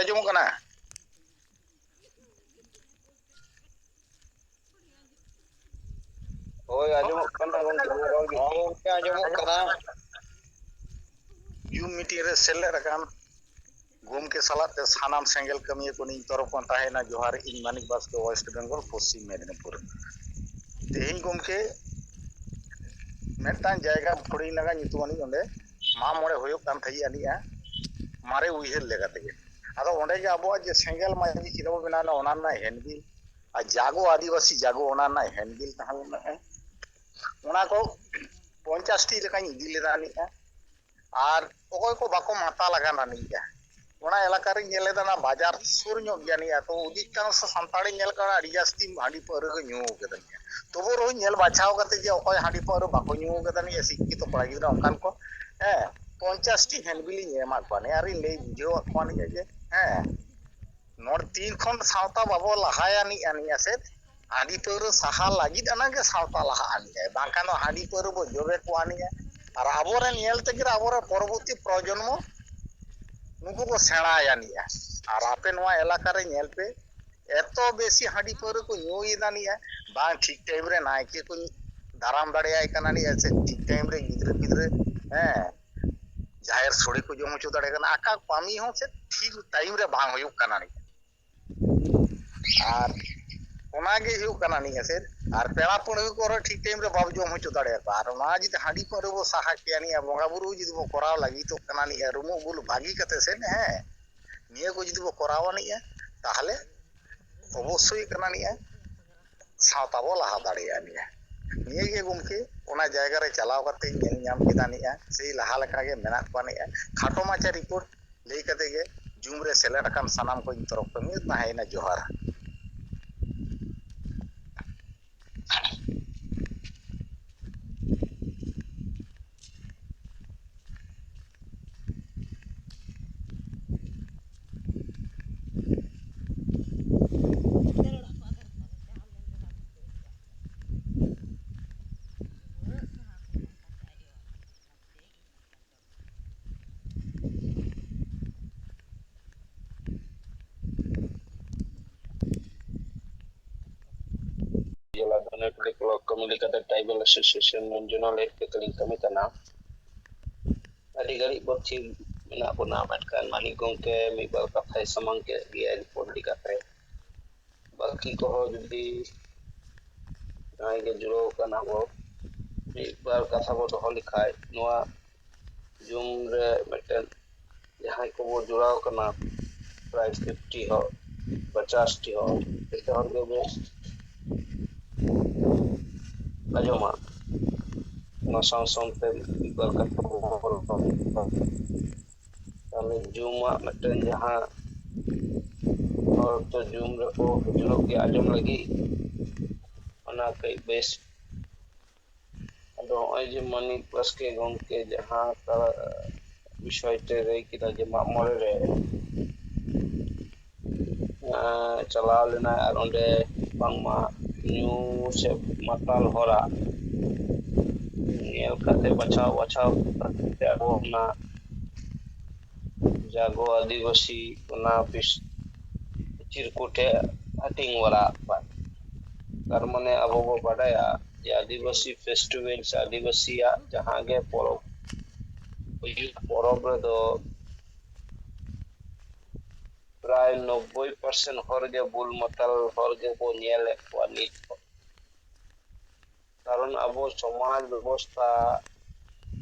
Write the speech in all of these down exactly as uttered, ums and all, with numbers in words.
ᱟᱸᱡᱚᱢᱚᱜ ᱠᱟᱱᱟ? ᱦᱳᱭ, ᱟᱸᱡᱚᱢᱚᱜ ᱠᱟᱱᱟ ᱜᱚᱢᱠᱮ, ᱨᱚᱲ ᱜᱮ᱾ ᱦᱚᱸ, ᱜᱚᱢᱠᱮ, ᱟᱸᱡᱚᱢᱚᱜ ᱠᱟᱱᱟ᱾ ᱡᱩᱢ ᱢᱤᱴᱤᱝ ᱨᱮ ᱥᱮᱞᱮᱫ ᱟᱠᱟᱱ ᱜᱚᱢᱠᱮ ᱥᱟᱞᱟᱜ ᱛᱮ ᱥᱟᱱᱟᱢ ᱥᱮᱸᱜᱮᱞ ᱠᱟᱹᱢᱤᱭᱟᱹ ᱠᱚ ᱤᱧ ᱛᱚᱨᱚᱯ ᱠᱷᱚᱱ ᱛᱟᱦᱮᱸᱭᱮᱱᱟ ᱡᱚᱦᱟᱨ᱾ ᱤᱧ ᱢᱟᱱᱤᱠ ᱵᱟᱥᱠᱮ, ᱳᱭᱮᱥᱴ ᱵᱮᱝᱜᱚᱞ, ᱯᱚᱥᱪᱤᱢ ᱢᱮᱫᱤᱱᱤᱯᱩᱨ᱾ ᱛᱮᱦᱮᱧ ᱜᱚᱢᱠᱮ ᱢᱤᱫᱴᱟᱝ ᱡᱟᱭᱜᱟ ᱯᱷᱚᱲᱤᱝ ᱱᱟᱜᱟ ᱧᱩᱛᱩᱢ ᱟᱹᱱᱤᱡ ᱚᱸᱰᱮ ᱢᱟᱜ ᱢᱚᱬᱮ ᱦᱩᱭᱩᱜ ᱠᱟᱱ ᱛᱟᱦᱮᱸ ᱟᱹᱱᱤᱡᱼᱟ, ᱢᱟᱨᱮ ᱩᱭᱦᱟᱹᱨ ᱞᱮᱠᱟ ᱛᱮᱜᱮ᱾ ᱟᱫᱚ ᱚᱸᱰᱮ ᱜᱮ ᱟᱵᱚᱣᱟᱜ ᱡᱮ ᱥᱮᱸᱜᱮᱞ ᱢᱟᱹᱪᱤ ᱪᱮᱫᱟᱜ ᱵᱚ ᱵᱮᱱᱟᱣ ᱞᱮᱫᱟ, ᱚᱱᱟ ᱨᱮᱱᱟᱜ ᱦᱮᱱᱰᱵᱤᱞ ᱟᱨ ᱡᱟᱜᱚ ᱟᱹᱫᱤᱵᱟᱹᱥᱤ ᱡᱟᱜᱚ ᱚᱱᱟ ᱨᱮᱱᱟᱜ ᱦᱮᱱᱰᱵᱤᱞ ᱛᱟᱦᱮᱸ ᱞᱮᱱᱟ᱾ ᱚᱱᱟ ᱠᱚ ᱯᱚᱧᱪᱟᱥ ᱴᱤ ᱞᱮᱠᱟᱧ ᱤᱫᱤ ᱞᱮᱫᱟ ᱟᱹᱱᱤᱡᱼᱟ᱾ ᱟᱨ ᱚᱠᱚᱭ ᱠᱚ ᱵᱟᱠᱚ ᱢᱟᱛᱟᱞ ᱟᱠᱟᱱᱟ ᱱᱤᱭᱟᱹ, ᱚᱱᱟ ᱮᱞᱟᱠᱟ ᱨᱤᱧ ᱧᱮᱞ ᱮᱫᱟ, ᱚᱱᱟ ᱵᱟᱡᱟᱨ ᱥᱩᱨ ᱧᱚᱜ ᱜᱮᱭᱟ ᱱᱤᱭᱟᱹ, ᱛᱚ ᱚᱫᱷᱤᱠᱟᱝᱥᱚ ᱥᱟᱱᱛᱟᱲᱤᱧ ᱧᱮᱞ ᱠᱟᱱᱟ ᱟᱹᱰᱤ ᱡᱟᱹᱥᱛᱤ ᱦᱟᱺᱰᱤ ᱯᱟᱹᱣᱨᱟᱹ ᱠᱚ ᱧᱩ ᱠᱟᱫᱟ ᱱᱤᱭᱟᱹ᱾ ᱛᱚᱵᱩ ᱨᱮᱦᱚᱸ ᱧᱮᱞ ᱵᱟᱪᱷᱟᱣ ᱠᱟᱛᱮ ᱡᱮ ᱚᱠᱚᱭ ᱦᱟᱺᱰᱤ ᱯᱟᱹᱣᱨᱟᱹ ᱵᱟᱠᱚ ᱧᱩ ᱠᱟᱫᱟ ᱱᱤᱭᱟᱹ ᱥᱤᱠᱠᱷᱤᱛᱚ ᱠᱚᱲᱟ ᱜᱤᱫᱽᱨᱟᱹ ᱚᱱᱠᱟᱱ ᱠᱚ, ᱦᱮᱸ, ᱯᱚᱧᱪᱟᱥ ᱴᱤ ᱦᱮᱱᱰᱵᱤᱞᱤᱧ ᱮᱢᱟᱫ ᱠᱚᱣᱟ ᱱᱤᱭᱟᱹ, ᱟᱨᱤᱧ ᱞᱟᱹᱭ ᱵᱩᱡᱷᱟᱹᱣᱟᱫ ᱠᱚᱣᱟ ᱱᱤᱭᱟᱹ ᱡᱮ, ᱦᱮᱸ, ᱱᱚᱰᱮ ᱛᱤᱱ ᱠᱷᱚᱱ ᱥᱟᱶᱛᱟ ᱵᱟᱵᱚ ᱞᱟᱦᱟᱭᱟ ᱱᱤᱡ ᱟᱹᱱᱤᱡᱼᱟ ᱥᱮ, ᱦᱟᱺᱰᱤ ᱯᱟᱹᱣᱨᱟᱹ ᱥᱟᱦᱟ ᱞᱟᱹᱜᱤᱫ ᱟᱱᱟᱜ ᱜᱮ ᱥᱟᱶᱛᱟ ᱞᱟᱦᱟ ᱟᱹᱱᱤᱡᱼᱟ, ᱵᱟᱝᱠᱷᱟᱱ ᱫᱚ ᱦᱟᱺᱰᱤ ᱯᱟᱹᱣᱨᱟᱹ ᱵᱚ ᱡᱚᱵᱮ ᱠᱚᱣᱟ ᱟᱹᱱᱤᱡᱼᱟ᱾ ᱟᱨ ᱟᱵᱚᱨᱮᱱ ᱧᱮᱞ ᱛᱮᱜᱮ ᱟᱵᱚᱨᱮᱱ ᱯᱚᱨᱚᱵᱚᱨᱛᱤ ᱯᱨᱚᱡᱚᱱᱢᱚ ᱱᱩᱠᱩ ᱠᱚ ᱥᱮᱬᱟᱭᱟ ᱟᱹᱱᱤᱡᱼᱟ᱾ ᱟᱨ ᱟᱯᱮ ᱱᱚᱣᱟ ᱮᱞᱟᱠᱟ ᱨᱮ ᱧᱮᱞ ᱯᱮ, ᱮᱛᱚ ᱵᱮᱥᱤ ᱦᱟᱺᱰᱤ ᱯᱟᱹᱣᱨᱟᱹ ᱠᱚ ᱧᱩᱭᱮᱫᱟ ᱟᱹᱱᱤᱡᱼᱟ, ᱵᱟᱝ ᱴᱷᱤᱠ ᱴᱟᱭᱤᱢ ᱨᱮ ᱱᱟᱭᱠᱮ ᱠᱚ ᱫᱟᱨᱟᱢ ᱫᱟᱲᱮᱭᱟᱭ ᱠᱟᱱᱟ ᱟᱹᱱᱤᱡᱼᱟ, ᱥᱮ ᱴᱷᱤᱠ ᱴᱟᱭᱤᱢ ᱨᱮ ᱜᱤᱫᱽᱨᱟᱹ ᱯᱤᱫᱽᱨᱟᱹ, ᱦᱮᱸ, ᱡᱟᱦᱮᱨ ᱥᱳᱲᱮ ᱠᱚ ᱡᱚᱢ ᱦᱚᱪᱚ ᱫᱟᱲᱮᱭᱟᱜ ᱠᱟᱱᱟ, ᱟᱠᱟ ᱠᱟᱹᱢᱤ ᱦᱚᱸ ᱪᱮᱫ ᱴᱷᱤᱠ ᱴᱟᱭᱤᱢ ᱨᱮ ᱵᱟᱝ ᱦᱩᱭᱩᱜ ᱠᱟᱱᱟ ᱱᱤᱭᱟᱹ᱾ ᱟᱨ ᱚᱱᱟᱜᱮ ᱦᱩᱭᱩᱜ ᱠᱟᱱᱟ ᱱᱤᱭᱟᱹ ᱥᱮᱫ᱾ ᱟᱨ ᱯᱮᱲᱟ ᱯᱟᱹᱲᱦᱟᱹ ᱠᱚᱨᱮ ᱴᱷᱤᱠ ᱴᱟᱭᱤᱢ ᱨᱮ ᱵᱟᱵᱚ ᱡᱚᱢ ᱦᱚᱪᱚ ᱫᱟᱲᱮᱭᱟᱠᱚᱣᱟ᱾ ᱟᱨ ᱚᱱᱟ ᱡᱩᱫᱤ ᱦᱟᱺᱰᱤ ᱯᱟᱹᱣᱨᱟᱹ ᱵᱚ ᱥᱟᱦᱟ ᱠᱮᱭᱟ, ᱱᱤᱭᱟᱹ ᱵᱚᱸᱜᱟ ᱵᱩᱨᱩ ᱡᱩᱫᱤ ᱵᱚ ᱠᱚᱨᱟᱣ ᱞᱟᱹᱜᱤᱫᱚᱜ ᱠᱟᱱᱟ, ᱱᱤᱭᱟᱹ ᱨᱩᱢᱩᱜ ᱵᱩᱞ ᱵᱟᱹᱜᱤ ᱠᱟᱛᱮ ᱥᱮ, ᱦᱮᱸ, ᱱᱤᱭᱟᱹ ᱠᱚ ᱡᱩᱫᱤ ᱵᱚ ᱠᱚᱨᱟᱣ ᱟᱹᱱᱤᱡᱼᱟ, ᱛᱟᱦᱚᱞᱮ ᱚᱵᱚᱥᱥᱳᱭ ᱠᱟᱱᱟ ᱱᱤᱭᱟᱹ ᱥᱟᱶᱛᱟ ᱵᱚ ᱞᱟᱦᱟ ᱫᱟᱲᱮᱭᱟᱜᱼᱟ ᱱᱤᱭᱟᱹ᱾ ᱱᱤᱭᱟᱹ ᱜᱮ ᱜᱚᱢᱠᱮ, ᱚᱱᱟ ᱡᱟᱭᱜᱟ ᱨᱮ ᱪᱟᱞᱟᱣ ᱠᱟᱛᱮ ᱧᱮᱞ ᱧᱟᱢ ᱠᱮᱫᱟ ᱱᱤᱭᱟᱹ, ᱥᱮᱭ ᱞᱟᱦᱟ ᱞᱮᱠᱟ ᱜᱮ ᱢᱮᱱᱟᱜ ᱠᱚᱣᱟ ᱱᱤᱭᱟᱹ᱾ ᱠᱷᱟᱴᱚ ᱢᱟᱪᱷᱟ ᱨᱤᱯᱳᱨᱴ ᱞᱟᱹᱭ ᱠᱟᱛᱮ ᱜᱮ ᱡᱩᱢ ᱨᱮ ᱥᱮᱞᱮᱫ ᱟᱠᱟᱱ ᱥᱟᱱᱟᱢ ᱠᱚ ᱤᱧ ᱛᱚᱨᱚᱯ ᱠᱷᱚᱱ ᱛᱟᱦᱮᱸᱭᱮᱱᱟ ᱡᱚᱦᱟᱨ᱾ ᱞᱮᱠᱟᱛᱮ Tribal Association Regional Head ᱞᱮᱠᱟᱞᱤᱧ ᱠᱟᱹᱢᱤ ᱠᱟᱱᱟ᱾ ᱟᱹᱰᱤ ᱜᱷᱟᱹᱲᱤᱡ ᱵᱚ ᱛᱷᱤᱨ ᱢᱮᱱᱟᱜ ᱵᱚᱱᱟ, ᱢᱮᱱᱠᱷᱟᱱ ᱢᱟᱹᱱᱤᱠ ᱜᱚᱢᱠᱮ ᱢᱤᱫ ᱵᱟᱨ ᱠᱟᱛᱷᱟᱭ ᱥᱟᱢᱟᱝ ᱠᱮᱫ ᱜᱮᱭᱟ report ᱤᱫᱤ ᱠᱟᱛᱮ᱾ ᱵᱟᱹᱠᱤ ᱠᱚᱦᱚᱸ ᱡᱩᱫᱤ ᱡᱟᱦᱟᱸᱭ ᱜᱮ ᱡᱩᱲᱟᱹᱣ ᱠᱟᱱᱟ ᱵᱚ, ᱢᱤᱫ ᱵᱟᱨ ᱠᱟᱛᱷᱟ ᱵᱚ ᱫᱚᱦᱚ ᱞᱮᱠᱷᱟᱡ, ᱱᱚᱣᱟ Zoom ᱨᱮ ᱢᱤᱫᱴᱮᱱ ᱡᱟᱦᱟᱸᱭ ᱠᱚᱵᱚ ᱡᱚᱲᱟᱣ ᱠᱟᱱᱟ, ᱯᱨᱟᱭ ᱯᱷᱤᱯᱴᱤ ᱦᱚᱲ, ᱯᱚᱪᱟᱥ ᱴᱤ ᱦᱚᱲ, ᱡᱚᱛᱚ ᱦᱚᱲ ᱜᱮᱵᱚ ᱟᱸᱡᱚᱢᱟ᱾ ᱚᱱᱟ ᱥᱟᱶ ᱥᱟᱶᱛᱮ ᱢᱤᱫ ᱵᱟᱨ ᱠᱟᱛᱷᱟ ᱠᱚ ᱨᱚᱯᱚᱲ᱾ ᱛᱟᱦᱞᱮ Zoom ᱟᱜ ᱢᱤᱫᱴᱮᱱ ᱡᱟᱦᱟᱸ ᱦᱚᱲ ᱛᱚ Zoom ᱨᱮᱠᱚ ᱦᱤᱡᱩᱜ ᱜᱮᱭᱟ ᱟᱸᱡᱚᱢ ᱞᱟᱹᱜᱤᱫ, ᱚᱱᱟ ᱠᱟᱹᱡ ᱵᱮᱥ᱾ ᱟᱫᱚ ᱱᱚᱜᱼᱚᱭ ᱡᱮ ᱢᱟᱹᱱᱤᱠ ᱵᱟᱥᱠᱮ ᱜᱚᱢᱠᱮ ᱡᱟᱦᱟᱸ ᱛᱟᱨᱟ ᱵᱤᱥᱚᱭ ᱛᱮ ᱞᱟᱹᱭ ᱠᱮᱫᱟ ᱡᱮ ᱢᱟᱜ ᱢᱚᱬᱮ ᱨᱮ, ᱟᱸ, ᱪᱟᱞᱟᱣ ᱞᱮᱱᱟᱭ ᱟᱨ ᱚᱸᱰᱮ ᱵᱟᱝᱢᱟ ᱧᱩ ᱥᱮ ᱢᱟᱛᱟᱞ ᱦᱚᱲᱟᱜ ᱧᱮᱞ ᱠᱟᱛᱮ ᱵᱟᱪᱷᱟᱣ ᱵᱟᱪᱷᱟᱣ ᱠᱟᱛᱮ ᱟᱵᱚ ᱚᱱᱟ ᱡᱟᱜᱚ ᱟᱹᱫᱤᱵᱟᱹᱥᱤ ᱚᱱᱟ ᱵᱤᱥ-, ᱪᱤᱨᱠᱩᱴ ᱮ ᱦᱟᱹᱴᱤᱧ ᱵᱟᱲᱟ ᱟᱠᱟᱫ᱾ ᱛᱟᱨ ᱢᱟᱱᱮ ᱟᱵᱚ ᱵᱚ ᱵᱟᱰᱟᱭᱟ ᱡᱮ ᱟᱹᱫᱤᱵᱟᱹᱥᱤ festival ᱥᱮ ᱟᱹᱫᱤᱵᱟᱹᱥᱤᱭᱟᱜ ᱡᱟᱦᱟᱸ ᱜᱮ ᱯᱚᱨᱚᱵᱽ ᱦᱩᱭᱩᱜ, ᱯᱚᱨᱚᱵᱽ ᱨᱮᱫᱚ ᱯᱨᱟᱭ ᱱᱚᱵᱵᱳᱭ percent ᱦᱚᱲ ᱜᱮ ᱵᱩᱞ ᱢᱟᱛᱟᱞ ᱦᱚᱲ ᱜᱮᱵᱚ ᱧᱮᱞᱮᱫ ᱠᱚᱣᱟ ᱱᱤᱛ ᱦᱚᱸ᱾ ᱠᱟᱨᱚᱱ ᱟᱵᱚ ᱥᱚᱢᱟᱡᱽ ᱵᱮᱵᱚᱥᱛᱷᱟ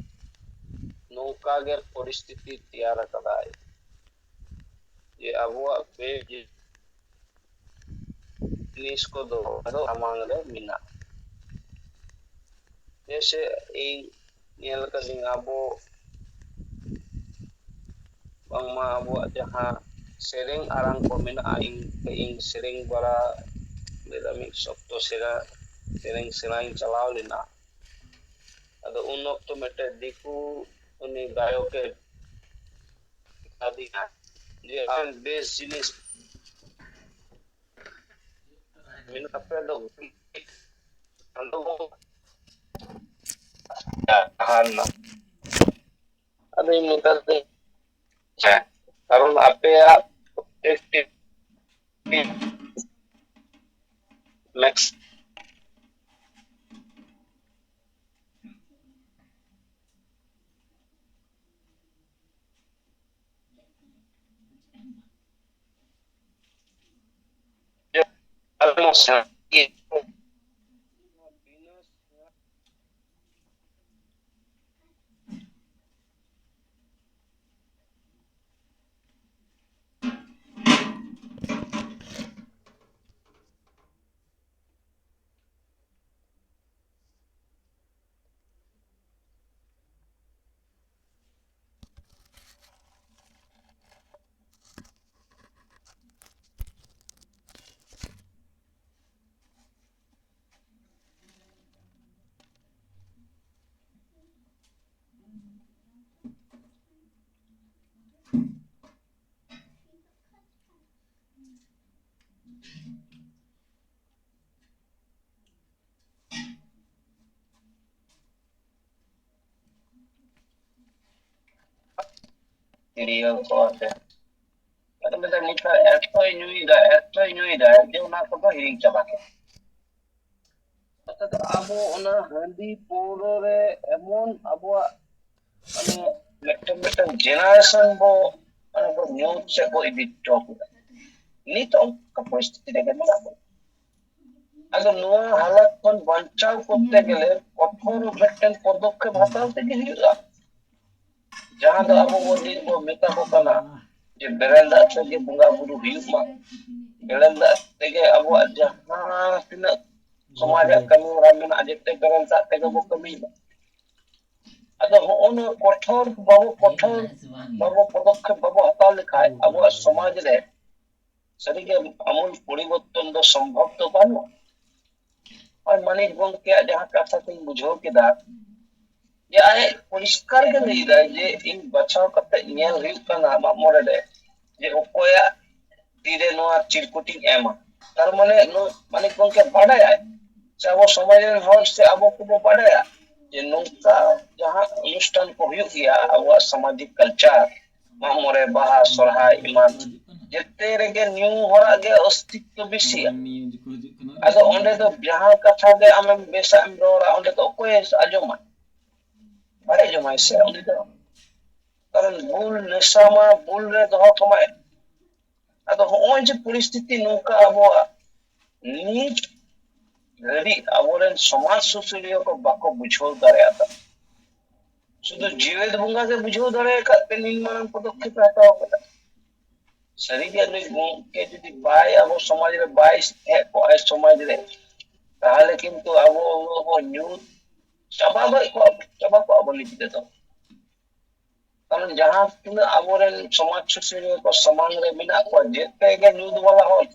ᱱᱚᱝᱠᱟ ᱜᱮ ᱯᱚᱨᱤᱥᱛᱷᱤᱛᱤ ᱛᱮᱭᱟᱨ ᱟᱠᱟᱫᱟᱭ ᱡᱮ ᱟᱵᱚᱣᱟᱜ ᱵᱮ-, ᱡᱤᱱᱤᱥ ᱠᱚᱫᱚ ᱟᱫᱚ ᱥᱟᱢᱟᱝ ᱨᱮ ᱢᱮᱱᱟᱜᱼᱟ᱾ ᱡᱮᱭᱥᱮ ᱤᱧ ᱧᱮᱞ ᱠᱟᱹᱫᱟᱹᱧ ᱟᱵᱚ ᱵᱟᱝᱢᱟ ᱟᱵᱚᱣᱟᱜ ᱡᱟᱦᱟᱸ ᱥᱮᱨᱮᱧ ᱟᱲᱟᱝ ᱠᱚ ᱢᱮᱱᱟᱜᱼᱟ, ᱤᱧ, ᱤᱧ ᱥᱮᱨᱮᱧ ᱵᱟᱲᱟ ᱞᱮᱫᱟ ᱢᱤᱫ ᱥᱚᱠᱛᱚ ᱥᱮᱨᱟ-, ᱥᱮᱨᱮᱧ ᱥᱮᱬᱟᱧ ᱪᱟᱞᱟᱣ ᱞᱮᱱᱟ᱾ ᱟᱫᱚ ᱩᱱ ᱚᱠᱛᱚ ᱢᱤᱫᱴᱮᱡ ᱫᱤᱠᱩ ᱩᱱᱤ ᱜᱟᱭᱚᱠᱮ ᱢᱮᱛᱟᱫᱤᱧᱟ ᱡᱮ ᱟᱢ ᱵᱮᱥ ᱡᱤᱱᱤᱥ ᱢᱮᱱ ᱟᱯᱮ ᱫᱚ ᱟᱫᱚ ᱡᱟᱦᱟᱱ ᱟᱫᱚᱧ ᱢᱮᱛᱟ ᱫᱮ, ᱦᱮᱸ, ᱠᱟᱨᱚᱱ ᱟᱯᱮᱭᱟᱜ ᱢᱮᱠᱥ ᱛᱤᱨᱭᱳ ᱠᱚ ᱟᱛᱮ᱾ ᱟᱫᱚ ᱢᱮᱱᱫᱟ, ᱱᱤᱛ ᱫᱚ ᱮᱛᱚᱭ ᱧᱩᱭᱮᱫᱟ, ᱮᱛᱚᱭ ᱧᱩᱭᱮᱫᱟ, ᱡᱮ ᱚᱱᱟ ᱠᱚᱫᱚ ᱦᱤᱲᱤᱧ ᱪᱟᱵᱟ ᱠᱮᱫᱟ᱾ ᱚᱨᱛᱷᱟᱛ ᱟᱵᱚ ᱚᱱᱟ ᱦᱟᱺᱰᱤ ᱯᱟᱹᱣᱨᱟᱹ ᱨᱮ ᱮᱢᱚᱱ ᱟᱵᱚᱣᱟᱜ, ᱢᱟᱱᱮ, ᱢᱤᱫᱴᱟᱝ, ᱢᱤᱫᱴᱟᱝ generation ᱵᱚ, ᱢᱟᱱᱮ, ᱵᱚ ᱧᱩᱛ ᱥᱮᱫ ᱵᱚ ᱤᱫᱤ ᱦᱚᱴᱚ ᱠᱟᱫᱟ᱾ ᱱᱤᱛ ᱚᱱᱠᱟ ᱯᱚᱨᱤᱥᱛᱷᱤᱛᱤ ᱨᱮᱜᱮ ᱢᱮᱱᱟᱜ ᱵᱚᱱᱟ᱾ ᱟᱫᱚ ᱱᱚᱣᱟ ᱦᱟᱞᱚᱛ ᱠᱷᱚᱱ ᱵᱟᱧᱪᱟᱣ ᱠᱚᱨᱛᱮ ᱜᱮᱞᱮ ᱠᱚᱴᱷᱳᱨ ᱢᱤᱫᱴᱮᱱ ᱯᱚᱫᱚᱠᱷᱮᱯ ᱦᱟᱛᱟᱣ ᱛᱮᱜᱮ ᱦᱩᱭᱩᱜᱼᱟ᱾ ᱡᱟᱦᱟᱸ ᱫᱚ ᱟᱵᱚ ᱵᱚ ᱱᱤᱛ ᱵᱚ ᱢᱮᱛᱟ ᱠᱚ ᱠᱟᱱᱟ ᱡᱮ ᱵᱮᱨᱮᱞ ᱫᱟᱜ ᱛᱮᱜᱮ ᱵᱚᱸᱜᱟ ᱵᱩᱨᱩ ᱦᱩᱭᱩᱜ ᱢᱟ, ᱵᱮᱨᱮᱞ ᱫᱟᱜ ᱛᱮᱜᱮ ᱟᱵᱚᱣᱟᱜ ᱡᱟᱦᱟᱸ ᱛᱤᱱᱟᱹᱜ ᱥᱚᱢᱟᱡᱽ ᱨᱮᱭᱟᱜ ᱠᱟᱹᱢᱤ ᱦᱚᱨᱟ ᱢᱮᱱᱟᱜᱼᱟ, ᱡᱮᱛᱮ ᱵᱮᱨᱮᱞ ᱫᱟᱜ ᱛᱮᱜᱮ ᱵᱚ ᱠᱟᱹᱢᱤ ᱢᱟ᱾ ᱟᱫᱚ ᱦᱚᱸᱜᱼᱚ ᱱᱚᱣᱟ ᱠᱚᱴᱷᱳᱨ ᱵᱟᱵᱚ, ᱠᱚᱴᱷᱳᱨ ᱵᱟᱵᱚ ᱯᱚᱫᱚᱠᱷᱮᱯ ᱵᱟᱵᱚ ᱦᱟᱛᱟᱣ ᱞᱮᱠᱷᱟᱱ ᱟᱵᱚᱣᱟᱜ ᱥᱚᱢᱟᱡᱽ ᱨᱮ ᱥᱟᱹᱨᱤᱜᱮ ᱟᱢᱩᱞ ᱯᱚᱨᱤᱵᱚᱨᱛᱚᱱ ᱫᱚ ᱥᱚᱢᱵᱷᱚᱵ ᱫᱚ ᱵᱟᱹᱱᱩᱜᱼᱟ᱾ ᱱᱚᱜᱼᱚᱭ ᱢᱟᱹᱱᱤᱠ ᱜᱚᱢᱠᱮᱭᱟᱜ ᱡᱟᱦᱟᱸ ᱠᱟᱛᱷᱟ ᱠᱚᱧ ᱵᱩᱡᱷᱟᱹᱣ ᱠᱮᱫᱟ, ᱡᱮ ᱟᱡ ᱯᱚᱨᱤᱥᱠᱟᱨ ᱜᱮ ᱞᱟᱹᱭ ᱮᱫᱟᱭ ᱡᱮ ᱤᱧ ᱵᱟᱪᱷᱟᱣ ᱠᱟᱛᱮ ᱧᱮᱞ ᱦᱩᱭᱩᱜ ᱠᱟᱱᱟ ᱢᱟᱜ ᱢᱚᱬᱮ ᱨᱮ ᱡᱮ ᱚᱠᱚᱭᱟᱜ ᱛᱤᱨᱮ ᱱᱚᱣᱟ ᱪᱤᱨᱠᱩᱴᱤᱧ ᱮᱢᱟ᱾ ᱛᱟᱨ ᱢᱟᱱᱮ ᱱᱩᱭ ᱢᱟᱹᱱᱤᱠ ᱜᱚᱢᱠᱮ ᱵᱟᱰᱟᱭᱟᱭ, ᱥᱮ ᱟᱵᱚ ᱥᱚᱢᱟᱡᱽ ᱨᱮᱱ ᱦᱚᱲ ᱥᱮ ᱟᱵᱚ ᱠᱚᱵᱚ ᱵᱟᱰᱟᱭᱟ ᱡᱮ ᱱᱚᱝᱠᱟ ᱡᱟᱦᱟᱸ ᱚᱱᱩᱥᱴᱷᱟᱱ ᱠᱚ ᱦᱩᱭᱩᱜ ᱜᱮᱭᱟ, ᱟᱵᱚᱣᱟᱜ ᱥᱟᱢᱟᱡᱤᱠ culture, ᱢᱟᱜ ᱢᱚᱬᱮ, ᱵᱟᱦᱟ, ᱥᱚᱨᱦᱟᱭ ᱮᱢᱟᱱ, ᱡᱮᱛᱮ ᱨᱮᱜᱮ ᱧᱩ ᱦᱚᱲᱟᱜ ᱜᱮ ᱚᱥᱛᱤᱛᱛᱚ ᱵᱮᱥᱤᱭᱟ᱾ ᱟᱫᱚ ᱚᱸᱰᱮ ᱫᱚ ᱡᱟᱦᱟᱸ ᱠᱟᱛᱷᱟ ᱜᱮ ᱟᱢᱮᱢ ᱵᱮᱥᱟᱜ ᱮᱢ ᱨᱚᱲᱟ, ᱚᱸᱰᱮ ᱫᱚ ᱚᱠᱚᱭᱮ ᱟᱸᱡᱚᱢᱟ? ᱵᱟᱭ ᱟᱸᱡᱚᱢᱟᱭ ᱥᱮ ᱩᱱᱤ ᱫᱚ᱾ ᱠᱟᱨᱚᱱ ᱵᱩᱞ ᱱᱮᱥᱟ ᱢᱟ ᱵᱩᱞ ᱨᱮ ᱫᱚᱦᱚ ᱠᱟᱢᱟᱭ᱾ ᱟᱫᱚ ᱦᱚᱸᱜᱼᱚᱭ ᱡᱮ ᱯᱚᱨᱤᱥᱛᱷᱤᱛᱤ ᱱᱚᱝᱠᱟ ᱟᱵᱚᱣᱟᱜ, ᱱᱤᱛ ᱜᱷᱟᱹᱲᱤᱡ ᱟᱵᱚᱨᱮᱱ ᱥᱚᱢᱟᱡᱽ ᱥᱩᱥᱟᱹᱨᱤᱭᱟᱹ ᱠᱚ ᱵᱟᱠᱚ ᱵᱩᱡᱷᱟᱹᱣ ᱫᱟᱲᱮᱭᱟᱫᱟ᱾ ᱥᱩᱫᱷᱩ ᱡᱮᱣᱮᱫ ᱵᱚᱸᱜᱟ ᱜᱮ ᱵᱩᱡᱷᱟᱹᱣ ᱫᱟᱲᱮ ᱟᱠᱟᱫ ᱛᱮ ᱱᱤᱱ ᱢᱟᱨᱟᱝ ᱯᱚᱫᱚᱠᱷᱮᱯ ᱮ ᱦᱟᱛᱟᱣ ᱠᱟᱫᱟ᱾ ᱥᱟᱹᱨᱤᱜᱮ ᱱᱩᱭ ᱜᱚᱢᱠᱮ ᱡᱩᱫᱤ ᱵᱟᱭ, ᱟᱵᱚ ᱥᱚᱢᱟᱡᱽ ᱨᱮ ᱵᱟᱭ ᱦᱮᱡ ᱠᱚᱜᱼᱟᱭ ᱥᱚᱢᱟᱡᱽ ᱨᱮ, ᱛᱟᱦᱚᱞᱮ ᱠᱤᱱᱛᱩ ᱟᱵᱚ ᱵᱚ ᱧᱩᱛ ᱪᱟᱵᱟ ᱜᱚᱡ ᱠᱚᱜᱼᱟ, ᱪᱟᱵᱟ ᱠᱚᱜᱼᱟ ᱵᱚ ᱱᱤᱛ ᱛᱮᱫᱚ᱾ ᱠᱟᱨᱚᱱ ᱡᱟᱦᱟᱸ ᱛᱤᱱᱟᱹᱜ ᱟᱵᱚᱨᱮᱱ ᱥᱚᱢᱟᱡᱽ ᱥᱩᱥᱟᱹᱨᱤᱭᱟᱹ ᱠᱚ ᱥᱟᱢᱟᱝ ᱨᱮ ᱢᱮᱱᱟᱜ ᱠᱚᱣᱟ, ᱡᱮᱛᱮ ᱜᱮ ᱧᱩᱛ ᱵᱟᱞᱟ ᱦᱚᱲ,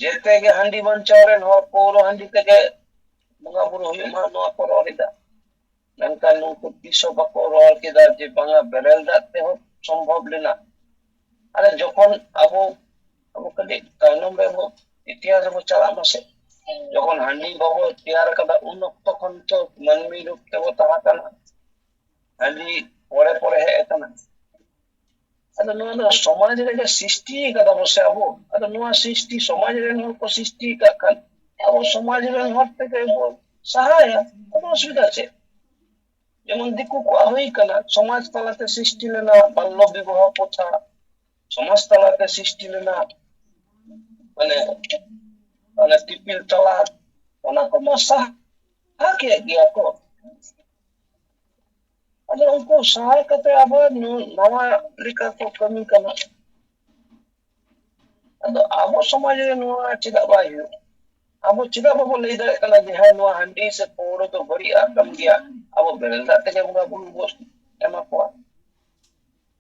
ᱡᱮᱛᱮ ᱜᱮ ᱦᱟᱺᱰᱤ ᱵᱟᱧᱪᱟᱣ ᱨᱮᱱ ᱦᱚᱲ, ᱯᱟᱹᱣᱨᱟᱹ ᱦᱟᱺᱰᱤ ᱛᱮᱜᱮ ᱵᱚᱸᱜᱟ ᱵᱩᱨᱩ ᱦᱩᱭᱩᱜ ᱢᱟ, ᱱᱚᱣᱟ ᱠᱚ ᱨᱚᱲ ᱮᱫᱟ᱾ ᱢᱮᱱᱠᱷᱟᱱ ᱱᱩᱠᱩ ᱛᱤᱥ ᱦᱚᱸ ᱵᱟᱠᱚ ᱨᱚᱲ ᱠᱮᱫᱟ ᱡᱮ ᱵᱟᱝᱟ, ᱵᱮᱨᱮᱞ ᱫᱟᱜ ᱛᱮᱦᱚᱸ ᱥᱚᱢᱵᱷᱚᱵ ᱞᱮᱱᱟ᱾ ᱟᱨ ᱡᱚᱠᱷᱚᱱ ᱟᱵᱚ, ᱟᱵᱚ ᱠᱟᱹᱴᱤᱡ ᱛᱟᱭᱱᱚᱢ ᱨᱮ ᱵᱚ, ᱤᱛᱤᱦᱟᱥ ᱨᱮᱵᱚ ᱪᱟᱞᱟᱜ ᱢᱟᱥᱮ, ᱡᱚᱠᱷᱚᱱ ᱦᱟᱺᱰᱤ ᱵᱟᱵᱚ ᱛᱮᱭᱟᱨ ᱠᱟᱫᱟ, ᱩᱱ ᱚᱠᱛᱚ ᱠᱷᱚᱱ ᱛᱚ ᱢᱟᱹᱱᱢᱤ ᱨᱩᱯ ᱛᱮᱵᱚ ᱛᱟᱦᱮᱸ ᱠᱟᱱᱟ, ᱦᱟᱺᱰᱤ ᱯᱚᱨᱮ ᱯᱚᱨᱮ ᱦᱮᱡ ᱟᱠᱟᱱᱟ᱾ ᱟᱫᱚ ᱱᱚᱣᱟ ᱫᱚ ᱥᱚᱢᱟᱡᱽ ᱨᱮᱜᱮ ᱥᱨᱤᱥᱴᱤ ᱠᱟᱫᱟ ᱵᱚ ᱥᱮ ᱟᱵᱚ᱾ ᱟᱫᱚ ᱱᱚᱣᱟ ᱥᱨᱤᱥᱴᱤ ᱥᱚᱢᱟᱡᱽ ᱨᱮᱱ ᱦᱚᱲ ᱠᱚ ᱥᱨᱤᱥᱴᱤ ᱟᱠᱟᱫ ᱠᱷᱟᱱ, ᱟᱵᱚ ᱥᱚᱢᱟᱡᱽ ᱨᱮᱱ ᱦᱚᱲ ᱛᱮᱜᱮ ᱵᱚ ᱥᱟᱦᱟᱭᱟ᱾ ᱟᱫᱚ ᱚᱥᱩᱵᱤᱫᱷᱟ ᱪᱮᱫ? ᱡᱮᱢᱚᱱ ᱫᱤᱠᱩ ᱠᱚᱣᱟᱜ ᱦᱩᱭ ᱠᱟᱱᱟ, ᱥᱚᱢᱟᱡᱽ ᱛᱟᱞᱟᱛᱮ ᱥᱨᱤᱥᱴᱤ ᱞᱮᱱᱟ ᱵᱟᱞᱞᱚ ᱵᱤᱵᱟᱦᱚ ᱯᱨᱚᱛᱷᱟ, ᱥᱚᱢᱟᱡᱽ ᱛᱟᱞᱟᱛᱮ ᱥᱨᱤᱥᱴᱤ ᱞᱮᱱᱟ ᱢᱟᱱᱮ, ᱢᱟᱱᱮ ᱛᱤᱯᱤᱞ ᱛᱟᱞᱟᱠ, ᱚᱱᱟ ᱠᱚᱢᱟ ᱥᱟᱦᱟ ᱠᱮᱫ ᱜᱮᱭᱟ ᱠᱚ᱾ ᱟᱫᱚ ᱩᱱᱠᱩ ᱥᱟᱦᱟ ᱠᱟᱛᱮ ᱟᱵᱟᱨ ᱱᱩ-, ᱱᱟᱣᱟ ᱞᱮᱠᱟ ᱠᱚ ᱠᱟᱹᱢᱤ ᱠᱟᱱᱟ᱾ ᱟᱫᱚ ᱟᱵᱚ ᱥᱚᱢᱟᱡᱽ ᱨᱮ ᱱᱚᱣᱟ ᱪᱮᱫᱟᱜ ᱵᱟᱭ ᱦᱩᱭᱩᱜᱼᱟ? ᱟᱵᱚ ᱪᱮᱫᱟᱜ ᱵᱟᱵᱚ ᱞᱟᱹᱭ ᱫᱟᱲᱮᱭᱟᱜ ᱠᱟᱱᱟ ᱡᱮ ᱦᱮᱸ, ᱱᱚᱣᱟ ᱦᱟᱺᱰᱤ ᱥᱮ ᱯᱟᱹᱣᱨᱟᱹ ᱫᱚ ᱵᱟᱹᱲᱤᱡ ᱟᱜ ᱠᱟᱱ ᱜᱮᱭᱟ, ᱟᱵᱚ ᱵᱮᱨᱮᱞ ᱫᱟᱜ ᱛᱮᱜᱮ ᱵᱚᱸᱜᱟ ᱵᱩᱨᱩ ᱵᱚ ᱮᱢᱟ ᱠᱚᱣᱟ?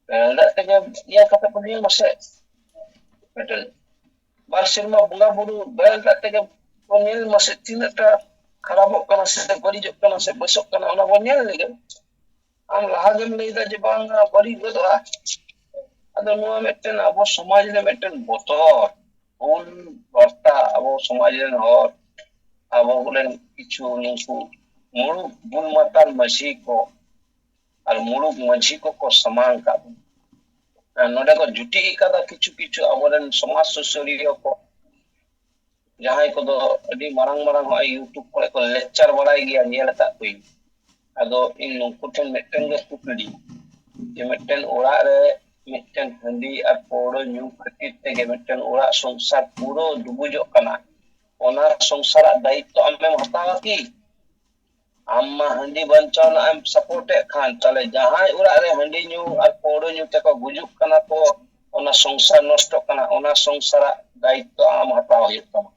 ᱵᱮᱨᱮᱞ ᱫᱟᱜ ᱛᱮᱜᱮ ᱤᱭᱟᱹ ᱠᱟᱛᱮ ᱠᱚ ᱧᱩᱭ ᱢᱟᱥᱮ᱾ ᱢᱤᱫᱴᱮᱱ ᱵᱟᱨ ᱥᱮᱨᱢᱟ ᱵᱚᱸᱜᱟ ᱵᱩᱨᱩ ᱵᱮᱨᱮᱞ ᱫᱟᱜ ᱛᱮᱜᱮ ᱠᱚ ᱧᱮᱞ ᱢᱟᱥᱮ, ᱛᱤᱱᱟᱹᱜ ᱴᱟ ᱠᱷᱟᱨᱟᱯᱚᱜ ᱠᱟᱱᱟ ᱥᱮ ᱵᱟᱹᱲᱤᱡᱚᱜ ᱠᱟᱱᱟ ᱥᱮ ᱵᱮᱥᱚᱜ ᱠᱟᱱᱟ, ᱚᱱᱟ ᱵᱚᱱ ᱧᱮᱞ ᱞᱮᱜᱮ᱾ ᱟᱢ ᱞᱟᱦᱟ ᱜᱮᱢ ᱞᱟᱹᱭᱫᱟ ᱡᱮ ᱵᱟᱝ, ᱵᱟᱹᱲᱤᱡ ᱜᱚᱫᱚᱜᱼᱟ᱾ ᱟᱫᱚ ᱱᱚᱣᱟ ᱢᱤᱫᱴᱮᱱ ᱟᱵᱚ ᱥᱚᱢᱟᱡᱽ ᱨᱮ ᱢᱤᱫᱴᱮᱱ ᱵᱚᱛᱚᱨ, ᱵᱷᱩᱞ ᱵᱟᱨᱛᱟ ᱟᱵᱚ ᱥᱚᱢᱟᱡᱽ ᱨᱮᱱ ᱦᱚᱲ, ᱟᱵᱚ ᱨᱮᱱ ᱠᱤᱪᱷᱩ ᱱᱩᱠᱩ ᱢᱩᱨᱩᱠ ᱵᱩᱞ ᱢᱟᱛᱟᱞ ᱢᱟᱹᱡᱷᱤ ᱠᱚ, ᱟᱨ ᱢᱩᱨᱩᱠ ᱢᱟᱹᱡᱷᱤ ᱠᱚᱠᱚ ᱥᱟᱢᱟᱝ ᱠᱟᱜ ᱵᱚᱱᱟ᱾ ᱟᱨ ᱱᱚᱰᱮ ᱠᱚ ᱡᱩᱴᱤᱡ ᱟᱠᱟᱫᱟ ᱠᱤᱪᱷᱩ ᱠᱤᱪᱷᱩ ᱟᱵᱚᱨᱮᱱ ᱥᱚᱢᱟᱡᱽ ᱥᱩᱥᱟᱹᱨᱤᱭᱟᱹ ᱠᱚ, ᱡᱟᱦᱟᱸᱭ ᱠᱚᱫᱚ ᱟᱹᱰᱤ ᱢᱟᱨᱟᱝ ᱢᱟᱨᱟᱝ ᱦᱚᱸᱜᱼᱚᱭ YouTube ᱠᱚᱨᱮ ᱠᱚ lecture ᱵᱟᱲᱟᱭ ᱜᱮᱭᱟ, ᱧᱮᱞ ᱟᱠᱟᱫ ᱠᱚᱣᱟᱧ᱾ ᱟᱫᱚ ᱤᱧ ᱱᱩᱠᱩ ᱴᱷᱮᱱ ᱢᱤᱫᱴᱮᱱ ᱜᱮ ᱠᱩᱠᱞᱤ, ᱡᱮ ᱢᱤᱫᱴᱮᱱ ᱚᱲᱟᱜ ᱨᱮ ᱢᱤᱫᱴᱮᱱ ᱦᱟᱺᱰᱤ ᱟᱨ ᱯᱟᱹᱣᱨᱟᱹ ᱧᱩ ᱠᱷᱟᱹᱛᱤᱨ ᱥᱚᱝᱥᱟᱨ ᱯᱩᱨᱟᱹ ᱰᱩᱵᱩᱡᱚᱜ ᱠᱟᱱᱟ, ᱚᱱᱟ ᱥᱚᱝᱥᱟᱨᱟᱜ ᱫᱟᱭᱤᱛᱛᱚ ᱟᱢᱮᱢ ᱦᱟᱛᱟᱣᱟ ᱠᱤ? ᱟᱢ ᱢᱟ ᱦᱟᱺᱰᱤ ᱵᱟᱧᱪᱟᱣ ᱨᱮᱱᱟᱜ ᱮᱢ ᱥᱟᱯᱳᱨᱴ ᱮᱫ ᱠᱷᱟᱱ, ᱛᱟᱦᱞᱮ ᱡᱟᱦᱟᱸᱭ ᱚᱲᱟᱜ ᱨᱮ ᱦᱟᱺᱰᱤ ᱧᱩ ᱟᱨ ᱯᱟᱹᱣᱨᱟᱹ ᱧᱩ ᱛᱮᱠᱚ ᱜᱩᱡᱩᱜ ᱠᱟᱱᱟ ᱠᱚ, ᱚᱱᱟ ᱥᱚᱝᱥᱟᱨ ᱱᱚᱥᱴᱚᱜ ᱠᱟᱱᱟ, ᱚᱱᱟ ᱥᱚᱝᱥᱟᱨᱟᱜ ᱫᱟᱭᱤᱛᱛᱚ ᱟᱢ ᱦᱟᱛᱟᱣ ᱦᱩᱭᱩᱜ ᱛᱟᱢᱟ᱾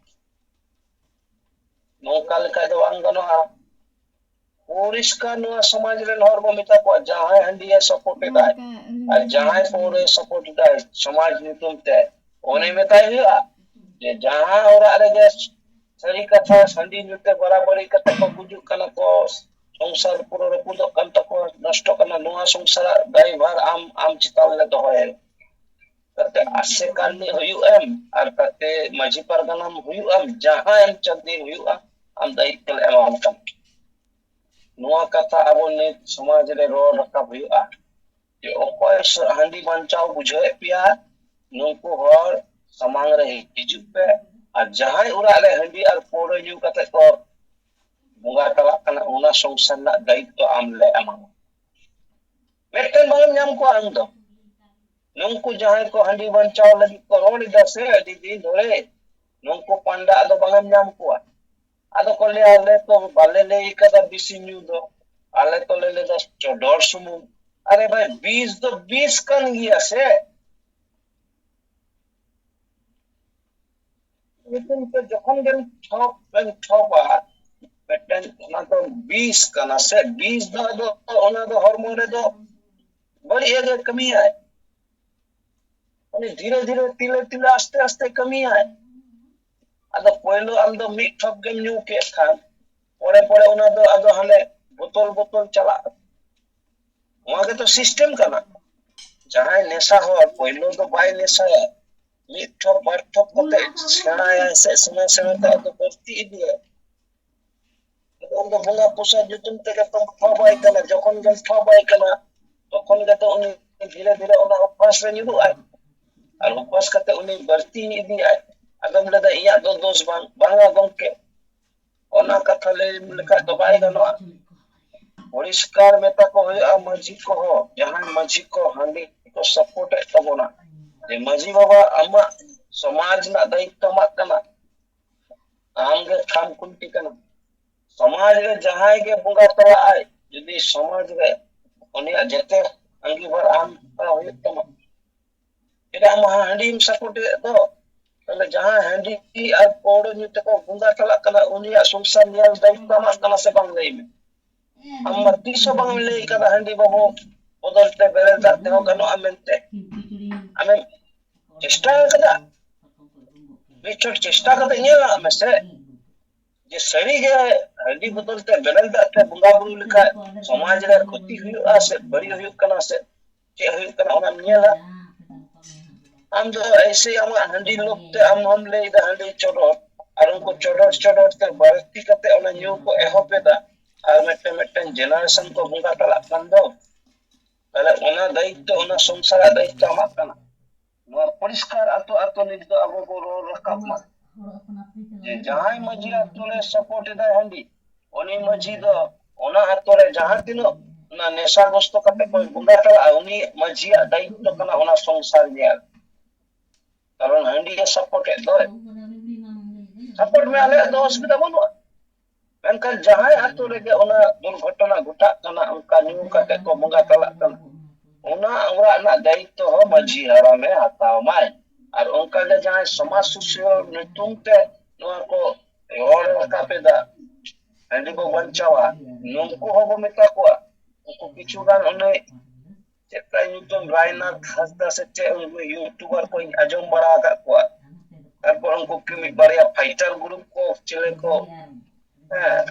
ᱱᱚᱝᱠᱟ ᱞᱮᱠᱷᱟᱡ ᱫᱚ ᱵᱟᱝ ᱜᱟᱱᱚᱜᱼᱟ᱾ ᱯᱚᱨᱤᱥᱠᱟᱨ ᱱᱚᱣᱟ ᱥᱚᱢᱟᱡᱽ ᱨᱮᱱ ᱦᱚᱲ ᱵᱚ ᱢᱮᱛᱟ ᱠᱚᱣᱟ, ᱡᱟᱦᱟᱸᱭ ᱦᱟᱺᱰᱤᱭᱮ ᱥᱟᱯᱳᱨᱴ ᱮᱫᱟᱭ ᱟᱨ ᱡᱟᱦᱟᱸᱭ ᱯᱟᱹᱣᱨᱟᱹᱭ ᱥᱟᱯᱳᱨᱴ ᱮᱫᱟᱭ ᱥᱚᱢᱟᱡᱽ ᱧᱩᱛᱩᱢ ᱛᱮ, ᱚᱱᱮ ᱢᱮᱛᱟᱭ ᱦᱩᱭᱩᱜᱼᱟ ᱡᱮ ᱡᱟᱦᱟᱸ ᱚᱲᱟᱜ ᱨᱮᱜᱮ ᱥᱟᱹᱨᱤ ᱠᱟᱛᱷᱟ ᱦᱟᱺᱰᱤ ᱧᱩ ᱛᱮ ᱵᱟᱲᱟᱵᱟᱹᱲᱤ ᱠᱟᱛᱮ ᱠᱚ ᱜᱩᱡᱩᱜ ᱠᱟᱱᱟ ᱠᱚ, ᱥᱚᱝᱥᱟᱨ ᱯᱩᱨᱟᱹ ᱨᱟᱹᱯᱩᱫᱚᱜ ᱠᱟᱱ ᱛᱟᱠᱚᱣᱟ, ᱱᱚᱥᱴᱚᱜ ᱠᱟᱱᱟ, ᱱᱚᱣᱟ ᱥᱚᱝᱥᱟᱨᱟᱜ ᱫᱟᱭᱵᱷᱟᱨ ᱟᱢ, ᱟᱢ ᱪᱮᱛᱟᱱ ᱨᱮ ᱫᱚᱦᱚᱭᱟ᱾ ᱛᱟᱛᱮ ᱟᱥᱮᱠᱟ ᱨᱤᱱᱤᱡ ᱦᱩᱭᱩᱜ ᱮᱢ ᱟᱨ ᱛᱟᱛᱮ ᱢᱟᱹᱡᱷᱤ ᱯᱟᱨᱜᱟᱱᱟᱢ ᱦᱩᱭᱩᱜ ᱟᱢ, ᱡᱟᱦᱟᱸᱭ ᱮᱢ ᱪᱟᱹᱠᱨᱤ ᱦᱩᱭᱩᱜᱼᱟ, ᱟᱢ ᱫᱟᱭᱤᱛᱛᱚ ᱞᱮ ᱮᱢᱟᱢ ᱠᱟᱱᱟ᱾ ᱱᱚᱣᱟ ᱠᱟᱛᱷᱟ ᱟᱵᱚ ᱱᱤᱛ ᱥᱚᱢᱟᱡᱽ ᱨᱮ ᱨᱚᱲ ᱨᱟᱠᱟᱵ ᱦᱩᱭᱩᱜᱼᱟ ᱡᱮ ᱚᱠᱚᱭ ᱥ-, ᱦᱟᱺᱰᱤ ᱵᱟᱧᱪᱟᱣ ᱵᱩᱡᱷᱟᱹᱣᱮᱫ ᱯᱮᱭᱟ, ᱱᱩᱠᱩ ᱦᱚᱲ ᱥᱟᱢᱟᱝ ᱨᱮ ᱦᱤᱡᱩᱜ ᱯᱮ, ᱟᱨ ᱡᱟᱦᱟᱸᱭ ᱚᱲᱟᱜ ᱨᱮ ᱦᱟᱺᱰᱤ ᱟᱨ ᱯᱟᱹᱣᱨᱟᱹ ᱧᱩ ᱠᱟᱛᱮ ᱠᱚ ᱵᱚᱸᱜᱟ ᱛᱟᱞᱟᱜ ᱠᱟᱱᱟ, ᱚᱱᱟ ᱥᱚᱝᱥᱟᱨ ᱨᱮᱱᱟᱜ ᱫᱟᱭᱤᱛᱛᱚ ᱟᱢ ᱞᱮ ᱮᱢᱟᱢᱟ᱾ ᱢᱤᱫᱴᱮᱱ ᱵᱟᱝ ᱮᱢ ᱧᱟᱢ ᱠᱚᱣᱟ ᱟᱢ ᱫᱚ᱾ ᱱᱩᱠᱩ ᱡᱟᱦᱟᱸᱭ ᱠᱚ ᱦᱟᱺᱰᱤ ᱵᱟᱧᱪᱟᱣ ᱞᱟᱹᱜᱤᱫ ᱠᱚ ᱨᱚᱲ ᱮᱫᱟ ᱥᱮ ᱟᱹᱰᱤ ᱫᱤᱱ ᱫᱷᱚᱨᱮ, ᱱᱩᱠᱩ ᱯᱟᱱᱰᱟ ᱫᱚ ᱵᱟᱝ ᱮᱢ ᱧᱟᱢ ᱠᱚᱣᱟ᱾ ᱟᱫᱚ ᱠᱚ ᱞᱟᱹᱭᱟ, "ᱟᱞᱮ ᱛᱚ ᱵᱟᱞᱮ ᱞᱟᱹᱭ ᱠᱟᱫᱟ ᱵᱤᱥᱤ ᱧᱩ ᱫᱚ, ᱟᱞᱮ ᱛᱚᱞᱮ ᱞᱟᱹᱭ ᱫᱟ ᱪᱚᱰᱚᱨ ᱥᱩᱢᱩᱝ᱾" ᱟᱨᱮ ᱵᱷᱟᱭ, ᱵᱤᱥ ᱫᱚ ᱵᱤᱥ ᱠᱟᱱ ᱜᱮᱭᱟ ᱥᱮ᱾ ᱧᱩᱛᱩᱢ ᱛᱮ ᱡᱚᱠᱷᱚᱱ ᱜᱮᱢ ᱴᱷᱚᱯ ᱮᱢ ᱴᱷᱚᱯᱟ, ᱢᱤᱫᱴᱮᱱ ᱚᱱᱟ ᱫᱚ ᱵᱤᱥ ᱠᱟᱱᱟ ᱥᱮ, ᱵᱤᱥ ᱫᱚ ᱟᱫᱚ ᱚᱱᱟ ᱫᱚ ᱦᱚᱲᱢᱚ ᱨᱮᱫᱚ ᱵᱟᱹᱲᱤᱡ ᱜᱮ ᱠᱟᱹᱢᱤᱭᱟᱭ᱾ ᱩᱱᱤ ᱫᱷᱤᱨᱮ ᱫᱷᱤᱨᱮ, ᱛᱤᱞᱮ ᱛᱤᱞᱮ, ᱟᱥᱛᱮ ᱟᱥᱛᱮ ᱠᱟᱹᱢᱤᱭᱟᱭ᱾ ᱟᱫᱚ ᱯᱳᱭᱞᱳ ᱟᱢ ᱫᱚ ᱢᱤᱫ ᱴᱷᱚᱯ ᱜᱮᱢ ᱧᱩ ᱠᱮᱫ ᱠᱷᱟᱱ, ᱯᱚᱨᱮ ᱯᱚᱨᱮ ᱚᱱᱟ ᱫᱚ ᱟᱫᱚ ᱦᱟᱱᱮ ᱵᱳᱛᱚᱞ ᱵᱳᱛᱚᱞ ᱪᱟᱞᱟᱜᱼᱟ᱾ ᱱᱚᱣᱟ ᱜᱮᱛᱚ ᱥᱤᱥᱴᱮᱢ ᱠᱟᱱᱟ᱾ ᱡᱟᱦᱟᱸᱭ ᱱᱮᱥᱟ ᱦᱚᱲ ᱯᱳᱭᱞᱳ ᱫᱚ ᱵᱟᱭ ᱱᱮᱥᱟᱭᱟ, ᱢᱤᱫ ᱴᱷᱚᱯ ᱵᱟᱨ ᱴᱷᱚᱯ ᱠᱟᱛᱮ ᱥᱮᱬᱟᱭᱟᱭ ᱥᱮ, ᱥᱮᱬᱟ ᱥᱮᱬᱟ ᱛᱮ ᱟᱫᱚ ᱵᱟᱹᱲᱛᱤ ᱤᱫᱤᱭᱟᱭ᱾ ᱟᱫᱚ ᱩᱱ ᱫᱚ ᱵᱚᱸᱜᱟ ᱯᱨᱚᱥᱟᱫ ᱧᱩᱛᱩᱢ ᱛᱮᱜᱮ ᱛᱚᱢ ᱴᱷᱚᱯ ᱟᱭ ᱠᱟᱱᱟ᱾ ᱡᱚᱠᱷᱚᱱ ᱜᱮᱢ ᱴᱷᱚᱯ ᱟᱭ ᱠᱟᱱᱟ, ᱛᱚᱠᱷᱚᱱ ᱜᱮᱛᱚ ᱩᱱᱤ ᱫᱷᱤᱨᱮ ᱫᱷᱤᱨᱮ ᱚᱱᱟ ᱚᱵᱷᱟᱥ ᱨᱮ ᱧᱩᱨᱩᱜ ᱟᱭ᱾ ᱟᱨ ᱚᱵᱷᱟᱥ ᱠᱟᱛᱮ ᱩᱱᱤ ᱵᱟᱹᱲᱛᱤ ᱤᱫᱤᱭᱟᱭ᱾ ᱟᱫᱚᱢ ᱞᱟᱹᱭᱫᱟ, "ᱤᱧᱟᱹᱜ ᱫᱚ ᱫᱳᱥ ᱵᱟᱝ, ᱵᱟᱝᱟ ᱜᱚᱢᱠᱮ, ᱚᱱᱟ ᱠᱟᱛᱷᱟ ᱞᱟᱹᱭ ᱞᱮᱠᱷᱟᱡ ᱫᱚ ᱵᱟᱭ ᱜᱟᱱᱚᱜᱼᱟ᱾ ᱯᱚᱨᱤᱥᱠᱟᱨ ᱢᱮᱛᱟ ᱠᱚ ᱦᱩᱭᱩᱜᱼᱟ ᱢᱟᱹᱡᱷᱤ ᱠᱚᱦᱚᱸ, ᱡᱟᱦᱟᱸᱭ ᱢᱟᱹᱡᱷᱤ ᱠᱚ ᱦᱟᱺᱰᱤ ᱠᱚ ᱥᱟᱯᱳᱨᱴ ᱮᱫ ᱛᱟᱵᱚᱱᱟ, ᱡᱮ, 'ᱢᱟᱹᱡᱷᱤ ᱵᱟᱵᱟ, ᱟᱢᱟᱜ ᱥᱚᱢᱟᱡᱽ ᱨᱮᱱᱟᱜ ᱫᱟᱭᱤᱛᱛᱚ ᱟᱢᱟᱜ ᱠᱟᱱᱟ᱾ ᱟᱢ ᱜᱮ ᱠᱷᱟᱢ ᱠᱷᱩᱱᱴᱤ ᱠᱟᱱᱟ᱾ ᱥᱚᱢᱟᱡᱽ ᱨᱮ ᱡᱟᱦᱟᱸᱭ ᱜᱮ ᱵᱚᱸᱜᱟ ᱛᱟᱞᱟᱜ ᱟᱭ, ᱡᱩᱫᱤ ᱥᱚᱢᱟᱡᱽ ᱨᱮ ᱩᱱᱤᱭᱟᱜ ᱡᱮᱛᱮ ᱟᱸᱜᱤᱵᱷᱟᱨ ᱟᱢ ᱦᱟᱛᱟᱣ ᱦᱩᱭᱩᱜ ᱛᱟᱢᱟ᱾ ᱪᱮᱫᱟᱜ ᱟᱢ ᱦᱟᱺᱰᱤᱢ ᱥᱟᱯᱳᱨᱴ ᱮᱫ ᱫᱚ? ᱛᱟᱦᱞᱮ ᱡᱟᱦᱟᱸ ᱦᱟᱺᱰᱤ ᱟᱨ ᱯᱟᱹᱣᱨᱟᱹ ᱧᱩ ᱛᱮᱠᱚ ᱵᱚᱸᱜᱟ ᱛᱟᱞᱟᱜ ᱠᱟᱱᱟ, ᱩᱱᱤᱭᱟᱜ ᱥᱚᱝᱥᱟᱨ ᱧᱮᱞ ᱫᱟᱭᱤᱛᱛᱚ ᱟᱢᱟᱜ ᱠᱟᱱᱟ ᱥᱮ ᱵᱟᱝ, ᱞᱟᱹᱭ ᱢᱮ? ᱟᱢ ᱢᱟ ᱛᱤᱥ ᱦᱚᱸ ᱵᱟᱝ ᱮᱢ ᱞᱟᱹᱭ ᱠᱟᱫᱟ ᱦᱟᱺᱰᱤ ᱵᱟᱹᱵᱩ ᱵᱚᱫᱚᱞ ᱛᱮ ᱵᱮᱨᱮᱞ ᱫᱟᱜ ᱛᱮᱦᱚᱸ ᱜᱟᱱᱚᱜᱼᱟ ᱢᱮᱱᱛᱮ᱾ ᱟᱢᱮᱢ ᱪᱮᱥᱴᱟ ᱟᱠᱟᱫᱟ? ᱢᱤᱫ ᱪᱷᱚᱴ ᱪᱮᱥᱴᱟ ᱠᱟᱛᱮ ᱧᱮᱞ ᱢᱮᱥᱮ, ᱡᱮ ᱥᱟᱹᱨᱤᱜᱮ ᱦᱟᱺᱰᱤ ᱵᱚᱫᱚᱞ ᱛᱮ ᱵᱮᱨᱮᱞ ᱫᱟᱜ ᱛᱮ ᱵᱚᱸᱜᱟ ᱵᱩᱨᱩ ᱞᱮᱠᱷᱟᱱ ᱥᱚᱢᱟᱡᱽ ᱨᱮ ᱠᱷᱚᱛᱤ ᱦᱩᱭᱩᱜᱼᱟ ᱥᱮ ᱵᱟᱹᱲᱤᱡ ᱦᱩᱭᱩᱜ ᱠᱟᱱᱟ ᱥᱮ ᱪᱮᱫ ᱦᱩᱭᱩᱜ ᱠᱟᱱᱟ, ᱚᱱᱟᱢ ᱧᱮᱞᱟ᱾ ᱟᱢ ᱫᱚ ᱮᱭᱥᱮ ᱟᱢᱟᱜ ᱦᱟᱺᱰᱤ ᱞᱳᱵᱷ ᱛᱮ ᱟᱢ ᱦᱚᱸᱢ ᱞᱟᱹᱭ ᱮᱫᱟ ᱦᱟᱺᱰᱤ ᱪᱚᱰᱚᱨ, ᱟᱨ ᱩᱱᱠᱩ ᱪᱚᱰᱚᱨ ᱪᱚᱰᱚᱨ ᱛᱮ ᱵᱟᱹᱲᱛᱤ ᱠᱟᱛᱮ ᱚᱱᱟ ᱧᱩ ᱠᱚ ᱮᱦᱚᱵ ᱮᱫᱟ, ᱟᱨ ᱢᱤᱫᱴᱮᱱ ᱢᱤᱫᱴᱮᱱ ᱡᱮᱱᱟᱨᱮᱥᱚᱱ ᱠᱚ ᱵᱚᱸᱜᱟ ᱛᱟᱞᱟᱜ ᱠᱟᱱ ᱫᱚ᱾ ᱛᱟᱦᱞᱮ ᱚᱱᱟ ᱫᱟᱭᱤᱛᱛᱚ, ᱚᱱᱟ ᱥᱚᱝᱥᱟᱨᱟᱜ ᱫᱟᱭᱤᱛᱛᱚ ᱟᱢᱟᱜ ᱠᱟᱱᱟ᱾ ᱱᱚᱣᱟ ᱯᱚᱨᱤᱥᱠᱟᱨ ᱟᱛᱳ ᱟᱛᱳ ᱱᱤᱛ ᱫᱚ ᱟᱵᱚ ᱵᱚ ᱨᱚᱲ ᱨᱟᱠᱟᱵ ᱢᱟ, ᱡᱮ ᱡᱟᱦᱟᱸᱭ ᱢᱟᱹᱡᱷᱤ ᱟᱛᱳ ᱨᱮ ᱥᱟᱯᱳᱨᱴ ᱮᱫᱟᱭ ᱦᱟᱺᱰᱤ, ᱩᱱᱤ ᱢᱟᱹᱡᱷᱤ ᱫᱚ ᱚᱱᱟ ᱟᱛᱳ ᱨᱮ ᱡᱟᱦᱟᱸ ᱛᱤᱱᱟᱹᱜ ᱚᱱᱟ ᱱᱮᱥᱟ ᱜᱨᱚᱥᱛᱚ ᱠᱟᱛᱮ ᱠᱚ ᱵᱚᱸᱜᱟ ᱛᱟᱞᱟᱜᱼᱟ, ᱩᱱᱤ ᱢᱟᱹᱡᱷᱤᱭᱟᱜ ᱫᱟᱭᱤᱛᱛᱚ ᱠᱟᱱᱟ ᱚᱱᱟ ᱥᱚᱝᱥᱟᱨ ᱧᱮᱞ᱾ ᱠᱟᱨᱚᱱ ᱦᱟᱺᱰᱤ ᱮ ᱥᱟᱯᱳᱨᱴ ᱮᱫ ᱫᱚᱭ, ᱥᱟᱯᱳᱨᱴ ᱢᱮ, ᱟᱞᱮᱭᱟᱜ ᱫᱚ ᱚᱥᱩᱵᱤᱫᱷᱟ ᱵᱟᱹᱱᱩᱜᱼᱟ᱾ ᱢᱮᱱᱠᱷᱟᱱ ᱡᱟᱦᱟᱸᱭ ᱟᱛᱳ ᱨᱮᱜᱮ ᱚᱱᱟ ᱫᱩᱨᱜᱷᱚᱴᱚᱱᱟ ᱜᱷᱚᱴᱟᱜ ᱠᱟᱱᱟ, ᱚᱱᱠᱟ ᱧᱩ ᱠᱟᱛᱮ ᱠᱚ ᱵᱚᱸᱜᱟ ᱛᱟᱞᱟᱜ ᱠᱟᱱᱟ, ᱚᱱᱟ ᱚᱲᱟᱜ ᱨᱮᱱᱟᱜ ᱫᱟᱭᱤᱛᱛᱚ ᱦᱚᱸ ᱢᱟᱹᱡᱷᱤ ᱦᱟᱲᱟᱢᱮ ᱦᱟᱛᱟᱣ ᱢᱟᱭ᱾ ᱟᱨ ᱚᱱᱠᱟᱜᱮ ᱡᱟᱦᱟᱸᱭ ᱥᱚᱢᱟᱡᱽ ᱥᱩᱥᱟᱹᱨ ᱧᱩᱛᱩᱢ ᱛᱮ ᱱᱚᱣᱟ ᱠᱚ ᱨᱚᱲ ᱨᱟᱠᱟᱵ ᱮᱫᱟ, ᱦᱟᱺᱰᱤ ᱵᱚ ᱵᱟᱧᱪᱟᱣᱟ, ᱱᱩᱠᱩ ᱦᱚᱸᱵᱚ ᱢᱮᱛᱟ ᱠᱚᱣᱟ᱾ ᱩᱱᱠᱩ ᱠᱤᱪᱷᱩ ᱜᱟᱱ ᱩᱱᱤ ᱪᱮᱫ ᱛᱟᱭ ᱧᱩᱛᱩᱢ, ᱨᱟᱭᱱᱟᱛᱷ ᱦᱟᱸᱥᱫᱟ ᱥᱮ ᱪᱮᱫ, ᱩᱱᱠᱩ ᱤᱭᱩᱴᱩᱵᱟᱨ ᱠᱚᱧ ᱟᱸᱡᱚᱢ ᱵᱟᱲᱟ ᱟᱠᱟᱫ ᱠᱚᱣᱟ᱾ ᱛᱟᱨᱯᱚᱨ ᱩᱱᱠᱩ ᱠᱤ ᱢᱤᱫ ᱵᱟᱨᱭᱟ ᱯᱷᱟᱭᱴᱟᱨ ᱜᱨᱩᱯ ᱠᱚ ᱪᱮᱞᱮ ᱠᱚ, ᱦᱮᱸ,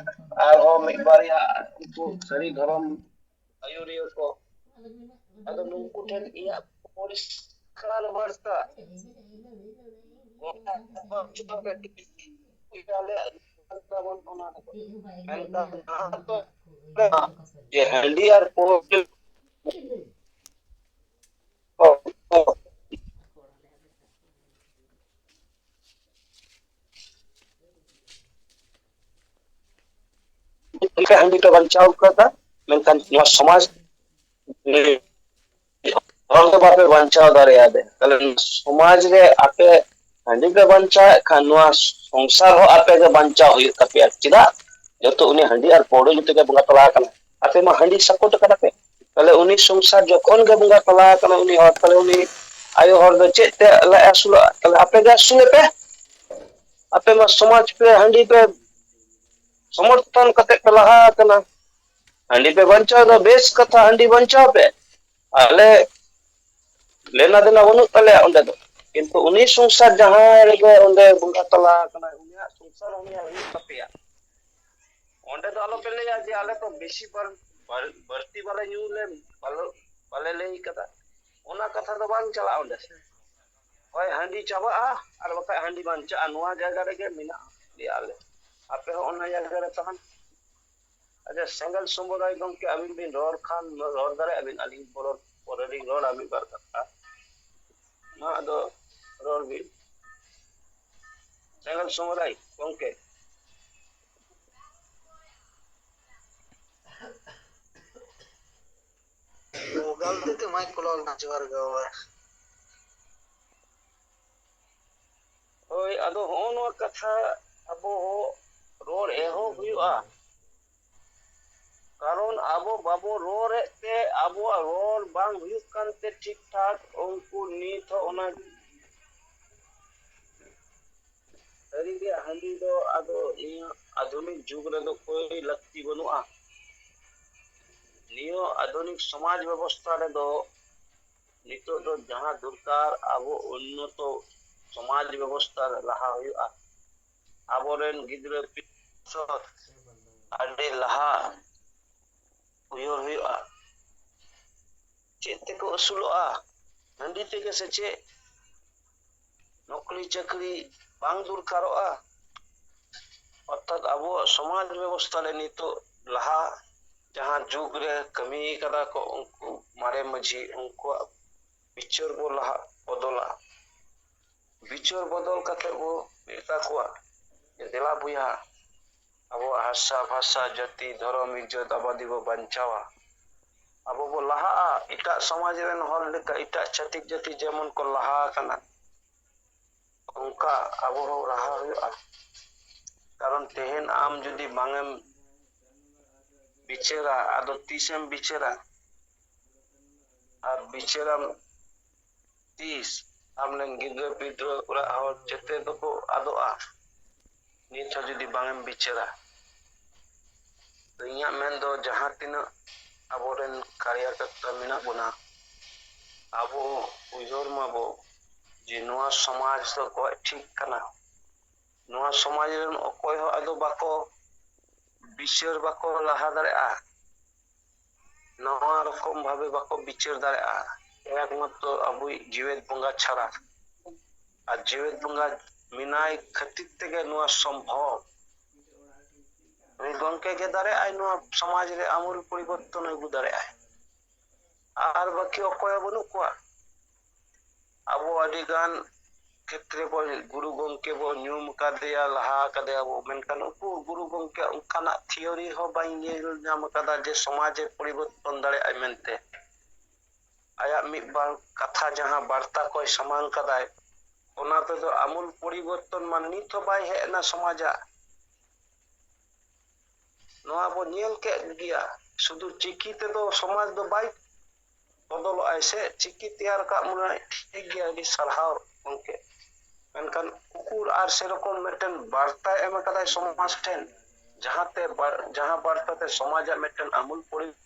ᱟᱨᱦᱚᱸ ᱢᱤᱫ ᱵᱟᱨᱭᱟ ᱩᱱᱠᱩ ᱥᱟᱹᱨᱤ ᱫᱷᱚᱨᱚᱢ ᱟᱹᱭᱩᱨᱤᱭᱟᱹ ᱠᱚ᱾ ᱟᱫᱚ ᱱᱩᱠᱩ ᱴᱷᱮᱱ ᱤᱧᱟᱹᱜ ᱯᱚᱨᱤᱥᱠᱟᱨ ᱵᱟᱨᱛᱟ, ᱢᱮᱱᱠᱷᱟᱱ ᱱᱟᱦᱟᱜ ᱫᱚ ᱡᱮ ᱦᱟᱺᱰᱤ ᱟᱨ ᱯᱟᱹᱣᱨᱟᱹ ᱞᱮᱠᱟ ᱦᱟᱺᱰᱤ ᱯᱮ ᱵᱟᱧᱪᱟᱣ ᱠᱟᱫᱟ, ᱢᱮᱱᱠᱷᱟᱱ ᱱᱚᱣᱟ ᱥᱚᱢᱟᱡᱽ ᱦᱚᱲ ᱫᱚ ᱵᱟᱯᱮ ᱵᱟᱧᱪᱟᱣ ᱫᱟᱲᱮᱭᱟᱫᱮ᱾ ᱛᱟᱦᱞᱮ ᱥᱚᱢᱟᱡᱽ ᱨᱮ ᱟᱯᱮ ᱦᱟᱺᱰᱤ ᱯᱮ ᱵᱟᱧᱪᱟᱣᱮᱫ ᱠᱷᱟᱱ ᱱᱚᱣᱟ ᱥᱚᱝᱥᱟᱨ ᱦᱚᱸ ᱟᱯᱮ ᱜᱮ ᱵᱟᱧᱪᱟᱣ ᱦᱩᱭᱩᱜ ᱛᱟᱯᱮᱭᱟ᱾ ᱪᱮᱫᱟᱜ? ᱡᱚᱛᱚ ᱩᱱᱤ ᱦᱟᱺᱰᱤ ᱟᱨ ᱯᱟᱹᱣᱨᱟᱹ ᱧᱩ ᱛᱮᱜᱮ ᱵᱚᱸᱜᱟ ᱛᱟᱞᱟ ᱟᱠᱟᱱᱟ᱾ ᱟᱯᱮ ᱢᱟ ᱦᱟᱺᱰᱤ ᱥᱟᱠᱚᱴ ᱟᱠᱟᱱᱟ ᱯᱮ᱾ ᱛᱟᱦᱞᱮ ᱩᱱᱤ ᱥᱚᱝᱥᱟᱨ ᱡᱚᱠᱷᱚᱱ ᱜᱮ ᱵᱚᱸᱜᱟ ᱛᱟᱞᱟ ᱟᱠᱟᱱᱟ ᱩᱱᱤ ᱦᱚᱲ, ᱛᱟᱦᱞᱮ ᱩᱱᱤ ᱟᱭᱳ ᱦᱚᱲ ᱫᱚ ᱪᱮᱫ ᱛᱮ ᱞᱟᱡ ᱟᱹᱥᱩᱞᱚᱜᱼᱟ? ᱛᱟᱦᱞᱮ ᱟᱯᱮ ᱜᱮ ᱟᱹᱥᱩᱞᱮ ᱯᱮ᱾ ᱟᱯᱮ ᱢᱟ ᱥᱚᱢᱟᱡᱽ ᱯᱮ ᱦᱟᱺᱰᱤ ᱯᱮ ᱥᱚᱢᱚᱨᱛᱷᱚᱱ ᱠᱟᱛᱮ ᱯᱮ ᱞᱟᱦᱟ ᱟᱠᱟᱱᱟ᱾ ᱦᱟᱺᱰᱤ ᱯᱮ ᱵᱟᱧᱪᱟᱣ ᱫᱚ ᱵᱮᱥ ᱠᱟᱛᱷᱟ, ᱦᱟᱺᱰᱤ ᱵᱟᱧᱪᱟᱣ ᱯᱮ᱾ ᱟᱞᱮ ᱞᱮᱱᱟ ᱫᱮᱱᱟ ᱵᱟᱹᱱᱩᱜ ᱛᱟᱞᱮᱭᱟ ᱚᱸᱰᱮ ᱫᱚ᱾ ᱠᱤᱱᱛᱩ ᱩᱱᱤ ᱥᱚᱝᱥᱟᱨ ᱡᱟᱦᱟᱸᱭ ᱨᱮᱜᱮ ᱚᱸᱰᱮ ᱵᱚᱸᱜᱟ ᱛᱟᱞᱟ ᱟᱠᱟᱱᱟᱭ, ᱩᱱᱤᱭᱟᱜ ᱥᱚᱝᱥᱟᱨ ᱦᱚᱸ ᱧᱮᱞ ᱦᱩᱭᱩᱜ ᱛᱟᱯᱮᱭᱟ᱾ ᱚᱸᱰᱮ ᱫᱚ ᱟᱞᱚᱯᱮ ᱞᱟᱹᱭᱟ ᱡᱮ ᱟᱞᱮ ᱫᱚ ᱵᱮᱥᱤ ᱵᱟᱨ-, ᱵᱟᱹᱲ-, ᱵᱟᱹᱲᱛᱤ ᱵᱟᱞᱮ ᱧᱩ ᱞᱮ, ᱵᱟᱞᱮ, ᱵᱟᱞᱮ ᱞᱟᱹᱭ ᱠᱟᱫᱟ᱾ ᱚᱱᱟ ᱠᱟᱛᱷᱟ ᱫᱚ ᱵᱟᱝ ᱪᱟᱞᱟᱜᱼᱟ ᱚᱸᱰᱮ᱾ ᱦᱳᱭ ᱦᱟᱺᱰᱤ ᱪᱟᱵᱟᱜᱼᱟ ᱟᱨ ᱵᱟᱠᱷᱟᱡ ᱦᱟᱺᱰᱤ ᱵᱟᱧᱪᱟᱜᱼᱟ, ᱱᱚᱣᱟ ᱡᱟᱭᱜᱟ ᱨᱮᱜᱮ ᱢᱮᱱᱟᱜᱼᱟ ᱞᱮᱭᱟ ᱟᱞᱮ᱾ ᱟᱯᱮ ᱦᱚᱸ ᱚᱱᱟ ᱡᱟᱭᱜᱟ ᱨᱮ ᱛᱟᱦᱮᱱ᱾ ᱟᱪᱪᱷᱟ, ᱥᱮᱸᱜᱮᱞ ᱥᱚᱢᱵᱚᱫᱟᱭ ᱜᱚᱢᱠᱮ, ᱟᱹᱵᱤᱱ ᱵᱤᱱ ᱨᱚᱲ ᱠᱷᱟᱱ ᱨᱚᱲ ᱫᱟᱲᱮᱭᱟᱜᱼᱟ ᱵᱤᱱ, ᱟᱹᱞᱤᱧ ᱯᱚᱨᱮ, ᱯᱚᱨᱮ ᱞᱤᱧ ᱨᱚᱲᱟ ᱢᱤᱫ ᱵᱟᱨ ᱠᱟᱛᱷᱟ᱾ ᱢᱟ ᱟᱫᱚ ᱨᱚᱲ ᱵᱤᱱ᱾ ᱥᱮᱸᱜᱮᱞ ᱥᱚᱢᱵᱚᱫᱟᱭ ᱜᱚᱢᱠᱮ᱾ ᱜᱟᱞᱛᱤ ᱛᱮ ᱢᱟᱭᱤᱠ ᱠᱚ ᱞᱚᱞ ᱱᱟ, ᱡᱚᱦᱟᱨ ᱜᱮ ᱵᱟᱵᱟ᱾ ᱦᱳᱭ, ᱟᱫᱚ ᱦᱚᱸᱜᱼᱚ ᱱᱚᱣᱟ ᱠᱟᱛᱷᱟ ᱟᱵᱚ ᱦᱚᱸ ᱨᱚᱲ ᱮᱦᱚᱵ ᱦᱩᱭᱩᱜᱼᱟ᱾ ᱠᱟᱨᱚᱱ ᱟᱵᱚ ᱵᱟᱵᱚ ᱨᱚᱲᱮᱫ ᱛᱮ, ᱟᱵᱚᱣᱟᱜ ᱨᱚᱲ ᱵᱟᱝ ᱦᱩᱭᱩᱜ ᱠᱟᱱᱛᱮ ᱴᱷᱤᱠ ᱴᱷᱟᱠ, ᱩᱱᱠᱩ ᱱᱤᱛ ᱦᱚᱸ ᱚᱱᱟ ᱥᱟᱹᱨᱤᱜᱮ ᱦᱟᱺᱰᱤ ᱫᱚ ᱟᱫᱚ ᱱᱤᱭᱟᱹ ᱟᱫᱷᱩᱱᱤᱠ ᱡᱩᱜᱽ ᱨᱮᱫᱚ ᱠᱳᱭ ᱞᱟᱹᱠᱛᱤ ᱵᱟᱹᱱᱩᱜᱼᱟ᱾ ᱱᱤᱭᱟᱹ ᱟᱫᱷᱩᱱᱤᱠ ᱥᱚᱢᱟᱡᱽ ᱵᱮᱵᱚᱥᱛᱷᱟ ᱨᱮᱫᱚ ᱱᱤᱛᱚᱜ ᱫᱚ ᱡᱟᱦᱟᱸ ᱫᱚᱨᱠᱟᱨ, ᱟᱵᱚ ᱩᱱᱱᱚᱛᱚ ᱥᱚᱢᱟᱡᱽ ᱵᱮᱵᱚᱥᱛᱷᱟ ᱨᱮ ᱞᱟᱦᱟ ᱦᱩᱭᱩᱜᱼᱟ᱾ ᱟᱵᱚᱨᱮᱱ ᱜᱤᱫᱽᱨᱟᱹ ᱯᱤᱫᱽᱨᱟᱹ ᱟᱹᱰᱤ ᱞᱟᱦᱟ ᱩᱭᱦᱟᱹᱨ ᱦᱩᱭᱩᱜᱼᱟ᱾ ᱪᱮᱫ ᱛᱮᱠᱚ ᱟᱹᱥᱩᱞᱚᱜᱼᱟ? ᱦᱟᱺᱰᱤ ᱛᱮᱜᱮ ᱥᱮ ᱪᱮᱫ? ᱱᱚᱠᱨᱤ ᱪᱟᱹᱠᱨᱤ ᱵᱟᱝ ᱫᱚᱨᱠᱟᱨᱚᱜᱼᱟ᱾ ᱚᱨᱛᱷᱟᱛ ᱟᱵᱚᱣᱟᱜ ᱥᱚᱢᱟᱡᱽ ᱵᱮᱵᱚᱥᱛᱷᱟ ᱨᱮ ᱱᱤᱛᱚᱜ ᱞᱟᱦᱟ ᱡᱟᱦᱟᱸ ᱡᱩᱜᱽ ᱨᱮ ᱠᱟᱹᱢᱤ ᱠᱟᱫᱟ ᱠᱚ ᱩᱱᱠᱩ ᱢᱟᱨᱮ ᱢᱟᱹᱡᱷᱤ, ᱩᱱᱠᱩᱣᱟᱜ ᱵᱤᱪᱟᱹᱨ ᱵᱚ ᱞᱟᱦᱟ ᱵᱚᱫᱚᱞᱟ᱾ ᱵᱤᱪᱟᱹᱨ ᱵᱚᱫᱚᱞ ᱠᱟᱛᱮ ᱵᱚ ᱢᱮᱛᱟ ᱠᱚᱣᱟ ᱡᱮ, "ᱫᱮᱞᱟ ᱵᱚᱭᱦᱟ, ᱟᱵᱚᱣᱟᱜ ᱦᱟᱥᱟ, ᱵᱷᱟᱥᱟ, ᱡᱟᱹᱛᱤ, ᱫᱷᱚᱨᱚᱢ, ᱤᱡᱽᱡᱚᱛ, ᱟᱵᱟᱫᱤ ᱵᱚ ᱵᱟᱧᱪᱟᱣᱟ᱾ ᱟᱵᱚ ᱵᱚ ᱞᱟᱦᱟᱜᱼᱟ ᱮᱴᱟᱜ ᱥᱚᱢᱟᱡᱽ ᱨᱮᱱ ᱦᱚᱲ ᱞᱮᱠᱟ, ᱮᱴᱟᱜ ᱪᱷᱟᱹᱛᱤᱠ ᱡᱟᱹᱛᱤ ᱡᱮᱢᱚᱱ ᱠᱚ ᱞᱟᱦᱟ ᱟᱠᱟᱱᱟ, ᱚᱱᱠᱟ ᱟᱵᱚ ᱦᱚᱸ ᱞᱟᱦᱟ ᱦᱩᱭᱩᱜᱼᱟ᱾ ᱠᱟᱨᱚᱱ ᱛᱮᱦᱮᱧ ᱟᱢ ᱡᱩᱫᱤ ᱵᱟᱝ ᱮᱢ ᱵᱤᱪᱟᱹᱨᱟ, ᱟᱫᱚ ᱛᱤᱥᱮᱢ ᱵᱤᱪᱟᱹᱨᱟ? ᱟᱨ ᱵᱤᱪᱟᱹᱨᱟᱢ ᱛᱤᱥ? ᱟᱢ ᱨᱮᱱ ᱜᱤᱫᱽᱨᱟᱹ ᱯᱤᱫᱽᱨᱟᱹ, ᱚᱲᱟᱜ ᱦᱚᱲ ᱡᱮᱛᱮ ᱫᱚᱠᱚ ᱟᱫᱚᱜᱼᱟ, ᱱᱤᱛ ᱦᱚᱸ ᱡᱩᱫᱤ ᱵᱟᱝ ᱮᱢ ᱵᱤᱪᱟᱹᱨᱟ᱾ ᱛᱚ, ᱤᱧᱟᱹᱜ ᱢᱮᱱ ᱫᱚ, ᱡᱟᱦᱟᱸ ᱛᱤᱱᱟᱹᱜ ᱟᱵᱚᱨᱮᱱ ᱠᱟᱨᱭᱟᱠᱚᱨᱛᱟ ᱢᱮᱱᱟᱜ ᱵᱚᱱᱟ, ᱟᱵᱚ ᱩᱭᱦᱟᱹᱨ ᱢᱟᱵᱚ ᱡᱮ ᱱᱚᱣᱟ ᱥᱚᱢᱟᱡᱽ ᱫᱚ ᱜᱚᱡ ᱴᱷᱤᱠ ᱠᱟᱱᱟ᱾ ᱱᱚᱣᱟ ᱥᱚᱢᱟᱡᱽ ᱨᱮᱱ ᱚᱠᱚᱭ ᱦᱚᱸ ᱟᱫᱚ ᱵᱟᱠᱚ ᱵᱤᱪᱟᱹᱨ, ᱵᱟᱠᱚ ᱞᱟᱦᱟ ᱫᱟᱲᱮᱭᱟᱜᱼᱟ᱾ ᱱᱟᱣᱟ ᱨᱚᱠᱚᱢ ᱵᱷᱟᱵᱮ ᱵᱟᱠᱚ ᱵᱤᱪᱟᱹᱨ ᱫᱟᱲᱮᱭᱟᱜᱼᱟ, ᱮᱠᱢᱟᱛᱨᱚ ᱟᱵᱚᱭᱤᱡ ᱡᱮᱣᱮᱫ ᱵᱚᱸᱜᱟ ᱪᱷᱟᱲᱟ᱾ ᱟᱨ ᱡᱮᱣᱮᱫ ᱵᱚᱸᱜᱟ ᱢᱮᱱᱟᱭ ᱠᱷᱟᱹᱛᱤᱨ ᱛᱮᱜᱮ ᱱᱚᱣᱟ ᱥᱚᱢᱵᱷᱚᱵ᱾ ᱩᱱᱤ ᱜᱚᱢᱠᱮ ᱜᱮ ᱫᱟᱲᱮᱭᱟᱜᱼᱟᱭ ᱱᱚᱣᱟ ᱥᱚᱢᱟᱡᱽ ᱨᱮ ᱟᱢᱩᱞ ᱯᱚᱨᱤᱵᱚᱨᱛᱚᱱ ᱟᱹᱜᱩ ᱫᱟᱲᱮᱭᱟᱜᱼᱟᱭ᱾ ᱟᱨ ᱵᱟᱹᱠᱤ ᱚᱠᱚᱭ ᱦᱚᱸ ᱵᱟᱹᱱᱩᱜ ᱠᱚᱣᱟ᱾ ᱟᱵᱚ ᱟᱹᱰᱤ ᱜᱟᱱ ᱠᱷᱮᱛᱨᱮ ᱵᱚ ᱜᱩᱨᱩ ᱜᱚᱢᱠᱮ ᱵᱚ ᱧᱩᱢ ᱟᱠᱟᱫᱮᱭᱟ, ᱞᱟᱦᱟ ᱟᱠᱟᱫᱮᱭᱟ ᱵᱚ, ᱢᱮᱱᱠᱷᱟᱱ ᱩᱠᱩᱨ ᱜᱩᱨᱩ ᱜᱚᱢᱠᱮ ᱚᱱᱠᱟᱱᱟᱜ ᱛᱷᱤᱭᱳᱨᱤ ᱦᱚᱸ ᱵᱟᱹᱧ ᱧᱮᱞ ᱧᱟᱢ ᱟᱠᱟᱫᱟ ᱡᱮ ᱥᱚᱢᱟᱡᱽ ᱮ ᱯᱚᱨᱤᱵᱚᱨᱛᱚᱱ ᱫᱟᱲᱮᱭᱟᱜᱼᱟᱭ ᱢᱮᱱᱛᱮ᱾ ᱟᱭᱟᱜ ᱢᱤᱫ ᱵᱟᱨ ᱠᱟᱛᱷᱟ, ᱡᱟᱦᱟᱸ ᱵᱟᱨᱛᱟ ᱠᱚᱭ ᱥᱟᱢᱟᱝ ᱠᱟᱫᱟᱭ, ᱚᱱᱟ ᱛᱮᱫᱚ ᱟᱢᱩᱞ ᱯᱚᱨᱤᱵᱚᱨᱛᱚᱱ ᱢᱟ ᱱᱤᱛ ᱦᱚᱸ ᱵᱟᱭ ᱦᱮᱡ ᱮᱱᱟ ᱥᱚᱢᱟᱡᱟᱜ᱾ ᱱᱚᱣᱟ ᱵᱚ ᱧᱮᱞ ᱠᱮᱫ ᱜᱮᱭᱟ, ᱥᱩᱫᱷᱩ ᱪᱤᱠᱤ ᱛᱮᱫᱚ ᱥᱚᱢᱟᱡᱽ ᱫᱚ ᱵᱟᱭ ᱵᱚᱫᱚᱞᱚᱜᱼᱟᱭ ᱥᱮ᱾ ᱪᱤᱠᱤ ᱛᱮᱭᱟᱨ ᱠᱟᱜ ᱢᱚᱱᱮ ᱴᱷᱤᱠ ᱜᱮᱭᱟ, ᱟᱹᱰᱤ ᱥᱟᱨᱦᱟᱣ ᱜᱚᱢᱠᱮ, ᱢᱮᱱᱠᱷᱟᱱ ᱩᱠᱩᱨ ᱟᱨ ᱥᱮᱨᱚᱠᱚᱢ ᱢᱤᱫᱴᱮᱱ ᱵᱟᱨᱛᱟᱭ ᱮᱢ ᱟᱠᱟᱫᱟᱭ ᱥᱚᱢᱟᱡᱽ ᱴᱷᱮᱱ, ᱡᱟᱦᱟᱸᱛᱮ ᱵᱟᱨ-, ᱡᱟᱦᱟᱸ ᱵᱟᱨᱛᱟ ᱛᱮ ᱥᱚᱢᱟᱡᱟᱜ ᱢᱤᱫᱴᱮᱱ ᱟᱢᱩᱞ ᱯᱚᱨᱤ-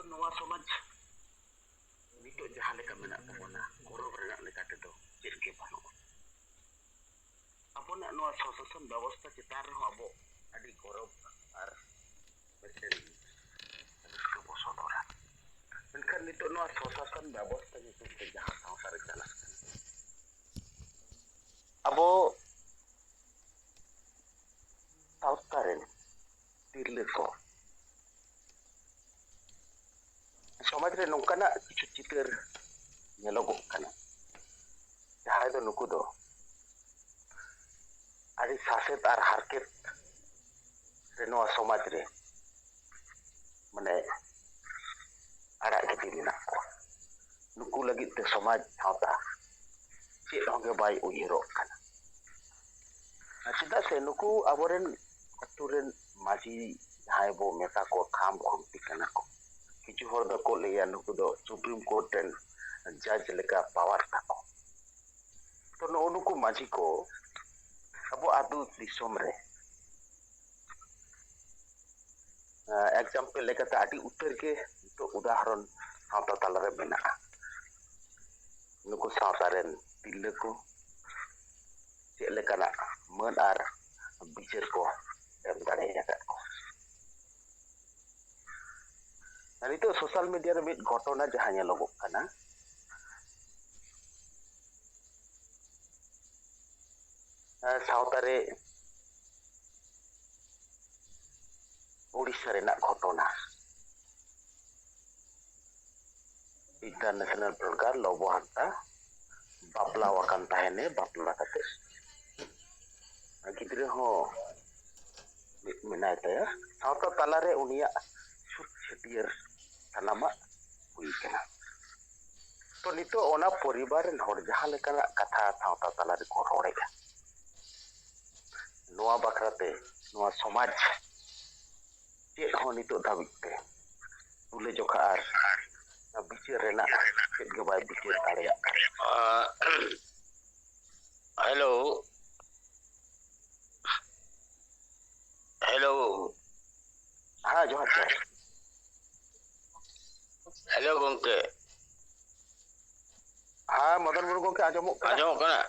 ᱱᱚᱣᱟ ᱥᱚᱢᱟᱡᱽ ᱱᱤᱛᱚᱜ ᱡᱟᱦᱟᱸ ᱞᱮᱠᱟ ᱢᱮᱱᱟᱜ ᱛᱟᱵᱚᱱᱟ, ᱜᱚᱨᱚᱵᱽ ᱨᱮᱱᱟᱜ ᱞᱮᱠᱟ ᱛᱮᱫᱚ ᱪᱮᱫ ᱜᱮ ᱵᱟᱹᱱᱩᱜᱼᱟ᱾ ᱟᱵᱚᱱᱟᱜ ᱱᱚᱣᱟ ᱥᱚᱥᱟᱥᱚᱱ ᱵᱮᱵᱚᱥᱛᱷᱟ ᱪᱮᱛᱟᱱ ᱨᱮᱦᱚᱸ ᱟᱵᱚ ᱟᱹᱰᱤ ᱜᱚᱨᱚᱵᱽ ᱟᱨ ᱢᱤᱫᱴᱮᱱ ᱨᱟᱹᱥᱠᱟᱹ ᱵᱚ ᱥᱚᱫᱚᱨᱟ᱾ ᱢᱮᱱᱠᱷᱟᱱ ᱱᱤᱛᱚᱜ ᱱᱚᱣᱟ ᱥᱚᱥᱟᱥᱚᱱ ᱵᱮᱵᱚᱥᱛᱷᱟ ᱧᱩᱛᱩᱢ ᱛᱮ ᱡᱟᱦᱟᱸ ᱥᱟᱶᱛᱟ ᱨᱮ ᱪᱟᱞᱟᱜ ᱠᱟᱱᱟ, ᱟᱵᱚ ᱥᱟᱶᱛᱟ ᱨᱮᱱ ᱛᱤᱨᱞᱟᱹ ᱠᱚ ᱥᱚᱢᱟᱡᱽ ᱨᱮ ᱱᱚᱝᱠᱟᱱᱟᱜ ᱠᱤᱪᱷᱩ ᱪᱤᱛᱟᱹᱨ ᱧᱮᱞᱚᱜᱚᱜ ᱠᱟᱱᱟ, ᱡᱟᱦᱟᱸᱭ ᱫᱚ ᱱᱩᱠᱩ ᱫᱚ ᱟᱹᱰᱤ ᱥᱟᱥᱮᱛ ᱟᱨ ᱦᱟᱨᱠᱮᱛ ᱨᱮ ᱱᱚᱣᱟ ᱥᱚᱢᱟᱡᱽ ᱨᱮ ᱢᱟᱱᱮ ᱟᱲᱟᱜ ᱜᱤᱰᱤ ᱢᱮᱱᱟᱜ ᱠᱚᱣᱟ᱾ ᱱᱩᱠᱩ ᱞᱟᱹᱜᱤᱫ ᱛᱮ ᱥᱚᱢᱟᱡᱽ ᱥᱟᱶᱛᱟ ᱪᱮᱫ ᱦᱚᱸᱜᱮ ᱵᱟᱭ ᱩᱭᱦᱟᱹᱨᱚᱜ ᱠᱟᱱᱟ᱾ ᱟᱨ ᱪᱮᱫᱟᱜ ᱥᱮ ᱱᱩᱠᱩ ᱟᱵᱚᱨᱮᱱ ᱟᱹᱛᱩ ᱨᱮᱱ ᱢᱟᱹᱡᱷᱤ ᱡᱟᱦᱟᱸᱭ ᱵᱚ ᱢᱮᱛᱟ ᱠᱚᱣᱟ, ᱠᱷᱟᱢ ᱠᱷᱩᱱᱴᱤ ᱠᱟᱱᱟ ᱠᱚ᱾ ᱠᱤᱪᱷᱩ ᱦᱚᱲ ᱫᱚᱠᱚ ᱞᱟᱹᱭᱟ ᱱᱩᱠᱩ ᱫᱚ ᱥᱩᱯᱨᱤᱢ ᱠᱳᱨᱴ ᱨᱮᱱ ᱡᱟᱡᱽ ᱞᱮᱠᱟ ᱯᱟᱣᱟᱨ ᱛᱟᱠᱚ᱾ ᱛᱚ ᱱᱩᱜᱼᱩ ᱱᱩᱠᱩ ᱢᱟᱹᱡᱷᱤ ᱠᱚ ᱟᱵᱚ ᱟᱹᱛᱩ ᱫᱤᱥᱚᱢ ᱨᱮ ᱮᱠᱡᱟᱢᱯᱮᱞ ᱞᱮᱠᱟᱛᱮ ᱟᱹᱰᱤ ᱩᱛᱟᱹᱨ ᱜᱮ ᱱᱤᱛᱚᱜ ᱩᱫᱟᱦᱚᱨᱚᱱ ᱥᱟᱶᱛᱟ ᱛᱟᱞᱟᱨᱮ ᱢᱮᱱᱟᱜᱼᱟ᱾ ᱱᱩᱠᱩ ᱥᱟᱶᱛᱟ ᱨᱮᱱ ᱛᱤᱨᱞᱟᱹ ᱠᱚ ᱪᱮᱫ ᱞᱮᱠᱟᱱᱟᱜ ᱢᱟᱹᱱ ᱟᱨ ᱵᱤᱪᱟᱹᱨ ᱠᱚ ᱮᱢ ᱫᱟᱲᱮ ᱟᱠᱟᱫ ᱠᱚᱣᱟ᱾ ᱟᱨ ᱱᱤᱛᱚᱜ ᱥᱳᱥᱟᱞ ᱢᱤᱰᱤᱭᱟ ᱨᱮ ᱢᱤᱫ ᱜᱷᱚᱴᱚᱱᱟ ᱡᱟᱦᱟᱸ ᱧᱮᱞᱚᱜᱚᱜ ᱠᱟᱱᱟ, ᱥᱟᱶᱛᱟ ᱨᱮ ᱳᱰᱤᱥᱟ ᱨᱮᱱᱟᱜ ᱜᱷᱚᱴᱚᱱᱟ᱾ ᱤᱱᱴᱟᱨᱱᱮᱥᱱᱟᱞ ᱵᱞᱚᱜᱟᱨ ᱞᱚᱵᱚ ᱦᱟᱸᱥᱫᱟ ᱵᱟᱯᱞᱟ ᱟᱠᱟᱱ ᱛᱟᱦᱮᱱᱮ, ᱵᱟᱯᱞᱟ ᱠᱟᱛᱮ ᱜᱤᱫᱽᱨᱟᱹ ᱦᱚᱸ ᱢᱤᱫ ᱢᱮᱱᱟᱭ ᱛᱟᱭᱟ᱾ ᱥᱟᱶᱛᱟ ᱛᱟᱞᱟᱨᱮ ᱩᱱᱤᱭᱟᱜ ᱪᱷᱩᱛ ᱪᱷᱟᱹᱴᱭᱟᱹᱨ ᱥᱟᱱᱟᱢᱟᱜ ᱦᱩᱭ ᱠᱟᱱᱟ᱾ ᱛᱚ ᱱᱤᱛᱚᱜ ᱚᱱᱟ ᱯᱚᱨᱤᱵᱟᱨ ᱨᱮᱱ ᱦᱚᱲ ᱡᱟᱦᱟᱸ ᱞᱮᱠᱟᱱᱟᱜ ᱠᱟᱛᱷᱟ ᱥᱟᱶᱛᱟ ᱛᱟᱞᱟ ᱨᱮᱠᱚ ᱨᱚᱲᱮᱫᱼᱟ, ᱱᱚᱣᱟ ᱵᱟᱠᱷᱨᱟᱛᱮ ᱱᱚᱣᱟ ᱥᱚᱢᱟᱡᱽ ᱪᱮᱫ ᱦᱚᱸ ᱱᱤᱛᱚᱜ ᱫᱷᱟᱹᱵᱤᱡ ᱛᱮ ᱛᱩᱞᱟᱹᱡᱚᱠᱷᱟ ᱟᱨ ᱵᱤᱪᱟᱹᱨ ᱨᱮᱱᱟᱜ ᱪᱮᱫ ᱜᱮ ᱵᱟᱭ ᱵᱤᱪᱟᱹᱨ ᱫᱟᱲᱮᱭᱟᱜ ᱠᱟᱱᱟ᱾ Hello, hello. ᱦᱮᱸ, ᱡᱚᱦᱟᱨ, ᱡᱚᱦᱟᱨ᱾ ᱦᱮᱞᱳ ᱜᱚᱝᱠᱮ᱾ ᱦᱮᱸ, ᱢᱚᱫᱚᱱ ᱢᱩᱨᱢᱩ ᱜᱚᱝᱠᱮ, ᱟᱸᱡᱚᱢᱚᱜ ᱠᱟᱱᱟ? ᱟᱸᱡᱚᱢᱚᱜ ᱠᱟᱱᱟ?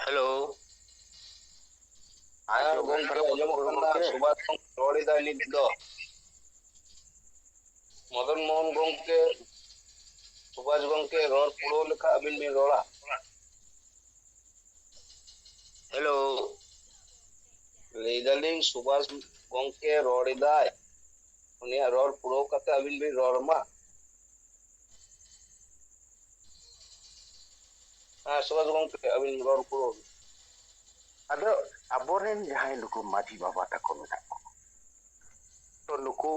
ᱦᱮᱞᱳ᱾ ᱦᱮᱸ, ᱟᱸᱡᱚᱢᱚᱜ ᱜᱚᱝᱠᱮ, ᱠᱟᱱᱟ, ᱢᱚᱫᱚᱱ ᱟᱸᱡᱚᱢᱚᱜ ᱢᱩᱨᱢᱩ ᱠᱟᱱᱟ᱾ ᱜᱚᱝᱠᱮ? ᱥᱩᱵᱷᱟᱥ ᱜᱚᱝᱠᱮ ᱨᱚᱲ ᱮᱫᱟᱭ ᱱᱤᱛ ᱫᱚ᱾ ᱢᱚᱫᱚᱱ ᱢᱳᱦᱚᱱ ᱜᱚᱝᱠᱮ, ᱥᱩᱵᱷᱟᱥ ᱜᱚᱝᱠᱮ ᱨᱚᱲ ᱯᱩᱨᱟᱹᱣ ᱞᱮᱠᱷᱟᱱ ᱟᱹᱵᱤᱱ ᱵᱤᱱ ᱨᱚᱲᱟ᱾ ᱦᱮᱞᱳ, ᱞᱟᱹᱭ ᱫᱟᱞᱤᱧ ᱥᱩᱵᱷᱟᱥ ᱜᱚᱝᱠᱮ ᱨᱚᱲ ᱮᱫᱟᱭ, ᱩᱱᱤᱭᱟᱜ ᱨᱚᱲ ᱯᱩᱨᱟᱹᱣ ᱠᱟᱛᱮ ᱟᱹᱵᱤᱱ ᱵᱤᱱ ᱨᱚᱲ ᱢᱟ᱾ ᱦᱮᱸ, ᱥᱩᱵᱷᱟᱥ ᱜᱚᱝᱠᱮ, ᱟᱹᱵᱤᱱ ᱨᱚᱲ ᱯᱩᱨᱟᱹᱣ ᱵᱤᱱ᱾ ᱟᱫᱚ ᱟᱵᱚᱨᱮᱱ ᱡᱟᱦᱟᱸᱭ ᱱᱩᱠᱩ ᱢᱟᱹᱡᱷᱤ ᱵᱟᱵᱟ ᱛᱟᱠᱚ ᱢᱮᱱᱟᱜ ᱠᱚ, ᱛᱚ ᱱᱩᱠᱩ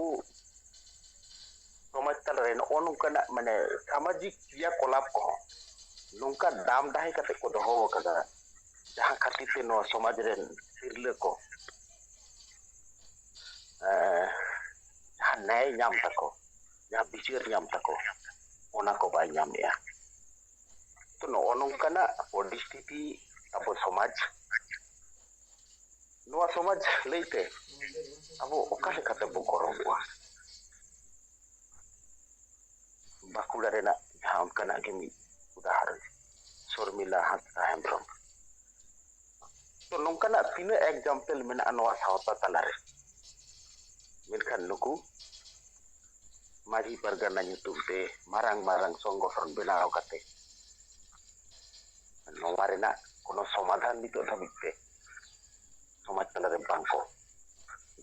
ᱥᱚᱢᱟᱡᱽ ᱛᱟᱞᱟᱨᱮ ᱱᱚᱜᱼᱚ ᱱᱚᱝᱠᱟᱱᱟᱜ ᱢᱟᱱᱮ ᱥᱟᱢᱟᱡᱤᱠ ᱠᱨᱤᱭᱟᱠᱚᱞᱟᱯ ᱠᱚᱦᱚᱸ ᱱᱚᱝᱠᱟ ᱫᱟᱢ ᱫᱟᱦᱮ ᱠᱟᱛᱮ ᱠᱚ ᱫᱚᱦᱚ ᱟᱠᱟᱫᱟ, ᱡᱟᱦᱟᱸ ᱠᱷᱟᱹᱛᱤᱨ ᱛᱮ ᱱᱚᱣᱟ ᱥᱚᱢᱟᱡᱽ ᱨᱮᱱ ᱛᱤᱨᱞᱟᱹ ᱠᱚ, ᱮᱸ, ᱡᱟᱦᱟᱸ ᱱᱮᱭ ᱧᱟᱢ ᱛᱟᱠᱚ, ᱡᱟᱦᱟᱸ ᱵᱤᱪᱟᱹᱨ ᱧᱟᱢ ᱛᱟᱠᱚ, ᱚᱱᱟ ᱠᱚ ᱵᱟᱭ ᱧᱟᱢᱮᱜᱼᱟ᱾ ᱛᱚ ᱱᱚᱜᱼᱚ ᱱᱚᱝᱠᱟᱱᱟᱜ ᱯᱚᱨᱤᱥᱛᱷᱤᱛᱤ ᱟᱵᱚ ᱥᱚᱢᱟᱡᱽ, ᱱᱚᱣᱟ ᱥᱚᱢᱟᱡᱽ ᱞᱟᱹᱭᱛᱮ ᱟᱵᱚ ᱚᱠᱟ ᱞᱮᱠᱟᱛᱮ ᱵᱚ ᱜᱚᱨᱚᱵᱚᱜᱼᱟ? ᱵᱟᱸᱠᱩᱲᱟ ᱨᱮᱱᱟᱜ ᱡᱟᱦᱟᱸ ᱚᱱᱠᱟᱱᱟᱜ ᱜᱮ ᱢᱤᱫ ᱩᱫᱟᱦᱚᱨᱚᱱ, ᱥᱚᱨᱢᱤᱞᱟ ᱦᱟᱸᱥᱫᱟ ᱦᱮᱢᱵᱨᱚᱢ᱾ ᱛᱚ ᱱᱚᱝᱠᱟᱱᱟᱜ ᱛᱤᱱᱟᱹᱜ example ᱢᱮᱱᱟᱜᱼᱟ ᱱᱚᱣᱟ ᱥᱟᱶᱛᱟ ᱛᱟᱞᱟᱨᱮ, ᱢᱮᱱᱠᱷᱟᱱ ᱱᱩᱠᱩ ᱢᱟᱹᱡᱷᱤ ᱯᱟᱨᱜᱟᱱᱟ ᱧᱩᱛᱩᱢ ᱛᱮ ᱢᱟᱨᱟᱝ ᱢᱟᱨᱟᱝ ᱥᱚᱝᱜᱚᱴᱷᱚᱱ ᱵᱮᱱᱟᱣ ᱠᱟᱛᱮ ᱱᱚᱣᱟ ᱨᱮᱱᱟᱜ ᱠᱳᱱᱳ ᱥᱚᱢᱟᱫᱷᱟᱱ ᱱᱤᱛᱚᱜ ᱫᱷᱟᱹᱵᱤᱡ ᱛᱮ ᱥᱚᱢᱟᱡᱽ ᱛᱟᱞᱟᱨᱮ ᱵᱟᱝ ᱠᱚ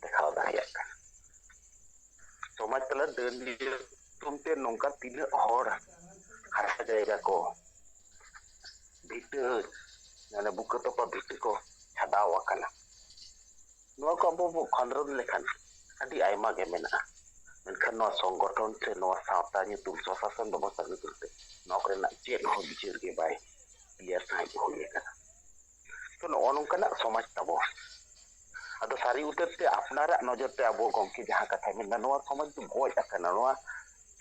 ᱫᱮᱠᱷᱟᱣ ᱫᱟᱲᱮᱭᱟᱜ ᱠᱟᱱᱟ᱾ ᱥᱚᱢᱟᱡᱽ ᱛᱟᱞᱟ ᱰᱟᱹᱱ ᱧᱩᱛᱩᱢ ᱛᱮ ᱱᱚᱝᱠᱟ ᱛᱤᱱᱟᱹᱜ ᱦᱚᱲ ᱦᱟᱥᱟ ᱡᱟᱭᱜᱟ ᱠᱚ ᱵᱷᱤᱴᱟᱹ, ᱢᱟᱱᱮ ᱵᱩᱠᱟᱹ ᱛᱚᱯᱟ ᱵᱷᱤᱴᱟᱹ ᱠᱚ ᱪᱷᱟᱰᱟᱣ ᱟᱠᱟᱱᱟ᱾ ᱱᱚᱣᱟ ᱠᱚ ᱟᱵᱚ ᱵᱚ ᱠᱷᱚᱸᱫᱽᱨᱚᱸᱫᱽ ᱞᱮᱠᱷᱟᱱ ᱟᱹᱰᱤ ᱟᱭᱢᱟ ᱜᱮ ᱢᱮᱱᱟᱜᱼᱟ᱾ ᱢᱮᱱᱠᱷᱟᱱ ᱱᱚᱣᱟ ᱥᱚᱝᱜᱚᱴᱷᱚᱱ ᱥᱮ ᱱᱚᱣᱟ ᱥᱟᱶᱛᱟ ᱧᱩᱛᱩᱢ, ᱥᱚᱥᱟᱥᱚᱱ ᱵᱮᱵᱚᱥᱛᱷᱟ ᱧᱩᱛᱩᱢ ᱛᱮ ᱱᱚᱣᱟ ᱠᱚᱨᱮᱱᱟᱜ ᱪᱮᱫ ᱦᱚᱸ ᱵᱤᱪᱟᱹᱨ ᱜᱮ ᱵᱟᱭ clear ᱥᱟᱺᱦᱤᱡ ᱦᱩᱭ ᱟᱠᱟᱱᱟ᱾ ᱛᱚ ᱱᱚᱜᱼᱚ ᱱᱚᱝᱠᱟᱱᱟᱜ ᱥᱚᱢᱟᱡᱽ ᱛᱟᱵᱚ᱾ ᱟᱫᱚ ᱥᱟᱹᱨᱤ ᱩᱛᱟᱹᱨ ᱛᱮ ᱟᱯᱱᱟᱨᱟᱜ ᱱᱚᱡᱚᱨ ᱛᱮ ᱟᱵᱚ ᱜᱚᱢᱠᱮ ᱡᱟᱦᱟᱸ ᱠᱟᱛᱷᱟᱭ ᱢᱮᱱᱫᱟ, ᱱᱚᱣᱟ ᱥᱚᱢᱟᱡᱽ ᱫᱚ ᱜᱚᱡ ᱟᱠᱟᱱᱟ, ᱱᱚᱣᱟ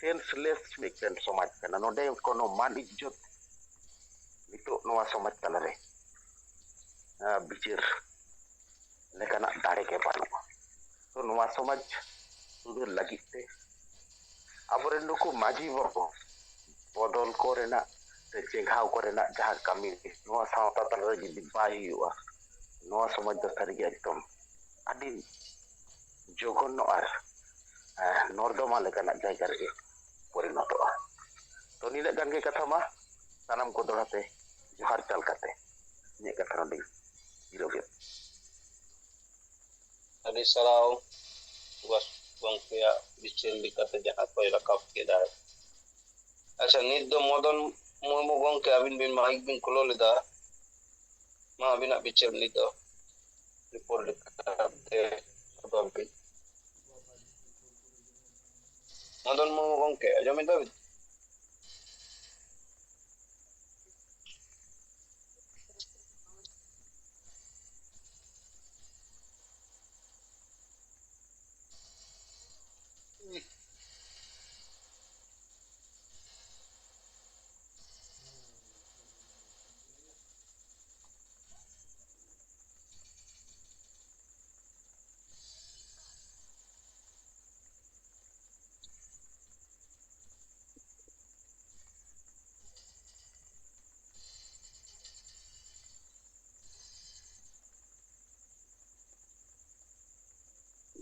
senseless ᱢᱤᱫᱴᱮᱱ ᱥᱚᱢᱟᱡᱽ ᱠᱟᱱᱟ᱾ ᱱᱚᱰᱮ ᱠᱳᱱᱳ ᱢᱟᱱ ᱤᱡᱽᱡᱚᱛ ᱱᱤᱛᱚᱜ ᱱᱚᱣᱟ ᱥᱚᱢᱟᱡᱽ ᱛᱟᱞᱟᱨᱮ, ᱟᱸ, ᱵᱤᱪᱟᱹᱨ ᱞᱮᱠᱟᱱᱟᱜ ᱫᱟᱲᱮ ᱜᱮ ᱵᱟᱹᱱᱩᱜᱼᱟ᱾ ᱛᱚ ᱱᱚᱣᱟ ᱥᱚᱢᱟᱡᱽ ᱥᱩᱫᱷᱟᱹᱨ ᱞᱟᱹᱜᱤᱫ ᱛᱮ ᱟᱵᱚᱨᱮᱱ ᱱᱩᱠᱩ ᱢᱟᱹᱡᱷᱤ ᱵᱟᱵᱟ ᱵᱚᱫᱚᱞ ᱠᱚᱨᱮᱱᱟᱜ ᱥᱮ ᱪᱮᱸᱜᱷᱟᱣ ᱠᱚᱨᱮᱱᱟᱜ ᱡᱟᱦᱟᱸ ᱠᱟᱹᱢᱤ ᱱᱚᱣᱟ ᱥᱟᱶᱛᱟ ᱛᱟᱞᱟ ᱨᱮ ᱡᱩᱫᱤ ᱵᱟᱭ ᱦᱩᱭᱩᱜᱼᱟ, ᱱᱚᱣᱟ ᱥᱚᱢᱟᱡᱽ ᱫᱚ ᱥᱟᱹᱨᱤᱜᱮ ᱮᱠᱫᱚᱢ ᱟᱹᱰᱤ ᱡᱚᱜᱷᱚᱱᱱᱚ ᱟᱨ, ᱮᱸ, ᱱᱚᱨᱫᱚᱢᱟ ᱞᱮᱠᱟᱱᱟᱜ ᱡᱟᱭᱜᱟ ᱨᱮᱜᱮ ᱯᱚᱨᱤᱱᱚᱛᱚᱜᱼᱟ᱾ ᱛᱚ ᱱᱤᱱᱟᱹᱜ ᱜᱟᱱ ᱜᱮ ᱠᱟᱛᱷᱟ ᱢᱟ, ᱥᱟᱱᱟᱢ ᱠᱚ ᱫᱚᱦᱲᱟ ᱛᱮ ᱡᱚᱦᱟᱨ ᱪᱟᱞ ᱠᱟᱛᱮ ᱤᱧᱟᱹᱜ ᱠᱟᱛᱷᱟ ᱱᱚᱰᱮᱧ ᱡᱤᱨᱟᱹᱣ ᱠᱮᱫ᱾ ᱟᱹᱰᱤ ᱥᱟᱨᱦᱟᱣ ᱜᱚᱢᱠᱮᱭᱟᱜ ᱵᱤᱪᱟᱹᱨ ᱞᱮᱠᱟᱛᱮ ᱡᱟᱦᱟᱸ ᱠᱚᱭ ᱨᱟᱠᱟᱵ ᱠᱮᱫᱟ᱾ ᱟᱪᱪᱷᱟ, ᱱᱤᱛ ᱫᱚ ᱢᱚᱫᱚᱱ ᱢᱩᱨᱢᱩ ᱜᱚᱢᱠᱮ, ᱟᱹᱵᱤᱱ ᱵᱤᱱ ᱢᱟᱭᱤᱠ ᱵᱤᱱ ᱠᱷᱩᱞᱟᱹᱣ ᱞᱮᱫᱟ, ᱢᱟ ᱟᱹᱵᱤᱱᱟᱜ ᱵᱤᱪᱟᱹᱨ ᱱᱤᱛ ᱫᱚ ᱨᱤᱯᱳᱨᱴ ᱞᱮᱠᱟᱛᱮ ᱥᱚᱫᱚᱨ ᱵᱤᱱ᱾ ᱢᱚᱫᱚᱱ ᱢᱩᱨᱢᱩ ᱜᱚᱢᱠᱮ, ᱟᱸᱡᱚᱢ ᱮᱫᱟ ᱵᱤᱱ?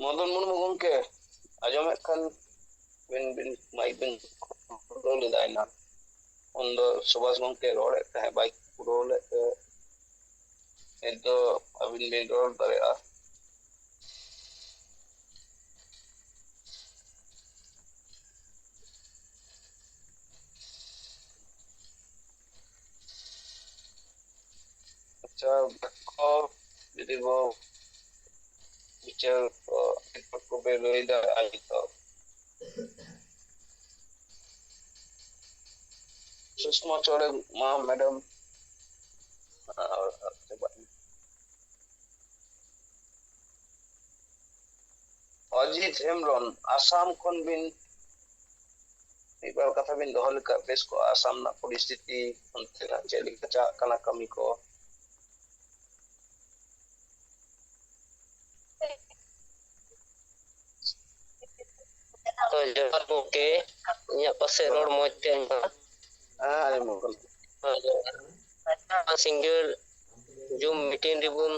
ᱢᱚᱫᱚᱱ ᱢᱩᱨᱢᱩ ᱜᱚᱢᱠᱮ, ᱟᱸᱡᱚᱢᱮᱫ ᱠᱷᱟᱱ ᱵᱤᱱ, ᱵᱤᱱ ᱢᱟᱭᱤᱠ ᱵᱤᱱ ᱠᱷᱩᱞᱟᱹᱣ ᱞᱮᱫᱟ ᱮᱱᱟᱝ᱾ ᱩᱱᱫᱚ ᱥᱩᱵᱷᱟᱥ ᱜᱚᱢᱠᱮ ᱨᱚᱲᱮᱫ ᱛᱟᱦᱮᱸᱫ, ᱵᱟᱭ ᱯᱩᱨᱟᱹᱣ ᱞᱮᱫ ᱛᱮ ᱱᱤᱛ ᱫᱚ ᱟᱹᱵᱤᱱ ᱵᱤᱱ ᱨᱚᱲ ᱫᱟᱲᱮᱭᱟᱜᱼᱟ᱾ ᱟᱪᱪᱷᱟ, ᱵᱟᱠᱚ ᱡᱩᱫᱤ ᱵᱚ ᱵᱤᱪᱟᱹᱨ ᱠᱚ ᱨᱤᱯᱳᱨᱴ ᱠᱚᱯᱮ ᱞᱟᱹᱭ ᱫᱟᱲᱮᱭᱟᱜᱼᱟ ᱱᱤᱛᱚᱜ᱾ ᱥᱩᱥᱢᱟ ᱪᱚᱲᱮ, ᱢᱟ ᱢᱮᱰᱟᱢ᱾ ᱟᱨ, ᱟᱨ ᱪᱟᱵᱟᱜ ᱮᱱᱟ᱾ ᱚᱡᱤᱛ ᱦᱮᱢᱵᱨᱚᱢ, ᱟᱥᱟᱢ ᱠᱷᱚᱱ ᱵᱤᱱ ᱢᱤᱫ ᱵᱟᱨ ᱠᱟᱛᱷᱟ ᱵᱤᱱ ᱫᱚᱦᱚ ᱞᱮᱠᱷᱟᱱ ᱵᱮᱥ ᱠᱚᱜᱼᱟ᱾ ᱟᱥᱟᱢ ᱨᱮᱱᱟᱜ ᱯᱚᱨᱤᱥᱛᱷᱤᱛᱤ ᱚᱱᱛᱮᱱᱟᱜ ᱪᱮᱫ ᱞᱮᱠᱟ ᱪᱟᱞᱟᱜ ᱠᱟᱱᱟ ᱠᱟᱹᱢᱤ ᱠᱚ? ᱦᱳᱭ, ᱡᱚᱦᱟᱨ ᱜᱚᱢᱠᱮ᱾ ᱤᱧᱟᱹᱜ ᱯᱟᱥᱮ ᱨᱚᱲ ᱢᱚᱡᱽ ᱛᱮ ᱟᱸᱡᱚᱢᱚᱜ ᱠᱟᱱᱟ? ᱦᱮᱸ, ᱟᱸᱡᱚᱢᱚᱜ ᱠᱟᱱᱟ᱾ ᱦᱳᱭ, ᱡᱚᱦᱟᱨ᱾ ᱥᱤᱸᱜᱟᱹᱲ Zoom meeting ᱨᱮᱵᱚᱱ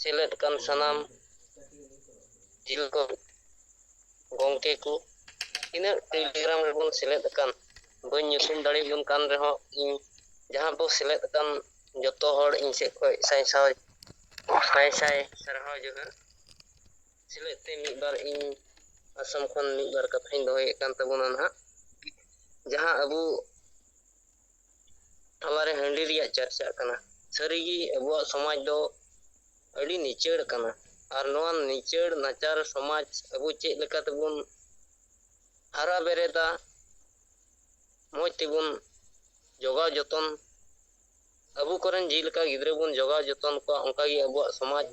ᱥᱮᱞᱮᱫ ᱠᱟᱱ ᱥᱟᱱᱟᱢ ᱡᱤᱞ ᱠᱚ ᱜᱚᱢᱠᱮ ᱠᱚ, ᱛᱤᱱᱟᱹᱜ Telegram ᱨᱮᱵᱚᱱ ᱥᱮᱞᱮᱫ ᱟᱠᱟᱱ, ᱵᱟᱹᱧ ᱧᱩᱛᱩᱢ ᱫᱟᱲᱮᱭᱟᱵᱚᱱ ᱠᱟᱱ ᱨᱮᱦᱚᱸ, ᱤᱧ ᱡᱟᱦᱟᱸ ᱵᱚ ᱥᱮᱞᱮᱫ ᱟᱠᱟᱱ ᱡᱚᱛᱚ ᱦᱚᱲ ᱤᱧ ᱥᱮᱫ ᱠᱷᱚᱱ ᱥᱟᱭ ᱥᱟᱭ, ᱥᱟᱭ ᱥᱟᱭ ᱥᱟᱨᱦᱟᱣ ᱡᱚᱦᱟᱨ᱾ ᱥᱮᱞᱮᱫ ᱛᱮ ᱢᱤᱫ ᱵᱟᱨ ᱤᱧ ᱟᱥᱟᱢ ᱠᱷᱚᱱ ᱢᱤᱫ ᱵᱟᱨ ᱠᱟᱛᱷᱟᱧ ᱫᱚᱦᱚᱭᱮᱫ ᱠᱟᱱ ᱛᱟᱵᱚᱱᱟ ᱱᱟᱦᱟᱜ, ᱡᱟᱦᱟᱸ ᱟᱵᱚ ᱛᱟᱞᱟᱨᱮ ᱦᱟᱺᱰᱤ ᱨᱮᱭᱟᱜ ᱪᱟᱨᱪᱟᱜ ᱠᱟᱱᱟ᱾ ᱥᱟᱹᱨᱤᱜᱮ ᱟᱵᱚᱣᱟᱜ ᱥᱚᱢᱟᱡᱽ ᱫᱚ ᱟᱹᱰᱤ ᱱᱤᱪᱟᱹᱲ ᱠᱟᱱᱟ, ᱟᱨ ᱱᱚᱣᱟ ᱱᱤᱪᱟᱹᱲ ᱱᱟᱪᱟᱨ ᱥᱚᱢᱟᱡᱽ ᱟᱵᱚ ᱪᱮᱫ ᱞᱮᱠᱟ ᱛᱮᱵᱚᱱ ᱦᱟᱨᱟ ᱵᱮᱨᱮᱫᱟ, ᱢᱚᱡᱽ ᱛᱮᱵᱚᱱ ᱡᱚᱜᱟᱣ ᱡᱚᱛᱚᱱ, ᱟᱵᱚ ᱠᱚᱨᱮᱱ ᱡᱮᱞᱮᱠᱟ ᱜᱤᱫᱽᱨᱟᱹ ᱵᱚᱱ ᱡᱚᱜᱟᱣ ᱡᱚᱛᱚᱱ ᱠᱚᱣᱟ, ᱚᱱᱠᱟᱜᱮ ᱟᱵᱚᱣᱟᱜ ᱥᱚᱢᱟᱡᱽ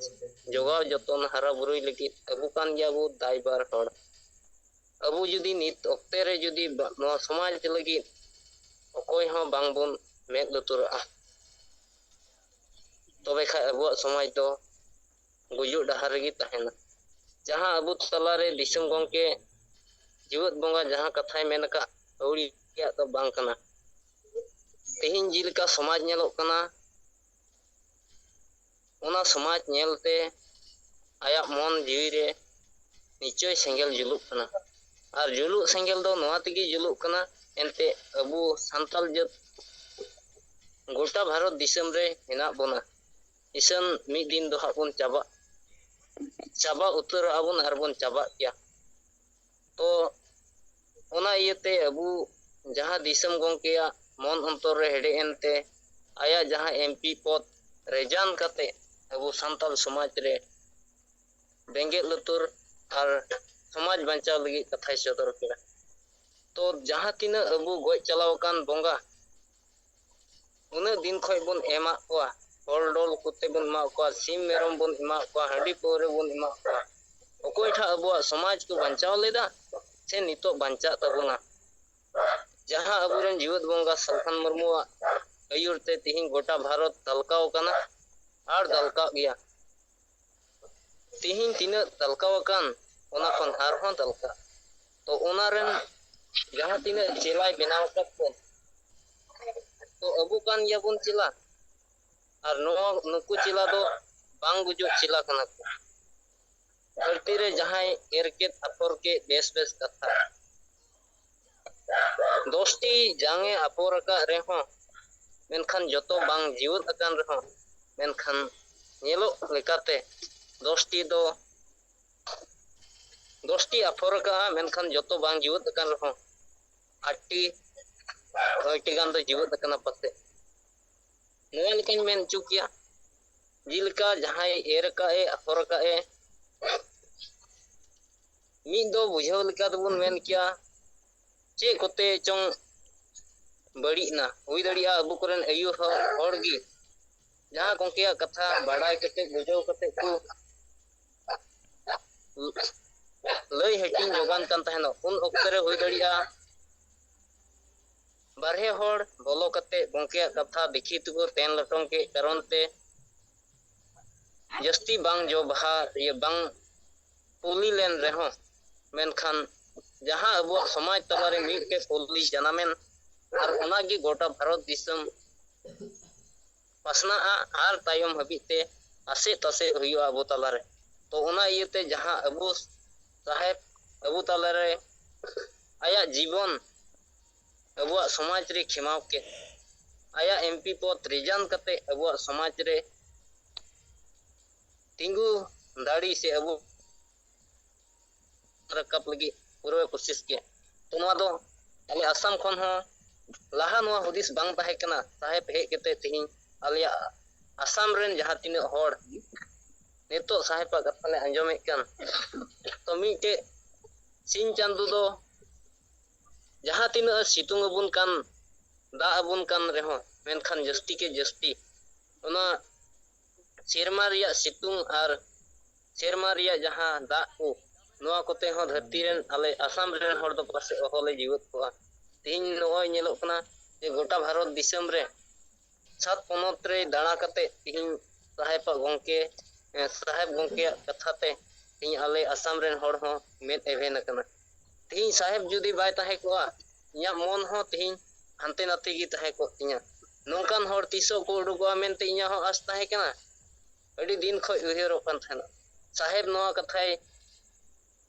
ᱡᱚᱜᱟᱣ ᱡᱚᱛᱚᱱ ᱦᱟᱨᱟ ᱵᱩᱨᱩᱭ ᱞᱟᱹᱜᱤᱫ ᱟᱵᱚ ᱠᱟᱱ ᱜᱮᱭᱟ ᱵᱚ ᱫᱟᱭᱵᱟᱨ ᱦᱚᱲ᱾ ᱟᱵᱚ ᱡᱩᱫᱤ ᱱᱤᱛ ᱚᱠᱛᱮ ᱨᱮ ᱡᱩᱫᱤ ᱵᱟ-, ᱱᱚᱣᱟ ᱥᱚᱢᱟᱡᱽ ᱞᱟᱹᱜᱤᱫ ᱚᱠᱚᱭ ᱦᱚᱸ ᱵᱟᱝᱵᱚᱱ ᱢᱮᱫ ᱞᱩᱛᱩᱨᱟᱜᱼᱟ, ᱛᱚᱵᱮ ᱠᱷᱟᱡ ᱟᱵᱚᱣᱟᱜ ᱥᱚᱢᱟᱡᱽ ᱫᱚ ᱜᱩᱡᱩᱜ ᱰᱟᱦᱟᱨ ᱨᱮᱜᱮ ᱛᱟᱦᱮᱱᱟ᱾ ᱡᱟᱦᱟᱸ ᱟᱵᱚ ᱛᱟᱞᱟᱨᱮ ᱫᱤᱥᱚᱢ ᱜᱚᱢᱠᱮ ᱡᱤᱣᱮᱫ ᱵᱚᱸᱜᱟ ᱡᱟᱦᱟᱸ ᱠᱟᱛᱷᱟᱭ ᱢᱮᱱ ᱟᱠᱟᱫ, ᱟᱹᱣᱲᱤᱭᱟᱜ ᱫᱚ ᱵᱟᱝ ᱠᱟᱱᱟ᱾ ᱛᱮᱦᱮᱧ ᱡᱮᱞᱮᱠᱟ ᱥᱚᱢᱟᱡᱽ ᱧᱮᱞᱚᱜ ᱠᱟᱱᱟ, ᱚᱱᱟ ᱥᱚᱢᱟᱡᱽ ᱧᱮᱞᱛᱮ ᱟᱭᱟᱜ ᱢᱚᱱ ᱡᱤᱣᱤ ᱨᱮ ᱱᱤᱪᱟᱹᱭ ᱥᱮᱸᱜᱮᱞ ᱡᱩᱞᱩᱜ ᱠᱟᱱᱟ᱾ ᱟᱨ ᱡᱩᱞᱩᱜ ᱥᱮᱸᱜᱮᱞ ᱫᱚ ᱱᱚᱣᱟ ᱛᱮᱜᱮ ᱡᱩᱞᱩᱜ ᱠᱟᱱᱟ, ᱮᱱᱛᱮ ᱟᱵᱚ ᱥᱟᱱᱛᱟᱲ ᱡᱟᱹᱛ ᱜᱚᱴᱟ ᱵᱷᱟᱨᱚᱛ ᱫᱤᱥᱚᱢ ᱨᱮ ᱦᱮᱱᱟᱜ ᱵᱚᱱᱟ᱾ ᱤᱥᱟᱹᱱ ᱢᱤᱫ ᱫᱤᱱ ᱫᱚ ᱦᱟᱸᱜ ᱵᱚᱱ ᱪᱟᱵᱟᱜ, ᱪᱟᱵᱟ ᱩᱛᱟᱹᱨᱚᱜᱼᱟ ᱵᱚᱱ ᱟᱨ ᱵᱚᱱ ᱪᱟᱵᱟᱜ ᱜᱮᱭᱟ᱾ ᱛᱚ ᱚᱱᱟ ᱤᱭᱟᱹᱛᱮ ᱟᱵᱚ ᱡᱟᱦᱟᱸ ᱫᱤᱥᱚᱢ ᱜᱚᱢᱠᱮᱭᱟᱜ ᱢᱚᱱ ᱚᱱᱛᱚᱨ ᱨᱮ ᱦᱮᱰᱮᱡ ᱮᱱᱛᱮ, ᱟᱭᱟᱜ ᱡᱟᱦᱟᱸ MP ᱯᱚᱫᱽ resign ᱠᱟᱛᱮ ᱟᱵᱚ ᱥᱟᱱᱛᱟᱲ ᱥᱚᱢᱟᱡᱽ ᱨᱮ ᱵᱮᱸᱜᱮᱫ ᱞᱩᱛᱩᱨ ᱟᱨ ᱥᱚᱢᱟᱡᱽ ᱵᱟᱧᱪᱟᱣ ᱞᱟᱹᱜᱤᱫ ᱠᱟᱛᱷᱟᱭ ᱥᱚᱫᱚᱨ ᱠᱮᱫᱟ᱾ ᱛᱚ ᱡᱟᱦᱟᱸ ᱛᱤᱱᱟᱹᱜ ᱟᱵᱚ ᱜᱚᱡ ᱪᱟᱞᱟᱣ ᱟᱠᱟᱱ ᱵᱚᱸᱜᱟ, ᱩᱱᱟᱹᱜ ᱫᱤᱱ ᱠᱷᱚᱡ ᱵᱚᱱ ᱮᱢᱟᱜ ᱠᱚᱣᱟ, ᱦᱚᱲ ᱰᱚᱞ ᱠᱚᱛᱮ ᱵᱚᱱ ᱮᱢᱟᱜ ᱠᱚᱣᱟ, ᱥᱤᱢ ᱢᱮᱨᱚᱢ ᱵᱚᱱ ᱮᱢᱟᱜ ᱠᱚᱣᱟ, ᱦᱟᱺᱰᱤ ᱯᱟᱹᱣᱨᱟᱹ ᱵᱚᱱ ᱮᱢᱟᱜ ᱠᱚᱣᱟ᱾ ᱚᱠᱚᱭ ᱴᱷᱟᱜ ᱟᱵᱚᱣᱟᱜ ᱥᱚᱢᱟᱡᱽ ᱠᱚ ᱵᱟᱧᱪᱟᱣ ᱞᱮᱫᱟ ᱥᱮ ᱱᱤᱛᱚᱜ ᱵᱟᱧᱪᱟᱜ ᱛᱟᱵᱚᱱᱟ? ᱡᱟᱦᱟᱸ ᱟᱵᱚᱨᱮᱱ ᱡᱤᱣᱮᱫ ᱵᱚᱸᱜᱟ ᱥᱟᱞᱠᱷᱟᱱ ᱢᱩᱨᱢᱩᱣᱟᱜ ᱟᱹᱭᱩᱨ ᱛᱮ ᱛᱤᱦᱤᱧ ᱜᱚᱴᱟ ᱵᱷᱟᱨᱚᱛ ᱫᱟᱞᱠᱟᱣ ᱟᱠᱟᱱᱟ ᱟᱨ ᱫᱟᱞᱠᱟᱜ ᱜᱮᱭᱟ᱾ ᱛᱤᱦᱤᱧ ᱛᱤᱱᱟᱹᱜ ᱫᱟᱞᱠᱟᱣ ᱟᱠᱟᱱ, ᱚᱱᱟ ᱠᱷᱚᱱ ᱟᱨᱦᱚᱸ ᱫᱟᱞᱠᱟᱜ᱾ ᱛᱚ ᱚᱱᱟ ᱨᱮᱱ ᱡᱟᱦᱟᱸ ᱛᱤᱱᱟᱹᱜ ᱪᱮᱞᱟᱭ ᱵᱮᱱᱟᱣ ᱟᱠᱟᱫ ᱠᱚ, ᱛᱚ ᱟᱵᱚ ᱠᱟᱱ ᱜᱮᱭᱟᱵᱚᱱ ᱪᱮᱞᱟ᱾ ᱟᱨ ᱱᱚᱣᱟ, ᱱᱩᱠᱩ ᱪᱮᱞᱟ ᱫᱚ ᱵᱟᱝ ᱜᱩᱡᱩᱜ ᱪᱮᱞᱟ ᱠᱟᱱᱟ ᱠᱚ᱾ ᱫᱷᱟᱹᱨᱛᱤ ᱨᱮ ᱡᱟᱦᱟᱸᱭ ᱮᱨ ᱠᱮᱫ ᱟᱯᱷᱚᱨ ᱠᱮᱫ ᱵᱮᱥ ᱵᱮᱥ ᱠᱟᱛᱷᱟ, ᱫᱚᱥᱴᱤ ᱡᱟᱝ ᱮ ᱟᱯᱷᱚᱨ ᱟᱠᱟᱫ ᱨᱮᱦᱚᱸ, ᱢᱮᱱᱠᱷᱟᱱ ᱡᱚᱛᱚ ᱵᱟᱝ ᱡᱤᱣᱮᱫ ᱟᱠᱟᱱ ᱨᱮᱦᱚᱸ, ᱢᱮᱱᱠᱷᱟᱱ ᱧᱮᱞᱚᱜ ᱞᱮᱠᱟᱛᱮ ᱫᱚᱥᱴᱤ ᱫᱚ, ᱫᱚᱥᱴᱤ ᱟᱯᱷᱚᱨ ᱟᱠᱟᱫᱼᱟ, ᱢᱮᱱᱠᱷᱟᱱ ᱡᱚᱛᱚ ᱵᱟᱝ ᱡᱤᱣᱮᱫ ᱟᱠᱟᱱ ᱨᱮᱦᱚᱸ ᱟᱴᱴᱤ, ᱱᱚᱭᱴᱤ ᱜᱟᱱ ᱫᱚ ᱡᱤᱣᱮᱫ ᱟᱠᱟᱱᱟ ᱯᱟᱥᱮᱡ᱾ ᱱᱚᱣᱟ ᱞᱮᱠᱟᱧ ᱢᱮᱱ ᱦᱚᱪᱚ ᱠᱮᱭᱟ, ᱡᱮᱞᱮᱠᱟ ᱡᱟᱦᱟᱸᱭ ᱮᱨ ᱟᱠᱟᱫ ᱮ, ᱟᱯᱷᱚᱨ ᱟᱠᱟᱫ ᱮ, ᱢᱤᱫ ᱫᱚ ᱵᱩᱡᱷᱟᱹᱣ ᱞᱮᱠᱟ ᱛᱮᱵᱚᱱ ᱢᱮᱱ ᱠᱮᱭᱟ, ᱪᱮᱫ ᱠᱚᱛᱮ ᱪᱚᱝ ᱵᱟᱹᱲᱤᱡ ᱮᱱᱟ᱾ ᱦᱩᱭ ᱫᱟᱲᱮᱭᱟᱜᱼᱟ ᱟᱵᱚ ᱠᱚᱨᱮᱱ ᱟᱭᱳ ᱦᱚᱲ, ᱦᱚᱲ ᱜᱮ ᱡᱟᱦᱟᱸ ᱜᱚᱢᱠᱮᱭᱟᱜ ᱠᱟᱛᱷᱟ ᱵᱟᱲᱟᱭ ᱠᱟᱛᱮ, ᱵᱩᱡᱷᱟᱹᱣ ᱠᱟᱛᱮ ᱠᱚ ᱞᱟᱹᱭ ᱦᱟᱹᱴᱤᱧ ᱡᱚᱝᱟᱱ ᱠᱟᱱ ᱛᱟᱦᱮᱱᱚᱜ, ᱩᱱ ᱚᱠᱛᱚ ᱨᱮ ᱦᱩᱭ ᱫᱟᱲᱮᱭᱟᱜᱼᱟ ᱵᱟᱨᱦᱮ ᱦᱚᱲ ᱵᱚᱞᱚ ᱠᱟᱛᱮ ᱜᱚᱢᱠᱮᱭᱟᱜ ᱠᱟᱛᱷᱟ ᱫᱮᱠᱷᱤ ᱛᱮᱠᱚ ᱛᱮᱱ ᱞᱚᱴᱚᱢ ᱠᱮᱫ ᱠᱟᱨᱚᱱ ᱛᱮ ᱡᱟᱹᱥᱛᱤ ᱵᱟᱝ ᱡᱚ ᱵᱟᱦᱟ, ᱤᱭᱟᱹ, ᱵᱟᱝ ᱯᱩᱞᱤ ᱞᱮᱱ ᱨᱮᱦᱚᱸ, ᱢᱮᱱᱠᱷᱟᱱ ᱡᱟᱦᱟᱸ ᱟᱵᱚᱣᱟᱜ ᱥᱚᱢᱟᱡᱽ ᱛᱟᱞᱟᱨᱮ ᱢᱤᱫᱴᱮᱡ ᱯᱩᱞᱤ ᱡᱟᱱᱟᱢᱮᱱ, ᱟᱨ ᱚᱱᱟᱜᱮ ᱜᱚᱴᱟ ᱵᱷᱟᱨᱚᱛ ᱫᱤᱥᱚᱢ ᱯᱟᱥᱱᱟᱜᱼᱟ ᱟᱨ ᱛᱟᱭᱚᱢ ᱦᱟᱹᱵᱤᱡ ᱛᱮ ᱟᱥᱮᱫ ᱛᱟᱥᱮᱫ ᱦᱩᱭᱩᱜᱼᱟ ᱟᱵᱚ ᱛᱟᱞᱟᱨᱮ᱾ ᱛᱚ ᱚᱱᱟ ᱤᱭᱟᱹᱛᱮ ᱡᱟᱦᱟᱸ ᱟᱵᱚ ᱥᱟᱦᱮᱵᱽ ᱟᱵᱚ ᱛᱟᱞᱟᱨᱮ ᱟᱭᱟᱜ ᱡᱤᱵᱚᱱ ᱟᱵᱚᱣᱟᱜ ᱥᱚᱢᱟᱡᱽ ᱨᱮ ᱠᱷᱮᱢᱟᱣ ᱠᱮᱫ, ᱟᱭᱟᱜ ᱮᱢᱯᱤ ᱯᱚᱫ ᱨᱤᱡᱟᱱ ᱠᱟᱛᱮ ᱟᱵᱚᱣᱟᱜ ᱥᱚᱢᱟᱡᱽ ᱨᱮ ᱛᱤᱸᱜᱩ ᱫᱟᱲᱮ ᱥᱮ ᱟᱵᱚ ᱨᱟᱠᱟᱵ ᱞᱟᱹᱜᱤᱫ ᱯᱩᱨᱟᱹ ᱠᱳᱥᱤᱥ ᱠᱮᱫ᱾ ᱛᱚ ᱱᱚᱣᱟ ᱫᱚ ᱟᱞᱮ ᱟᱥᱟᱢ ᱠᱷᱚᱱ ᱦᱚᱸ ᱞᱟᱦᱟ ᱱᱚᱣᱟ ᱦᱩᱫᱤᱥ ᱵᱟᱝ ᱛᱟᱦᱮᱸ ᱠᱟᱱᱟ᱾ ᱥᱟᱦᱮᱵᱽ ᱦᱮᱡ ᱠᱟᱛᱮ ᱛᱮᱦᱮᱧ ᱟᱞᱮᱭᱟᱜ ᱟᱥᱟᱢ ᱨᱮᱱ ᱡᱟᱦᱟᱸ ᱛᱤᱱᱟᱹᱜ ᱦᱚᱲ ᱱᱤᱛᱚᱜ ᱥᱟᱦᱮᱵᱟᱜ ᱠᱟᱛᱷᱟ ᱞᱮ ᱟᱸᱡᱚᱢᱮᱫ ᱠᱟᱱ, ᱛᱚ ᱢᱤᱫᱴᱮᱡ ᱥᱤᱧ ᱪᱟᱸᱫᱚ ᱫᱚ ᱡᱟᱦᱟᱸ ᱛᱤᱱᱟᱹᱜ ᱥᱤᱛᱩᱝ ᱟᱵᱚᱱ ᱠᱟᱱ, ᱫᱟᱜ ᱟᱵᱚᱱ ᱠᱟᱱ ᱨᱮᱦᱚᱸ, ᱢᱮᱱᱠᱷᱟᱱ ᱡᱟᱹᱥᱛᱤ ᱠᱮ ᱡᱟᱹᱥᱛᱤ ᱚᱱᱟ ᱥᱮᱨᱢᱟ ᱨᱮᱭᱟᱜ ᱥᱤᱛᱩᱝ ᱟᱨ ᱥᱮᱨᱢᱟ ᱨᱮᱭᱟᱜ ᱡᱟᱦᱟᱸ ᱫᱟᱜ ᱠᱚ, ᱱᱚᱣᱟ ᱠᱚᱛᱮ ᱦᱚᱸ ᱫᱷᱟᱹᱨᱛᱤ ᱨᱮᱱ, ᱟᱞᱮ ᱟᱥᱟᱢ ᱨᱮᱱ ᱦᱚᱲ ᱫᱚ ᱯᱟᱥᱮᱡ ᱚᱦᱚᱞᱮ ᱡᱤᱣᱮᱫ ᱠᱚᱜᱼᱟ᱾ ᱛᱮᱦᱮᱧ ᱱᱚᱜᱼᱚᱭ ᱧᱮᱞᱚᱜ ᱠᱟᱱᱟ ᱡᱮ ᱜᱚᱴᱟ ᱵᱷᱟᱨᱚᱛ ᱫᱤᱥᱚᱢ ᱨᱮ ᱥᱟᱛ ᱯᱚᱱᱚᱛ ᱨᱮ ᱫᱟᱬᱟ ᱠᱟᱛᱮ ᱛᱮᱦᱮᱧ ᱥᱟᱦᱮᱵᱟᱜ ᱜᱚᱢᱠᱮ, ᱮ, ᱥᱟᱦᱮᱵ ᱜᱚᱢᱠᱮᱭᱟᱜ ᱠᱟᱛᱷᱟ ᱛᱮ ᱛᱮᱦᱮᱧ ᱟᱞᱮ ᱟᱥᱟᱢ ᱨᱮᱱ ᱦᱚᱲ ᱦᱚᱸ ᱢᱮᱫ ᱮᱵᱷᱮᱱ ᱟᱠᱟᱱᱟ᱾ ᱛᱮᱦᱮᱧ ᱥᱟᱦᱮᱵᱽ ᱡᱩᱫᱤ ᱵᱟᱭ ᱛᱟᱦᱮᱸ ᱠᱚᱜᱼᱟ, ᱤᱧᱟᱹᱜ ᱢᱚᱱ ᱦᱚᱸ ᱛᱮᱦᱮᱧ ᱦᱟᱱᱛᱮ ᱱᱟᱛᱮ ᱜᱮ ᱛᱟᱦᱮᱸ ᱠᱚᱜ ᱛᱤᱧᱟᱹ᱾ ᱱᱚᱝᱠᱟᱱ ᱦᱚᱲ ᱛᱤᱥᱚᱜ ᱠᱚ ᱩᱰᱩᱠᱚᱜᱼᱟ ᱢᱮᱱᱛᱮ ᱤᱧᱟᱹᱜ ᱦᱚᱸ ᱟᱥ ᱛᱟᱦᱮᱸ ᱠᱟᱱᱟ᱾ ᱟᱹᱰᱤ ᱫᱤᱱ ᱠᱷᱚᱱ ᱩᱭᱦᱟᱹᱨᱚᱜ ᱠᱟᱱ ᱛᱟᱦᱮᱱᱟ᱾ ᱥᱟᱦᱮᱵᱽ ᱱᱚᱣᱟ ᱠᱟᱛᱷᱟᱭ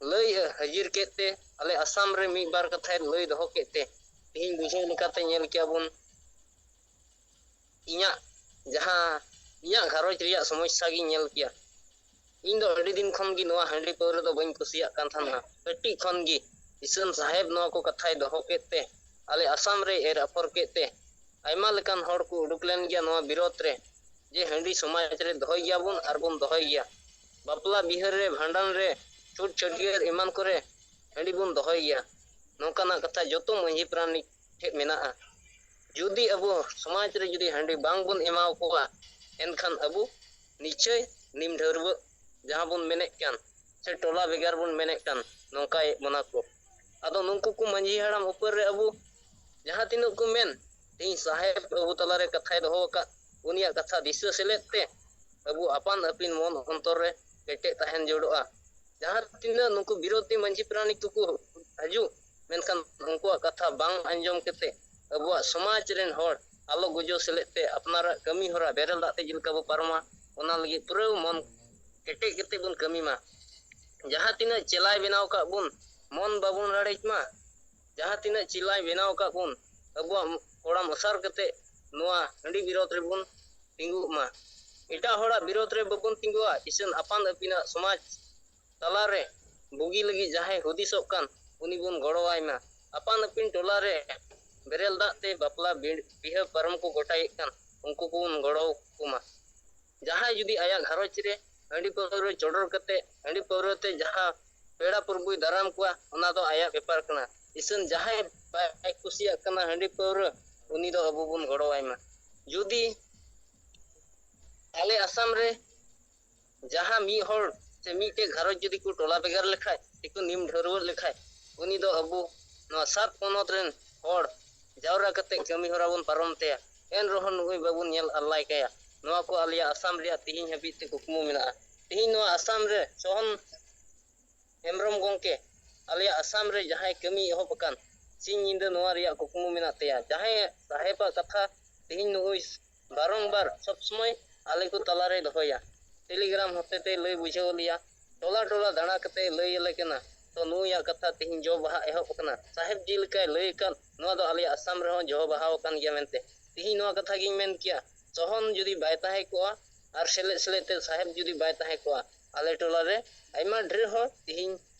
ᱞᱟᱹᱭ ᱦᱟᱹᱡᱤᱨ ᱠᱮᱫ ᱛᱮ, ᱟᱞᱮ ᱟᱥᱟᱢ ᱨᱮ ᱢᱤᱫ ᱵᱟᱨ ᱠᱟᱛᱷᱟᱭ ᱞᱟᱹᱭ ᱫᱚᱦᱚ ᱠᱮᱫ ᱛᱮ, ᱛᱮᱦᱮᱧ ᱵᱩᱡᱷᱟᱹᱣ ᱞᱮᱠᱟᱛᱮ ᱧᱮᱞ ᱠᱮᱭᱟ ᱵᱚᱱ, ᱤᱧᱟᱹᱜ ᱡᱟᱦᱟᱸ ᱤᱧᱟᱹᱜ ᱜᱷᱟᱨᱚᱸᱡᱽ ᱨᱮᱭᱟᱜ ᱥᱚᱢᱚᱥᱥᱟ ᱜᱤᱧ ᱧᱮᱞ ᱠᱮᱭᱟ᱾ ᱤᱧ ᱫᱚ ᱟᱹᱰᱤ ᱫᱤᱱ ᱠᱷᱚᱱ ᱜᱮ ᱱᱚᱣᱟ ᱦᱟᱺᱰᱤ ᱯᱟᱹᱣᱨᱟᱹ ᱫᱚ ᱵᱟᱹᱧ ᱠᱩᱥᱤᱭᱟᱜ ᱠᱟᱱ ᱛᱟᱦᱮᱱᱟ᱾ ᱠᱟᱹᱴᱤᱡ ᱠᱷᱚᱱ ᱜᱮ ᱤᱥᱟᱹᱱ ᱥᱟᱦᱮᱵᱽ ᱱᱚᱣᱟ ᱠᱚ ᱠᱟᱛᱷᱟᱭ ᱫᱚᱦᱚ ᱠᱮᱫ ᱛᱮ, ᱟᱞᱮ ᱟᱥᱟᱢ ᱨᱮ ᱮᱨ ᱟᱯᱷᱚᱨ ᱠᱮᱫ ᱛᱮ, ᱟᱭᱢᱟ ᱞᱮᱠᱟᱱ ᱦᱚᱲ ᱠᱚ ᱩᱰᱩᱠ ᱞᱮᱱ ᱜᱮᱭᱟ ᱱᱚᱣᱟ ᱵᱤᱨᱳᱫᱷ ᱨᱮ, ᱡᱮ ᱦᱟᱺᱰᱤ ᱥᱚᱢᱟᱡᱽ ᱨᱮ ᱫᱚᱦᱚᱭ ᱜᱮᱭᱟᱵᱚᱱ ᱟᱨ ᱵᱚᱱ ᱫᱚᱦᱚᱭ ᱜᱮᱭᱟ᱾ ᱵᱟᱯᱞᱟ ᱵᱤᱦᱟᱹ ᱨᱮ, ᱵᱷᱟᱸᱰᱟᱱ ᱨᱮ, ᱪᱷᱩᱛ ᱪᱷᱟᱹᱴᱭᱟᱹᱨ ᱮᱢᱟᱱ ᱠᱚᱨᱮ ᱦᱟᱺᱰᱤ ᱵᱚᱱ ᱫᱚᱦᱚᱭ ᱜᱮᱭᱟ᱾ ᱱᱚᱝᱠᱟᱱᱟᱜ ᱠᱟᱛᱷᱟ ᱡᱚᱛᱚ ᱢᱟᱺᱡᱷᱤ ᱯᱟᱨᱟᱱᱤᱠ ᱴᱷᱮᱱ ᱢᱮᱱᱟᱜᱼᱟ᱾ ᱡᱩᱫᱤ ᱟᱵᱚ ᱥᱚᱢᱟᱡᱽ ᱨᱮ ᱡᱩᱫᱤ ᱦᱟᱺᱰᱤ ᱵᱟᱝ ᱵᱚᱱ ᱮᱢᱟ ᱠᱚᱣᱟ, ᱮᱱᱠᱷᱟᱱ ᱟᱵᱚ ᱱᱤᱥᱪᱚᱭ ᱱᱤᱢ ᱰᱷᱟᱹᱨᱣᱟᱹᱜ ᱡᱟᱦᱟᱸ ᱵᱚᱱ ᱢᱮᱱᱮᱫ ᱠᱟᱱ, ᱥᱮ ᱴᱚᱞᱟ ᱵᱷᱮᱜᱟᱨ ᱵᱚᱱ ᱢᱮᱱᱮᱫ ᱠᱟᱱ, ᱱᱚᱝᱠᱟᱭᱮᱫ ᱵᱚᱱᱟ ᱠᱚ᱾ ᱟᱫᱚ ᱱᱩᱠᱩ ᱠᱚ ᱢᱟᱺᱡᱷᱤ ᱦᱟᱲᱟᱢ ᱩᱯᱚᱨ ᱨᱮ ᱟᱵᱚ ᱡᱟᱦᱟᱸ ᱛᱤᱱᱟᱹᱜ ᱠᱚ ᱢᱮᱱ, ᱛᱮᱦᱮᱧ ᱥᱟᱦᱮᱵᱽ ᱟᱵᱚ ᱛᱟᱞᱟᱨᱮ ᱠᱟᱛᱷᱟᱭ ᱫᱚᱦᱚ ᱟᱠᱟᱫ, ᱩᱱᱤᱭᱟᱜ ᱠᱟᱛᱷᱟ ᱫᱤᱥᱟᱹ ᱥᱮᱞᱮᱫ ᱛᱮ ᱟᱵᱚ ᱟᱯᱟᱱ ᱟᱹᱯᱤᱱ ᱢᱚᱱ ᱚᱱᱛᱚᱨ ᱨᱮ ᱠᱮᱴᱮᱡ ᱛᱟᱦᱮᱱ ᱡᱟᱹᱨᱩᱲᱚᱜᱼᱟ᱾ ᱡᱟᱦᱟᱸ ᱛᱤᱱᱟᱹᱜ ᱱᱩᱠᱩ ᱵᱤᱨᱳᱫᱷᱤ ᱢᱟᱺᱡᱷᱤ ᱯᱟᱨᱟᱱᱤᱠ ᱠᱚᱠᱚ ᱦᱤᱡᱩᱜ, ᱢᱮᱱᱠᱷᱟᱱ ᱩᱱᱠᱩᱣᱟᱜ ᱠᱟᱛᱷᱟ ᱵᱟᱝ ᱟᱸᱡᱚᱢ ᱠᱟᱛᱮ ᱟᱵᱚᱣᱟᱜ ᱥᱚᱢᱟᱡᱽ ᱨᱮᱱ ᱦᱚᱲ ᱟᱞᱚ ᱜᱚᱡᱚ ᱥᱮᱞᱮᱫ ᱛᱮ ᱟᱯᱱᱟᱨᱟᱜ ᱠᱟᱹᱢᱤ ᱦᱚᱨᱟ ᱵᱮᱨᱮᱞ ᱫᱟᱜ ᱛᱮ ᱪᱮᱫ ᱞᱮᱠᱟ ᱵᱚ ᱯᱟᱨᱚᱢᱟ, ᱚᱱᱟ ᱞᱟᱹᱜᱤᱫ ᱯᱩᱨᱟᱹ ᱢᱚᱱ ᱠᱮᱴᱮᱡ ᱠᱟᱛᱮ ᱵᱚᱱ ᱠᱟᱹᱢᱤ ᱢᱟ᱾ ᱡᱟᱦᱟᱸ ᱛᱤᱱᱟᱹᱜ ᱪᱮᱞᱟᱭ ᱵᱮᱱᱟᱣ ᱠᱟᱜ ᱵᱚᱱ, ᱢᱚᱱ ᱵᱟᱵᱚᱱ ᱞᱟᱲᱮᱡ ᱢᱟ᱾ ᱡᱟᱦᱟᱸ ᱛᱤᱱᱟᱹᱜ ᱪᱮᱞᱟᱭ ᱵᱮᱱᱟᱣ ᱠᱟᱜ ᱵᱚᱱ, ᱟᱵᱚᱣᱟᱜ ᱠᱚᱲᱟᱢ ᱚᱥᱟᱨ ᱠᱟᱛᱮ ᱱᱚᱣᱟ ᱦᱟᱺᱰᱤ ᱵᱤᱨᱳᱫᱷ ᱨᱮᱵᱚᱱ ᱛᱤᱸᱜᱩᱜ ᱢᱟ᱾ ᱮᱴᱟᱜ ᱦᱚᱲᱟᱜ ᱵᱤᱨᱳᱫᱷ ᱨᱮ ᱵᱟᱵᱚᱱ ᱛᱤᱸᱜᱩᱜᱼᱟ᱾ ᱤᱥᱟᱹᱱ ᱟᱯᱟᱱ ᱟᱹᱯᱤᱱᱟᱜ ᱥᱚᱢᱟᱡᱽ ᱛᱟᱞᱟᱨᱮ ᱵᱩᱜᱤ ᱞᱟᱹᱜᱤᱫ ᱡᱟᱦᱟᱸᱭ ᱦᱩᱫᱤᱥᱚᱜ ᱠᱟᱱ, ᱩᱱᱤ ᱵᱚᱱ ᱜᱚᱲᱚᱣᱟᱭ ᱢᱟ᱾ ᱟᱯᱟᱱ ᱟᱹᱯᱤᱱ ᱴᱚᱞᱟ ᱨᱮ ᱵᱮᱨᱮᱞ ᱫᱟᱜ ᱛᱮ ᱵᱟᱯᱞᱟ ᱵᱤᱲ-, ᱵᱤᱦᱟᱹ ᱯᱟᱨᱚᱢ ᱠᱚ ᱜᱚᱴᱟᱭᱮᱫ ᱠᱟᱱ, ᱩᱱᱠᱩ ᱠᱚᱵᱚᱱ ᱜᱚᱲᱚ ᱟᱠᱚ ᱢᱟ᱾ ᱡᱟᱦᱟᱸᱭ ᱡᱩᱫᱤ ᱟᱭᱟᱜ ᱜᱷᱟᱨᱚᱸᱡᱽ ᱨᱮ ᱦᱟᱺᱰᱤ ᱯᱟᱹᱣᱨᱟᱹ ᱪᱚᱰᱚᱨ ᱠᱟᱛᱮ, ᱦᱟᱺᱰᱤ ᱯᱟᱹᱣᱨᱟᱹ ᱛᱮ ᱡᱟᱦᱟᱸ ᱯᱮᱲᱟ ᱯᱩᱨᱵᱩᱭ ᱫᱟᱨᱟᱢ ᱠᱚᱣᱟ, ᱚᱱᱟ ᱫᱚ ᱟᱭᱟᱜ ᱵᱮᱯᱟᱨ ᱠᱟᱱᱟ᱾ ᱤᱥᱟᱹᱱ ᱡᱟᱦᱟᱸᱭ ᱵᱟᱭ ᱠᱩᱥᱤᱭᱟᱜ ᱠᱟᱱᱟ ᱦᱟᱺᱰᱤ ᱯᱟᱹᱣᱨᱟᱹ, ᱩᱱᱤ ᱫᱚ ᱟᱵᱚ ᱵᱚᱱ ᱜᱚᱲᱚᱣᱟᱭ ᱢᱟ᱾ ᱡᱩᱫᱤ ᱟᱞᱮ ᱟᱥᱟᱢ ᱨᱮ ᱡᱟᱦᱟᱸ ᱢᱤᱫ ᱦᱚᱲ ᱥᱮ ᱢᱤᱫᱴᱮᱡ ᱜᱷᱟᱨᱚᱸᱡᱽ ᱡᱩᱫᱤ ᱠᱚ ᱴᱚᱞᱟ ᱵᱷᱮᱜᱟᱨ ᱞᱮᱠᱷᱟᱡ, ᱥᱮᱠᱚ ᱱᱤᱢ ᱰᱷᱟᱹᱨᱣᱟᱹᱜ ᱞᱮᱠᱷᱟᱡ, ᱩᱱᱤ ᱫᱚ ᱟᱵᱚ ᱱᱚᱣᱟ ᱥᱟᱛ ᱯᱚᱱᱚᱛ ᱨᱮᱱ ᱦᱚᱲ ᱡᱟᱣᱨᱟ ᱠᱟᱛᱮ ᱠᱟᱹᱢᱤ ᱦᱚᱨᱟ ᱵᱚᱱ ᱯᱟᱨᱚᱢ ᱛᱟᱭᱟ᱾ ᱮᱱ ᱨᱮᱦᱚᱸ ᱱᱩᱭ ᱵᱟᱵᱚᱱ ᱧᱮᱞ ᱟᱞᱞᱟᱭ ᱠᱟᱭᱟ᱾ ᱱᱚᱣᱟ ᱠᱚ ᱟᱞᱮᱭᱟᱜ ᱟᱥᱟᱢ ᱨᱮᱭᱟᱜ ᱛᱮᱦᱮᱧ ᱦᱟᱹᱵᱤᱡ ᱛᱮ ᱠᱩᱠᱢᱩ ᱢᱮᱱᱟᱜᱼᱟ᱾ ᱛᱮᱦᱮᱧ ᱱᱚᱣᱟ ᱟᱥᱟᱢ ᱨᱮ ᱥᱚᱦᱚᱱ ᱦᱮᱢᱵᱨᱚᱢ ᱜᱚᱢᱠᱮ ᱟᱞᱮᱭᱟᱜ ᱟᱥᱟᱢ ᱨᱮ ᱡᱟᱦᱟᱸᱭ ᱠᱟᱹᱢᱤ ᱮᱦᱚᱵ ᱟᱠᱟᱱ, ᱥᱤᱧ ᱧᱤᱫᱟᱹ ᱱᱚᱣᱟ ᱨᱮᱭᱟᱜ ᱠᱩᱠᱢᱩ ᱢᱮᱱᱟᱜ ᱛᱟᱭᱟ᱾ ᱡᱟᱦᱟᱸᱭ ᱥᱟᱦᱮᱵᱟᱜ ᱠᱟᱛᱷᱟ ᱛᱮᱦᱮᱧ ᱱᱩᱜᱼᱩᱭ ᱵᱟᱨᱚᱝᱵᱟᱨ ᱥᱚᱵ ᱥᱚᱢᱚᱭ ᱟᱞᱮ ᱠᱚ ᱛᱟᱞᱟᱨᱮ ᱫᱚᱦᱚᱭᱟ, ᱴᱮᱞᱤᱜᱨᱟᱢ ᱦᱚᱛᱮᱛᱮ ᱞᱟᱹᱭ ᱵᱩᱡᱷᱟᱹᱣ ᱞᱮᱭᱟ, ᱴᱚᱞᱟ ᱴᱚᱞᱟ ᱫᱟᱬᱟ ᱠᱟᱛᱮ ᱞᱟᱹᱭ ᱟᱞᱮ ᱠᱟᱱᱟ᱾ ᱛᱚ ᱱᱩᱭᱟᱜ ᱠᱟᱛᱷᱟ ᱛᱮᱦᱮᱧ ᱡᱚ ᱵᱟᱦᱟ ᱮᱦᱚᱵ ᱟᱠᱟᱱᱟ᱾ ᱥᱟᱦᱮᱵ ᱡᱮ ᱞᱮᱠᱟᱭ ᱞᱟᱹᱭ ᱟᱠᱟᱫ, ᱱᱚᱣᱟ ᱫᱚ ᱟᱞᱮᱭᱟᱜ ᱟᱥᱟᱢ ᱨᱮᱦᱚᱸ ᱡᱚ ᱵᱟᱦᱟ ᱟᱠᱟᱱ ᱜᱮᱭᱟ ᱢᱮᱱᱛᱮ᱾ ᱛᱮᱦᱮᱧ ᱱᱚᱣᱟ ᱠᱟᱛᱷᱟ ᱜᱤᱧ ᱢᱮᱱ ᱠᱮᱭᱟ, ᱥᱚᱦᱚᱱ ᱡᱩᱫᱤ ᱵᱟᱭ ᱛᱟᱦᱮᱸ ᱠᱚᱜᱼᱟ ᱟᱨ ᱥᱮᱞᱮᱫ ᱥᱮᱞᱮᱫ ᱛᱮ ᱥᱟᱦᱮᱵ ᱡᱩᱫᱤ ᱵᱟᱭ ᱛᱟᱦᱮᱸ ᱠᱚᱜᱼᱟ, ᱟᱞᱮ ᱴᱚᱞᱟ ᱨᱮ ᱟᱭᱢᱟ ᱰᱷᱮᱨ ᱦᱚᱲ ᱛᱮᱦᱮᱧ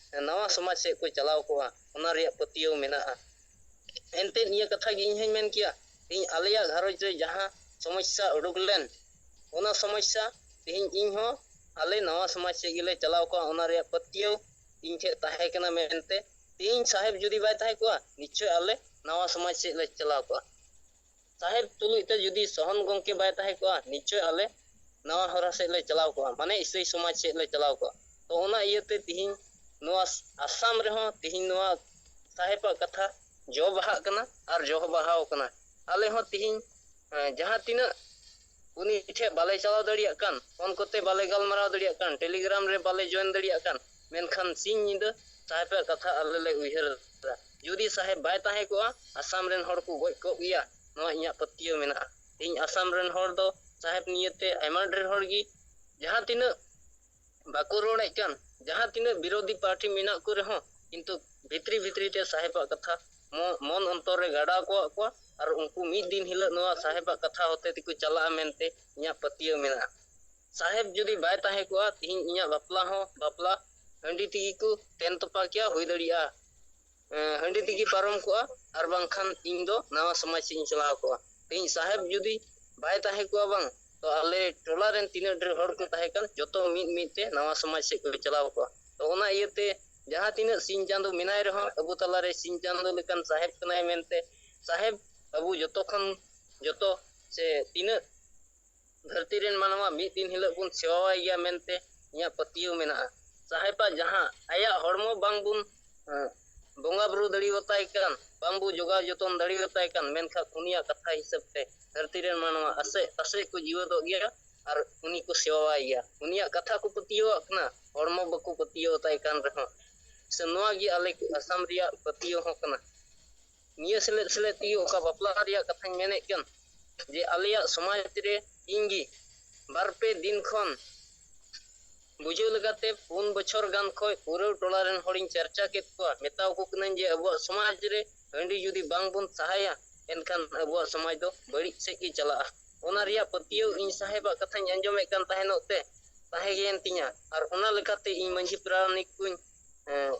ᱱᱟᱣᱟ ᱥᱚᱢᱟᱡᱽ ᱥᱮᱫ ᱠᱚ ᱪᱟᱞᱟᱣ ᱠᱚᱜᱼᱟ, ᱚᱱᱟ ᱨᱮᱭᱟᱜ ᱯᱟᱹᱛᱭᱟᱹᱣ ᱢᱮᱱᱟᱜᱼᱟ᱾ ᱮᱱᱛᱮᱫ ᱱᱤᱭᱟᱹ ᱠᱟᱛᱷᱟ ᱜᱮ ᱤᱧ ᱦᱚᱧ ᱢᱮᱱ ᱠᱮᱭᱟ, ᱛᱮᱦᱮᱧ ᱟᱞᱮᱭᱟᱜ ᱜᱷᱟᱨᱚᱸᱡᱽ ᱨᱮ ᱡᱟᱦᱟᱸ ᱥᱚᱢᱚᱥᱥᱟ ᱩᱰᱩᱠ ᱞᱮᱱ, ᱚᱱᱟ ᱥᱚᱢᱚᱥᱥᱟ ᱛᱮᱦᱮᱧ ᱤᱧ ᱦᱚᱸ ᱟᱞᱮ ᱱᱟᱣᱟ ᱥᱚᱢᱟᱡᱽ ᱥᱮᱫ ᱜᱮᱞᱮ ᱪᱟᱞᱟᱣ ᱠᱚᱜᱼᱟ, ᱚᱱᱟ ᱨᱮᱭᱟᱜ ᱯᱟᱹᱛᱭᱟᱹᱣ ᱤᱧ ᱴᱷᱮᱱ ᱛᱟᱦᱮᱸ ᱠᱟᱱᱟ ᱢᱮᱱᱛᱮ᱾ ᱛᱮᱦᱮᱧ ᱥᱟᱦᱮᱵ ᱡᱩᱫᱤ ᱵᱟᱭ ᱛᱟᱦᱮᱸ ᱠᱚᱜᱼᱟ, ᱱᱤᱥᱪᱚᱭ ᱟᱞᱮ ᱱᱟᱣᱟ ᱥᱚᱢᱟᱡᱽ ᱥᱮᱫ ᱞᱮ ᱪᱟᱞᱟᱣ ᱠᱚᱜᱼᱟ᱾ ᱥᱟᱦᱮᱵ ᱛᱩᱞᱩᱡ ᱛᱮ ᱡᱩᱫᱤ ᱥᱚᱦᱚᱱ ᱜᱚᱢᱠᱮ ᱵᱟᱭ ᱛᱟᱦᱮᱸ ᱠᱚᱜᱼᱟ, ᱱᱤᱥᱪᱚᱭ ᱟᱞᱮ ᱱᱟᱣᱟ ᱦᱚᱨᱟ ᱥᱮᱫ ᱞᱮ ᱪᱟᱞᱟᱣ ᱠᱚᱜᱼᱟ, ᱢᱟᱱᱮ ᱤᱥᱟᱹᱭ ᱥᱚᱢᱟᱡᱽ ᱥᱮᱫ ᱞᱮ ᱪᱟᱞᱟᱣ ᱠᱚᱜᱼᱟ᱾ ᱛᱚ ᱚᱱᱟ ᱤᱭᱟᱹᱛᱮ ᱛᱤᱦᱤᱧ ᱱᱚᱣᱟ ᱟᱥᱟᱢ ᱨᱮᱦᱚᱸ ᱛᱤᱦᱤᱧ ᱱᱚᱣᱟ ᱥᱟᱦᱮᱵᱟᱜ ᱠᱟᱛᱷᱟ ᱡᱚ ᱵᱟᱦᱟᱜ ᱠᱟᱱᱟ ᱟᱨ ᱡᱚ ᱵᱟᱦᱟᱣ ᱠᱟᱱᱟ᱾ ᱟᱞᱮ ᱦᱚᱸ ᱛᱤᱦᱤᱧ, ᱮᱸ, ᱡᱟᱦᱟᱸ ᱛᱤᱱᱟᱹᱜ ᱩᱱᱤ ᱴᱷᱮᱱ ᱵᱟᱞᱮ ᱪᱟᱞᱟᱣ ᱫᱟᱲᱮᱭᱟᱜ ᱠᱟᱱ, ᱯᱷᱳᱱ ᱠᱚᱛᱮ ᱵᱟᱞᱮ ᱜᱟᱞᱢᱟᱨᱟᱣ ᱫᱟᱲᱮᱭᱟᱜ ᱠᱟᱱ, ᱴᱮᱞᱤᱜᱨᱟᱢ ᱨᱮ ᱵᱟᱞᱮ ᱡᱚᱭᱮᱱ ᱫᱟᱲᱮᱭᱟᱜ ᱠᱟᱱ, ᱢᱮᱱᱠᱷᱟᱱ ᱥᱤᱧ ᱧᱤᱫᱟᱹ ᱥᱟᱦᱮᱵᱟᱜ ᱠᱟᱛᱷᱟ ᱟᱞᱮ ᱞᱮ ᱩᱭᱦᱟᱹᱨ ᱮᱫᱟ᱾ ᱡᱩᱫᱤ ᱥᱟᱦᱮᱵ ᱵᱟᱭ ᱛᱟᱦᱮᱸ ᱠᱚᱜᱼᱟ, ᱟᱥᱟᱢ ᱨᱮᱱ ᱦᱚᱲ ᱠᱚ ᱜᱚᱡ ᱠᱚᱜ ᱜᱮᱭᱟ, ᱱᱚᱣᱟ ᱤᱧᱟᱹᱜ ᱯᱟᱹᱛᱭᱟᱹᱣ ᱢᱮᱱᱟᱜᱼᱟ᱾ ᱛᱮᱦᱮᱧ ᱟᱥᱟᱢ ᱨᱮᱱ ᱦᱚᱲ ᱫᱚ ᱥᱟᱦᱮᱵ ᱱᱤᱭᱟᱹᱛᱮ ᱟᱭᱢᱟ ᱰᱷᱮᱨ ᱦᱚᱲ ᱜᱮ ᱡᱟᱦᱟᱸ ᱛᱤᱱᱟᱹᱜ ᱵᱟᱠᱚ ᱨᱚᱲᱮᱫ ᱠᱟᱱ, ᱡᱟᱦᱟᱸ ᱛᱤᱱᱟᱹᱜ ᱵᱤᱨᱳᱫᱷᱤ ᱯᱟᱨᱴᱤ ᱢᱮᱱᱟᱜ ᱠᱚ ᱨᱮᱦᱚᱸ, ᱠᱤᱱᱛᱩ ᱵᱷᱤᱛᱨᱤ ᱵᱷᱤᱛᱨᱤ ᱛᱮ ᱥᱟᱦᱮᱵᱟᱜ ᱠᱟᱛᱷᱟ ᱢᱚ-, ᱢᱚᱱ ᱚᱱᱛᱚᱨ ᱨᱮ ᱜᱟᱰᱟᱣ ᱠᱚᱣᱟᱜ ᱠᱚᱣᱟ ᱟᱨ ᱩᱱᱠᱩ ᱢᱤᱫ ᱫᱤᱱ ᱦᱤᱞᱳᱜ ᱱᱚᱣᱟ ᱥᱟᱦᱮᱵᱟᱜ ᱠᱟᱛᱷᱟ ᱦᱚᱛᱮ ᱛᱮᱠᱚ ᱪᱟᱞᱟᱜᱼᱟ ᱢᱮᱱᱛᱮ ᱤᱧᱟᱹᱜ ᱯᱟᱹᱛᱭᱟᱹᱣ ᱢᱮᱱᱟᱜᱼᱟ᱾ ᱥᱟᱦᱮᱵ ᱡᱩᱫᱤ ᱵᱟᱭ ᱛᱟᱦᱮᱸ ᱠᱚᱜᱼᱟ, ᱛᱤᱦᱤᱧ ᱤᱧᱟᱹᱜ ᱵᱟᱯᱞᱟ ᱦᱚᱸ ᱵᱟᱯᱞᱟ ᱦᱟᱺᱰᱤ ᱛᱮᱜᱮ ᱠᱚ ᱛᱮᱱ ᱛᱚᱯᱟ ᱠᱮᱭᱟ, ᱦᱩᱭ ᱫᱟᱲᱮᱭᱟᱜᱼᱟ᱾ ᱮᱸ, ᱦᱟᱺᱰᱤ ᱛᱮᱜᱮ ᱯᱟᱨᱚᱢ ᱠᱚᱜᱼᱟ, ᱟᱨ ᱵᱟᱝᱠᱷᱟᱱ ᱤᱧ ᱫᱚ ᱱᱟᱣᱟ ᱥᱚᱢᱟᱡᱽ ᱥᱮᱫ ᱤᱧ ᱪᱟᱞᱟᱣ ᱠᱚᱜᱼᱟ᱾ ᱛᱮᱦᱮᱧ ᱥᱟᱦᱮᱵ ᱡᱩᱫᱤ ᱵᱟᱭ ᱛᱟᱦᱮᱸ ᱠᱚᱜᱼᱟ ᱵᱟᱝ, ᱛᱚ ᱟᱞᱮ ᱴᱚᱞᱟ ᱨᱮᱱ ᱛᱤᱱᱟᱹᱜ ᱰᱷᱮᱨ ᱦᱚᱲ ᱠᱚ ᱛᱟᱦᱮᱸ ᱠᱟᱱ, ᱡᱚᱛᱚ ᱢᱤᱫ ᱢᱤᱫ ᱛᱮ ᱱᱟᱣᱟ ᱥᱚᱢᱟᱡᱽ ᱥᱮᱫ ᱠᱚ ᱪᱟᱞᱟᱣ ᱠᱚᱜᱼᱟ᱾ ᱛᱚ ᱚᱱᱟ ᱤᱭᱟᱹᱛᱮ ᱡᱟᱦᱟᱸ ᱛᱤᱱᱟᱹᱜ ᱥᱤᱧ ᱪᱟᱸᱫᱚ ᱢᱮᱱᱟᱭ ᱨᱮᱦᱚᱸ, ᱟᱵᱚ ᱛᱟᱞᱟᱨᱮ ᱥᱤᱧ ᱪᱟᱸᱫᱚ ᱞᱮᱠᱟᱱ ᱥᱟᱦᱮᱵ ᱠᱟᱱᱟᱭ ᱢᱮᱱᱛᱮ, ᱥᱟᱦᱮᱵ ᱟᱵᱚ ᱡᱚᱛᱚ ᱠᱷᱚᱱ ᱡᱚᱛᱚ ᱥᱮ ᱛᱤᱱᱟᱹᱜ ᱫᱷᱟᱹᱨᱛᱤ ᱨᱮᱱ ᱢᱟᱱᱣᱟ ᱢᱤᱫ ᱫᱤᱱ ᱦᱤᱞᱳᱜ ᱵᱚᱱ ᱥᱮᱵᱟᱣᱟᱭ ᱜᱮᱭᱟ ᱢᱮᱱᱛᱮ ᱤᱧᱟᱹᱜ ᱯᱟᱹᱛᱭᱟᱹᱣ ᱢᱮᱱᱟᱜᱼᱟ᱾ ᱥᱟᱦᱮᱵᱟᱜ ᱡᱟᱦᱟᱸ ᱟᱭᱟᱜ ᱦᱚᱲᱢᱚ ᱵᱟᱝ ᱵᱚᱱ, ᱮᱸ, ᱵᱚᱸᱜᱟ ᱵᱩᱨᱩ ᱫᱟᱲᱮᱭᱟᱛᱟᱭ ᱠᱟᱱ, ᱵᱟᱝ ᱵᱚ ᱡᱚᱜᱟᱣ ᱡᱚᱛᱚᱱ ᱫᱟᱲᱮᱭᱟᱛᱟᱭ ᱠᱟᱱ, ᱢᱮᱱᱠᱷᱟᱱ ᱩᱱᱤᱭᱟᱜ ᱠᱟᱛᱷᱟ ᱦᱤᱥᱟᱹᱵ ᱛᱮ ᱫᱷᱟᱹᱨᱛᱤ ᱨᱮᱱ ᱢᱟᱱᱣᱟ ᱟᱥᱮ ᱯᱟᱥᱮ ᱠᱚ ᱡᱤᱣᱮᱫᱚᱜ ᱜᱮᱭᱟ ᱟᱨ ᱩᱱᱤ ᱠᱚ ᱥᱮᱵᱟᱣᱟᱭ ᱜᱮᱭᱟ᱾ ᱩᱱᱤᱭᱟᱜ ᱠᱟᱛᱷᱟ ᱠᱚ ᱯᱟᱹᱛᱭᱟᱹᱣᱟᱜ ᱠᱟᱱᱟ, ᱦᱚᱲᱢᱚ ᱵᱟᱠᱚ ᱯᱟᱹᱛᱭᱟᱹᱣ ᱟᱛᱟᱭ ᱠᱟᱱ ᱨᱮᱦᱚᱸ᱾ ᱥᱮ ᱱᱚᱣᱟ ᱜᱮ ᱟᱞᱮ ᱟᱥᱟᱢ ᱨᱮᱭᱟᱜ ᱯᱟᱹᱛᱭᱟᱹᱣ ᱦᱚᱸ ᱠᱟᱱᱟ᱾ ᱱᱤᱭᱟᱹ ᱥᱮᱞᱮᱫ ᱥᱮᱞᱮᱫ ᱛᱮᱜᱮ ᱚᱠᱟ ᱵᱟᱯᱞᱟ ᱨᱮᱭᱟᱜ ᱠᱟᱛᱷᱟᱧ ᱢᱮᱱᱮᱫ ᱠᱟᱱ, ᱡᱮ ᱟᱞᱮᱭᱟᱜ ᱥᱚᱢᱟᱡᱽ ᱨᱮ ᱤᱧ ᱜᱮ ᱵᱟᱨ ᱯᱮ ᱫᱤᱱ ᱠᱷᱚᱱ ᱵᱩᱡᱷᱟᱹᱣ ᱞᱮᱠᱟᱛᱮ ᱯᱩᱱ ᱵᱚᱪᱷᱚᱨ ᱜᱟᱱ ᱠᱷᱚᱱ ᱯᱩᱨᱟᱹ ᱴᱚᱞᱟ ᱨᱮᱱ ᱦᱚᱲᱤᱧ ᱪᱟᱨᱪᱟ ᱠᱮᱫ ᱠᱚᱣᱟ, ᱢᱮᱛᱟ ᱟᱠᱚ ᱠᱟᱹᱱᱟᱹᱧ ᱡᱮ ᱟᱵᱚᱣᱟᱜ ᱥᱚᱢᱟᱡᱽ ᱨᱮ ᱦᱟᱺᱰᱤ ᱡᱩᱫᱤ ᱵᱟᱝ ᱵᱚᱱ ᱥᱟᱦᱟᱭᱟ, ᱮᱱᱠᱷᱟᱱ ᱟᱵᱚᱣᱟᱜ ᱥᱚᱢᱟᱡᱽ ᱫᱚ ᱵᱟᱹᱲᱤᱡ ᱥᱮᱫ ᱜᱮ ᱪᱟᱞᱟᱜᱼᱟ᱾ ᱚᱱᱟ ᱨᱮᱭᱟᱜ ᱯᱟᱹᱛᱭᱟᱹᱣ ᱤᱧ ᱥᱟᱦᱮᱵᱟᱜ ᱠᱟᱛᱷᱟᱧ ᱟᱸᱡᱚᱢᱮᱫ ᱠᱟᱱ ᱛᱟᱦᱮᱱᱚᱜ ᱛᱮ ᱛᱟᱦᱮᱸᱭᱮᱱ ᱛᱤᱧᱟ, ᱟᱨ ᱚᱱᱟ ᱞᱮᱠᱟᱛᱮ ᱤᱧ ᱢᱟᱹᱡᱷᱤ ᱯᱟᱨᱟᱱᱤᱠ ᱠᱚᱧ, ᱮᱸ,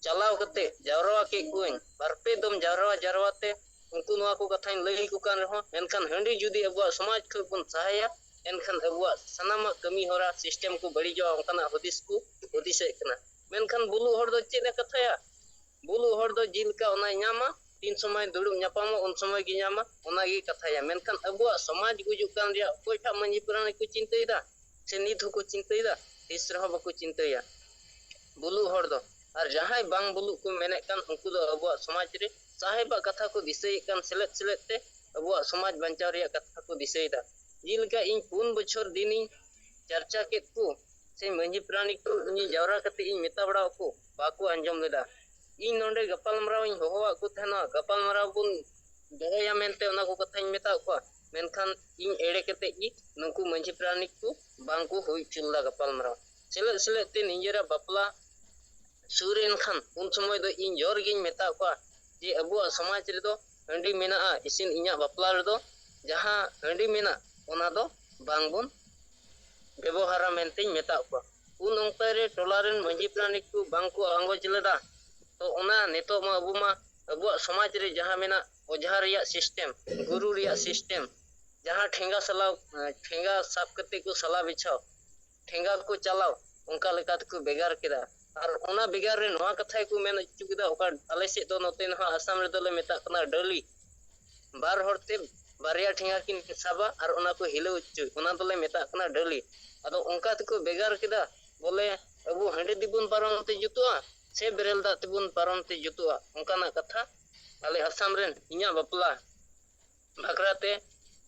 ᱪᱟᱞᱟᱣ ᱠᱟᱛᱮ ᱡᱟᱣᱨᱟ ᱠᱮᱫ ᱠᱚᱣᱟᱧ᱾ ᱵᱟᱨ ᱯᱮ ᱫᱚᱢ ᱡᱟᱣᱨᱟ ᱡᱟᱣᱨᱟ ᱛᱮ ᱩᱱᱠᱩ ᱱᱚᱣᱟ ᱠᱚ ᱠᱟᱛᱷᱟᱧ ᱞᱟᱹᱭ ᱟᱠᱚ ᱠᱟᱱ ᱨᱮᱦᱚᱸ, ᱢᱮᱱᱠᱷᱟᱱ ᱦᱟᱺᱰᱤ ᱡᱩᱫᱤ ᱟᱵᱚᱣᱟᱜ ᱥᱚᱢᱟᱡᱽ ᱠᱷᱚᱱ ᱵᱚᱱ ᱥᱟᱦᱟᱭᱟ, ᱮᱱᱠᱷᱟᱱ ᱟᱵᱚᱣᱟᱜ ᱥᱟᱱᱟᱢᱟᱜ ᱠᱟᱹᱢᱤ ᱦᱚᱨᱟ system ᱠᱚ ᱵᱟᱹᱲᱤᱡᱚᱜᱼᱟ, ᱚᱱᱠᱟᱱᱟᱜ ᱦᱩᱫᱤᱥ ᱠᱚ ᱦᱩᱫᱤᱥᱮᱫ ᱠᱟᱱᱟ᱾ ᱢᱮᱱᱠᱷᱟᱱ ᱵᱩᱞᱩᱜ ᱦᱚᱲ ᱫᱚ ᱪᱮᱫ ᱮ ᱠᱟᱛᱷᱟᱭᱟ? ᱵᱩᱞᱩᱜ ᱦᱚᱲ ᱫᱚ ᱡᱤᱞ ᱞᱮᱠᱟ ᱚᱱᱟᱭ ᱧᱟᱢᱟ, ᱛᱤᱱ ᱥᱚᱢᱚᱭ ᱫᱩᱲᱩᱵ ᱧᱟᱯᱟᱢᱚᱜ ᱩᱱ ᱥᱚᱢᱚᱭ ᱜᱮ ᱧᱟᱢᱟ, ᱚᱱᱟ ᱜᱮ ᱠᱟᱛᱷᱟᱭᱟ᱾ ᱢᱮᱱᱠᱷᱟᱱ ᱟᱵᱚᱣᱟᱜ ᱥᱚᱢᱟᱡᱽ ᱜᱩᱡᱩᱜ ᱠᱟᱱ ᱨᱮᱭᱟᱜ ᱚᱠᱚᱭ ᱴᱷᱟᱜ ᱢᱟᱹᱡᱷᱤ ᱯᱟᱨᱟᱱᱤᱠ ᱠᱚ ᱪᱤᱱᱛᱟᱹᱭᱮᱫᱟ? ᱥᱮ ᱱᱤᱛ ᱦᱚᱸᱠᱚ ᱪᱤᱱᱛᱟᱹᱭᱮᱫᱟ? ᱛᱤᱥ ᱨᱮᱦᱚᱸ ᱵᱟᱠᱚ ᱪᱤᱱᱛᱟᱹᱭᱟ᱾ ᱵᱩᱞᱩᱜ ᱦᱚᱲ ᱫᱚ, ᱟᱨ ᱡᱟᱦᱟᱸᱭ ᱵᱟᱝ ᱵᱩᱞᱩᱜ ᱠᱚ ᱢᱮᱱᱮᱫ ᱠᱟᱱ, ᱩᱱᱠᱩ ᱫᱚ ᱟᱵᱚᱣᱟᱜ ᱥᱚᱢᱟᱡᱽ ᱨᱮ ᱥᱟᱦᱮᱵᱟᱜ ᱠᱟᱛᱷᱟ ᱠᱚ ᱫᱤᱥᱟᱹᱭᱮᱫ ᱠᱟᱱ, ᱥᱮᱞᱮᱫ ᱥᱮᱞᱮᱫ ᱛᱮ ᱟᱵᱚᱣᱟᱜ ᱥᱚᱢᱟᱡᱽ ᱵᱟᱧᱪᱟᱣ ᱨᱮᱭᱟᱜ ᱠᱟᱛᱷᱟ ᱠᱚ ᱫᱤᱥᱟᱹᱭᱮᱫᱟ᱾ ᱡᱮᱞᱮᱠᱟ ᱤᱧ ᱯᱩᱱ ᱵᱚᱪᱷᱚᱨ ᱫᱤᱱᱤᱧ ᱪᱟᱨᱪᱟ ᱠᱮᱫ ᱠᱚ, ᱥᱮ ᱢᱟᱹᱡᱷᱤ ᱯᱟᱨᱟᱱᱤᱠ ᱠᱚ ᱤᱧᱤᱧ ᱡᱟᱣᱨᱟ ᱠᱟᱛᱮ ᱤᱧ ᱢᱮᱛᱟ ᱵᱟᱲᱟ ᱟᱠᱚ, ᱵᱟᱠᱚ ᱟᱸᱡᱚᱢ ᱞᱮᱫᱟ᱾ ᱤᱧ ᱱᱚᱰᱮ ᱜᱟᱯᱟᱞᱢᱟᱨᱟᱣ ᱤᱧ ᱦᱚᱦᱚᱣᱟᱫ ᱠᱚ ᱛᱟᱦᱮᱱᱟ, ᱜᱟᱯᱟᱞᱢᱟᱨᱟᱣ ᱵᱚᱱ ᱫᱚᱦᱚᱭᱟ ᱢᱮᱱᱛᱮ ᱚᱱᱟ ᱠᱚ ᱠᱟᱛᱷᱟᱧ ᱢᱮᱛᱟᱫ ᱠᱚᱣᱟ, ᱢᱮᱱᱠᱷᱟᱱ ᱤᱧ ᱮᱲᱮ ᱠᱟᱛᱮ ᱜᱮ ᱱᱩᱠᱩ ᱢᱟᱹᱡᱷᱤ ᱯᱟᱨᱟᱱᱤᱠ ᱠᱚ ᱵᱟᱝ ᱠᱚ ᱦᱩᱭ ᱦᱚᱪᱚ ᱞᱮᱫᱟ ᱜᱟᱯᱟᱞᱢᱟᱨᱟᱣ᱾ ᱥᱮᱞᱮᱫ ᱥᱮᱞᱮᱫ ᱛᱮ ᱱᱤᱡᱮᱨᱟᱜ ᱵᱟᱯᱞᱟ ᱥᱩᱨ ᱮᱱ ᱠᱷᱟᱱ ᱩᱱ ᱥᱚᱢᱚᱭ ᱫᱚ ᱤᱧ ᱡᱳᱨ ᱜᱤᱧ ᱢᱮᱛᱟᱫ ᱠᱚᱣᱟ ᱡᱮ ᱟᱵᱚᱣᱟᱜ ᱥᱚᱢᱟᱡᱽ ᱨᱮᱫᱚ ᱦᱟᱺᱰᱤ ᱢᱮᱱᱟᱜᱼᱟ, ᱤᱥᱤᱱ ᱤᱧᱟᱹᱜ ᱵᱟᱯᱞᱟ ᱨᱮᱫᱚ ᱡᱟᱦᱟᱸ ᱦᱟᱺᱰᱤ ᱢᱮᱱᱟᱜ ᱚᱱᱟ ᱫᱚ ᱵᱟᱝ ᱵᱚᱱ ᱵᱮᱵᱚᱦᱟᱨᱟ ᱢᱮᱱᱛᱮᱧ ᱢᱮᱛᱟᱫ ᱠᱚᱣᱟ᱾ ᱩᱱ ᱚᱠᱛᱚ ᱨᱮ ᱴᱚᱞᱟ ᱨᱮᱱ ᱢᱟᱹᱡᱷᱤ ᱯᱟᱨᱟᱱᱤᱠ ᱠᱚ ᱵᱟᱝ ᱠᱚ ᱟᱸᱜᱚᱪ ᱞᱮᱫᱟ᱾ ᱛᱚ ᱚᱱᱟ ᱱᱤᱛᱚᱜ ᱢᱟ ᱟᱵᱚ ᱢᱟ ᱟᱵᱚᱣᱟᱜ ᱥᱚᱢᱟᱡᱽ ᱨᱮ ᱡᱟᱦᱟᱸ ᱢᱮᱱᱟᱜ ᱚᱡᱷᱟ ᱨᱮᱭᱟᱜ system, ᱜᱩᱨᱩ ᱨᱮᱭᱟᱜ system, ᱡᱟᱦᱟᱸ ᱴᱷᱮᱸᱜᱟ ᱥᱟᱞᱟᱣ, ᱴᱷᱮᱸᱜᱟ ᱥᱟᱵ ᱠᱟᱛᱮ ᱠᱚ ᱥᱟᱞᱟ ᱵᱤᱪᱷᱟᱣ, ᱴᱷᱮᱸᱜᱟ ᱠᱚ ᱪᱟᱞᱟᱣ, ᱚᱱᱠᱟ ᱞᱮᱠᱟ ᱛᱮᱠᱚ ᱵᱷᱮᱜᱟᱨ ᱠᱮᱫᱟ᱾ ᱟᱨ ᱚᱱᱟ ᱵᱷᱮᱜᱟᱨ ᱨᱮ ᱱᱚᱣᱟ ᱠᱟᱛᱷᱟ ᱜᱮᱠᱚ ᱢᱮᱱ ᱦᱚᱪᱚ ᱠᱮᱫᱟ, ᱚᱠᱟ ᱟᱞᱮ ᱥᱮᱫ ᱫᱚ ᱱᱚᱛᱮ ᱱᱟᱦᱟᱜ ᱟᱥᱟᱢ ᱨᱮᱫᱚ ᱞᱮ ᱢᱮᱛᱟᱜ ᱠᱟᱱᱟ ᱰᱟᱹᱞᱤ᱾ ᱵᱟᱨ ᱦᱚᱲ ᱛᱮ ᱵᱟᱨᱭᱟ ᱴᱷᱮᱸᱜᱟ ᱠᱤᱱ ᱥᱟᱵᱟ ᱟᱨ ᱚᱱᱟ ᱠᱚ ᱦᱤᱞᱟᱹᱣ ᱦᱚᱪᱚᱭ, ᱚᱱᱟ ᱫᱚᱞᱮ ᱢᱮᱛᱟᱜ ᱠᱟᱱᱟ ᱰᱟᱹᱞᱤ᱾ ᱟᱫᱚ ᱚᱱᱠᱟ ᱛᱮᱠᱚ ᱵᱷᱮᱜᱟᱨ ᱠᱮᱫᱟ, ᱵᱚᱞᱮ ᱟᱵᱚ ᱦᱟᱺᱰᱤ ᱛᱮᱵᱚᱱ ᱯᱟᱨᱚᱢ ᱛᱮ ᱡᱩᱛᱩᱜᱼᱟ ᱥᱮ ᱵᱮᱨᱮᱞ ᱫᱟᱜ ᱛᱮᱵᱚᱱ ᱯᱟᱨᱚᱢ ᱛᱮ ᱡᱩᱛᱩᱜᱼᱟ, ᱚᱱᱠᱟᱱᱟᱜ ᱠᱟᱛᱷᱟ᱾ ᱟᱞᱮ ᱟᱥᱟᱢ ᱨᱮᱱ ᱤᱧᱟᱹᱜ ᱵᱟᱯᱞᱟ ᱵᱟᱠᱷᱨᱟ ᱛᱮ,